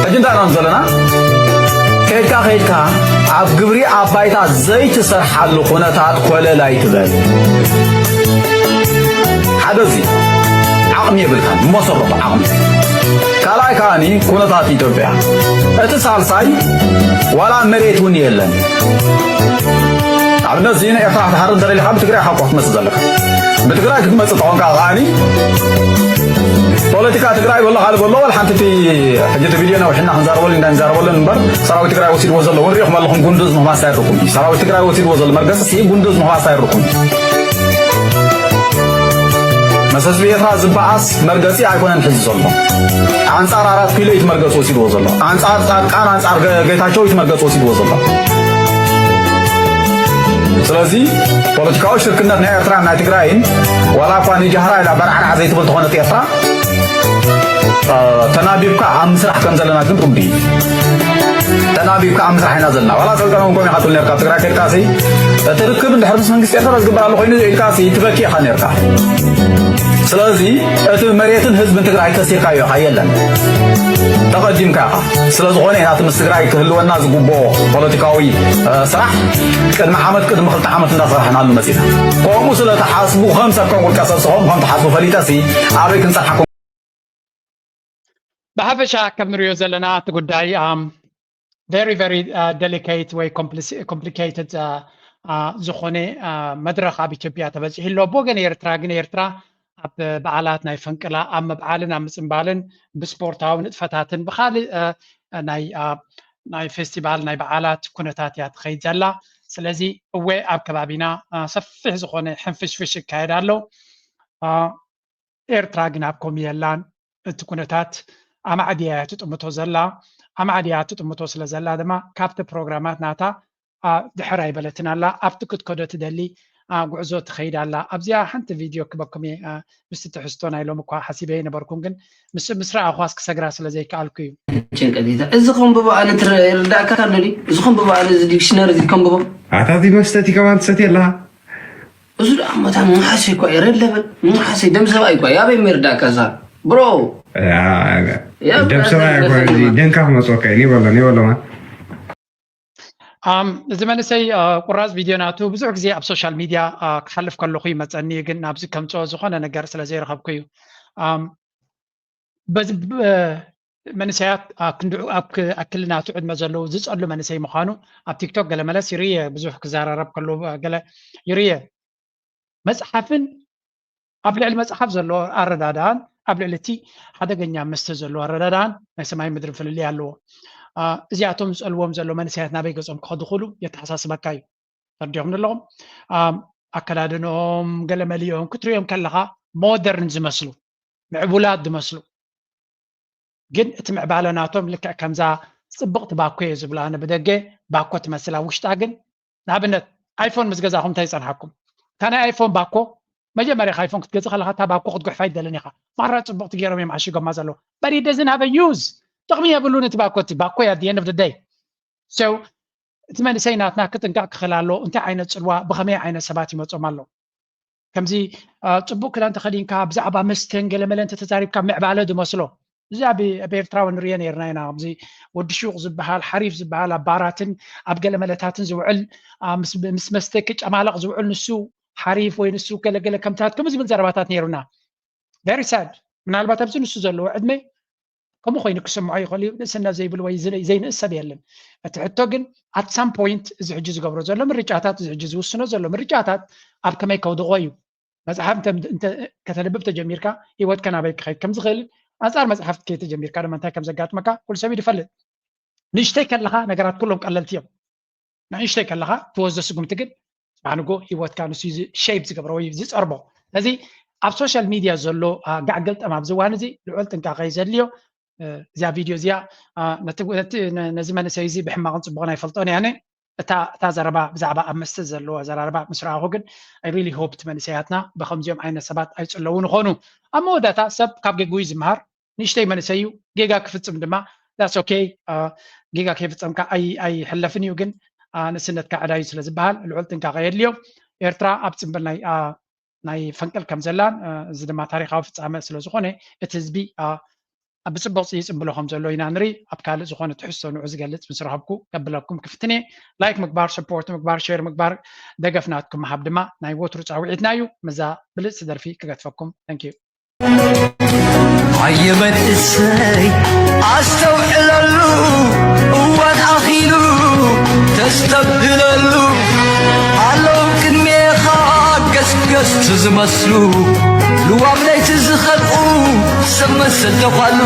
ሕጂ እንታይ ኢና ዘለና? ከይድካ ከይድካ ኣብ ግብሪ ኣብ ባይታ ዘይትሰርሓሉ ኩነታት ኮለል ኣይትበል። ሓደ እዚ ዓቕሚ የብልካን፣ መሰረቱ ዓቕሚ። ካልኣይ ከዓኒ ኩነታት ኢትዮጵያ። እቲ ሳልሳይ ዋላ መሬት እውን የለን። ኣብነት እዚ ንኤርትራ ክትሃር እንተደሊኻ ብትግራይ ኢኻ እኮ ክትመጽእ ዘለካ። ብትግራይ ክትመጽእ ተኾንካ ከዓኒ ፖለቲካ ትግራይ በሎ ካልእ በሎ ወላ ሓንቲ እቲ ሕጂ እቲ ቪድዮ ነዊሕና ክንዛረበሉ ኢና ንዛረበሉ እምበር ሰራዊት ትግራይ ወሲድዎ ዘሎ እውን ሪኢኹም ኣለኹም። ጉንዱዝ ምህማስ ኣይርኩም። ሰራዊት ትግራይ ወሲድዎ ዘሎ መርገፂ ሲ ጉንዱዝ ምህማስ ኣይርኩም። ምስ ህዝቢ ኤርትራ ዝበኣስ መርገፂ ኣይኮነን ሕዚ ዘሎ። ኣንፃር ኣራት ኪሎ እዩ እቲ መርገፂ ወሲድዎ ዘሎ። ኣንፃር ፃድቃን፣ ኣንፃር ገ- ጌታቸው እዩ እቲ መርገፂ ወሲድዎ ዘሎ። ስለዚ ፖለቲካዊ ሽርክነት ናይ ኤርትራን ናይ ትግራይን ዋላ እኳ ንጃህራ ኢላ በርዓርዓ ዘይትብል ተኾነት ኤርትራ እ፣ ተናቢብካ ኣብ ምስራሕ ከም ዘለና ግን ርዱእ እዩ። ተናቢብካ ኣብ ምስራሕ ኢና ዘለና። ዋላ ሰልጠነ እውን ከምኡ ኢኻ ትብል ነርካ። ኣብ ትግራይ ከድካ ሲ እቲ ርክብ እንድሕር ምስ መንግስቲ ኤርትራ ዝግበር ኣሎ ኮይኑ ኢልካ ሲ ትበኪ ኢኻ ነርካ። ስለዚ እቲ መሬትን ህዝብን ትግራይ ከሲርካዮ ኢኻ የለን። ተቐዲምካ ኢኻ። ስለ ዝኾነ ኢና እቲ ምስ ትግራይ ክህልወና ዝግብኦ ፖለቲካዊ እ፣ ስራሕ ቅድሚ ዓመት ቅድሚ ክልተ ዓመት እንዳሰራሕናሉ መፂና። ከምኡ ስለ ትሓስቡ ከም ሰብ ከም ውልቀ ሰብ ስኹም ከም ትሓስቡ ፈሊጠ ሲ ኣበይ ክንፀንሓኩም ብሓፈሻ ከም ንሪኦ ዘለና እቲ ጉዳይ very very delicate ወይ complicated ዝኾነ መድረኽ ኣብ ኢትዮጵያ ተበፂሑ ኣሎ። ብወገን ኤርትራ ግን ኤርትራ ኣብ በዓላት ናይ ፈንቅላ ኣብ ምብዓልን ኣብ ምፅንባልን ብስፖርታዊ ንጥፈታትን ብካልእ ናይ ናይ ፌስቲቫል ናይ በዓላት ኩነታት እያ ትኸይድ ዘላ። ስለዚ እወ ኣብ ከባቢና ሰፊሕ ዝኾነ ሕንፍሽፍሽ ይካየድ ኣሎ። ኤርትራ ግን ኣብ ከምኡ የላን። እቲ ኩነታት ኣማዕድያ እያ ትጥምቶ ዘላ። ኣማዕድያ ትጥምቶ ስለ ዘላ ድማ ካብቲ ፕሮግራማት ናታ ድሕር ኣይበለትን ኣላ። ኣብቲ ክትከዶ ትደሊ ጉዕዞ ትኸይድ ኣላ። ኣብዚኣ ሓንቲ ቪድዮ ክበኩም እየ። ምስቲ ትሕዝቶ ናይ ሎም እኳ ሓሲበ ኣይነበርኩን፣ ግን ምስ ምስ ረኣኹዋስ ክሰግራ ስለ ዘይከኣልኩ እዩ። ጭንቀት ይዛ እዚ ከንብቦ ኣነ ትረ- ይርዳእካ ኣሎ ድዩ? እዚ ከንብቦ ኣነ እዚ ዲክሽነሪ እዚ ከንብቦ ኣታ እዚ መስተ እቲ ከማን ትሰትየ ኣለኻ። እዚ ደኣ መታን መሓሰይ እኳ እዩ ሬድ ለበል መሓሰይ ደም ሰብኣይ እኳ እዩ ኣበይ መርዳእካ እዛ ብሮ ደም ሰብኣይ ኣይኮነ እዚ ደንካ ክመፅወካ እዩ ኒበሎ ኒበሎ ማ እዚ መንእሰይ ቁራፅ ቪድዮ ናቱ ብዙሕ ግዜ ኣብ ሶሻል ሚድያ ክሓልፍ ከለኹ ይመፀኒ እዩ፣ ግን ናብዚ ከምፅኦ ዝኾነ ነገር ስለ ዘይረኸብኩ እዩ። በዚ መንእሰያት ኣብ ክንድዑ ኣብ ኣክል ናቱ ዕድመ ዘለዉ ዝፀሉ መንእሰይ ምዃኑ ኣብ ቲክቶክ ገለመለስ ይርየ ብዙሕ ክዘራረብ ከለዉ ገለ ይርየ። መፅሓፍን ኣብ ልዕሊ መፅሓፍ ዘለዎ ኣረዳድኣን ኣብ ልዕሊ እቲ ሓደገኛ መስተ ዘለዎ ኣረዳድኣን ናይ ሰማይ ምድርን ፍልልይ ኣለዎ። እዚኣቶም ዝፀልዎም ዘሎ መንእሰያት ናበይ ገፆም ክኸዱ ክእሉ የተሓሳስበካ እዩ። ተረዲኹም ኣለኹም። ኣከዳድንኦም ገለ መሊኦም ክትሪኦም ከለኻ ሞደርን ዝመስሉ ምዕቡላት ዝመስሉ ግን እቲ ምዕባለ ናቶም ልክዕ ከምዛ ፅብቕቲ ባኮ እየ ዝብላ ኣነ ብደገ ባኮ ትመስል ኣብ ውሽጣ ግን ንኣብነት ኣይፎን ምስ ገዛኹም እንታይ ይፀንሓኩም እታ ናይ ኣይፎን ባኮ መጀመርያ ኣይፎን ክትገዝእ ከለካ እታ ባኮ ክትጉሕፋ ይደልን ኢኻ ማራ ፅብቕቲ ገይሮም እዮም ዓሺጎማ ዘለዉ but it doesn't have a use ጥቕሚ የብሉን እቲ ባኮ እቲ ባኮ እያ at the end of the day so እቲ መንእሰይ ናትና ክጥንቀቕ ክኽእል ኣለዎ እንታይ ዓይነት ፅልዋ ብኸመይ ዓይነት ሰባት ይመፆም ኣሎ ከምዚ ፅቡቅ ክዳን ተኸዲንካ ብዛዕባ መስተን ገለመለ እንተተዛሪብካ ምዕባለ ዝመስሎ እዚ ኣብ ኤርትራ እውን ንሪኦ ነርና ኢና ከምዚ ወዲ ሹቅ ዝበሃል ሓሪፍ ዝበሃል ኣብ ባራትን ኣብ ገለመለታትን ዝውዕል ምስ መስተ ክጨማለቕ ዝውዕል ንሱ ሓሪፍ ወይ ንሱ ገለገለ ከምታት ከምኡ ዝብል ዘረባታት ነይሩና very sad ምናልባት ኣብዚ ንሱ ዘለዎ ዕድመ ከምኡ ኮይኑ ክስምዖ ይኽእል እዩ ንእስነት ዘይብሉ ወይ ዘይንእስ ሰብ የለን እቲ ሕቶ ግን at some point እዚ ሕጂ ዝገብሮ ዘሎ ምርጫታት እዚ ሕጂ ዝውስኖ ዘሎ ምርጫታት ኣብ ከመይ ከውድቆ እዩ መፅሓፍ ከተንብብ ተጀሚርካ ሂወትካ ናበይ ክኸይድ ከም ዝኽእል ኣንፃር መፅሓፍ ከይተጀሚርካ ድማ እንታይ ከም ዘጋጥመካ ኩሉ ሰብ ይፈልጥ ንእሽተይ ከለካ ነገራት ኩሎም ቀለልቲ እዮም ንእሽተይ ከለካ ትወስዶ ስጉምቲ ግን ንጎ ሂወትካ ንሱ shape ዝገብሮ ወይ ዝፀርቦ ስለዚ ኣብ social media ዘሎ ጋዕገልጠም ኣብዚ እዋን እዚ ልዑል ጥንቃቐ እዩ ዘድልዮ እዚኣ ቪድዮ እዚኣ ነዚ መንእሰይ እዚ ብሕማቕን ፅቡቕን ኣይፈልጦን እየ ኣነ እታ እታ ዘረባ ብዛዕባ ኣብ መስተ ዘለዎ ኣዘራርባ ምስ ረኣኹ ግን I really hope እቲ መንእሰያትና ብከምዚኦም ዓይነት ሰባት ኣይፅለዉ ንኾኑ ኣብ መወዳእታ ሰብ ካብ ጌግኡ እዩ ዝምሃር ንእሽተይ መንእሰይ እዩ ጌጋ ክፍፅም ድማ that's okay ጌጋ ከይፍፀምካ ኣይሕለፍን እዩ ግን ንእስነትካ ዕዳ እዩ ስለ ዝበሃል ልዑል ጥንቃቐ የድልዮ ኤርትራ ኣብ ፅምብል ናይ ናይ ፈንቅል ከም ዘላን እዚ ድማ ታሪካዊ ፍፃመ ስለ ዝኾነ እቲ ህዝቢ ብፅቡቅ ይፅምብሎ ከም ዘሎ ኢና ንርኢ ኣብ ካልእ ዝኾነ ትሕዝቶ ንዑ ዝገልፅ ምስ ረኸብኩ ከብለኩም ክፍትን እየ like ምግባር support ምግባር share ምግባር ደገፍ ናትኩም ምሃብ ድማ ናይ ወትሩ ፃውዒትና እዩ ምዛ ብልፅቲ ደርፊ ክገትፈኩም thank you ኣየ መንእሰይ ኣስተውዕለሉ እዋን ኣኺሉ ተስተብህለሉ ኣለዉ ቅድሜኻ ገስገስቲ ዝመስሉ ልዋም ለይቲ ዝኸልኡ ሰብ መሰል ተዃሉ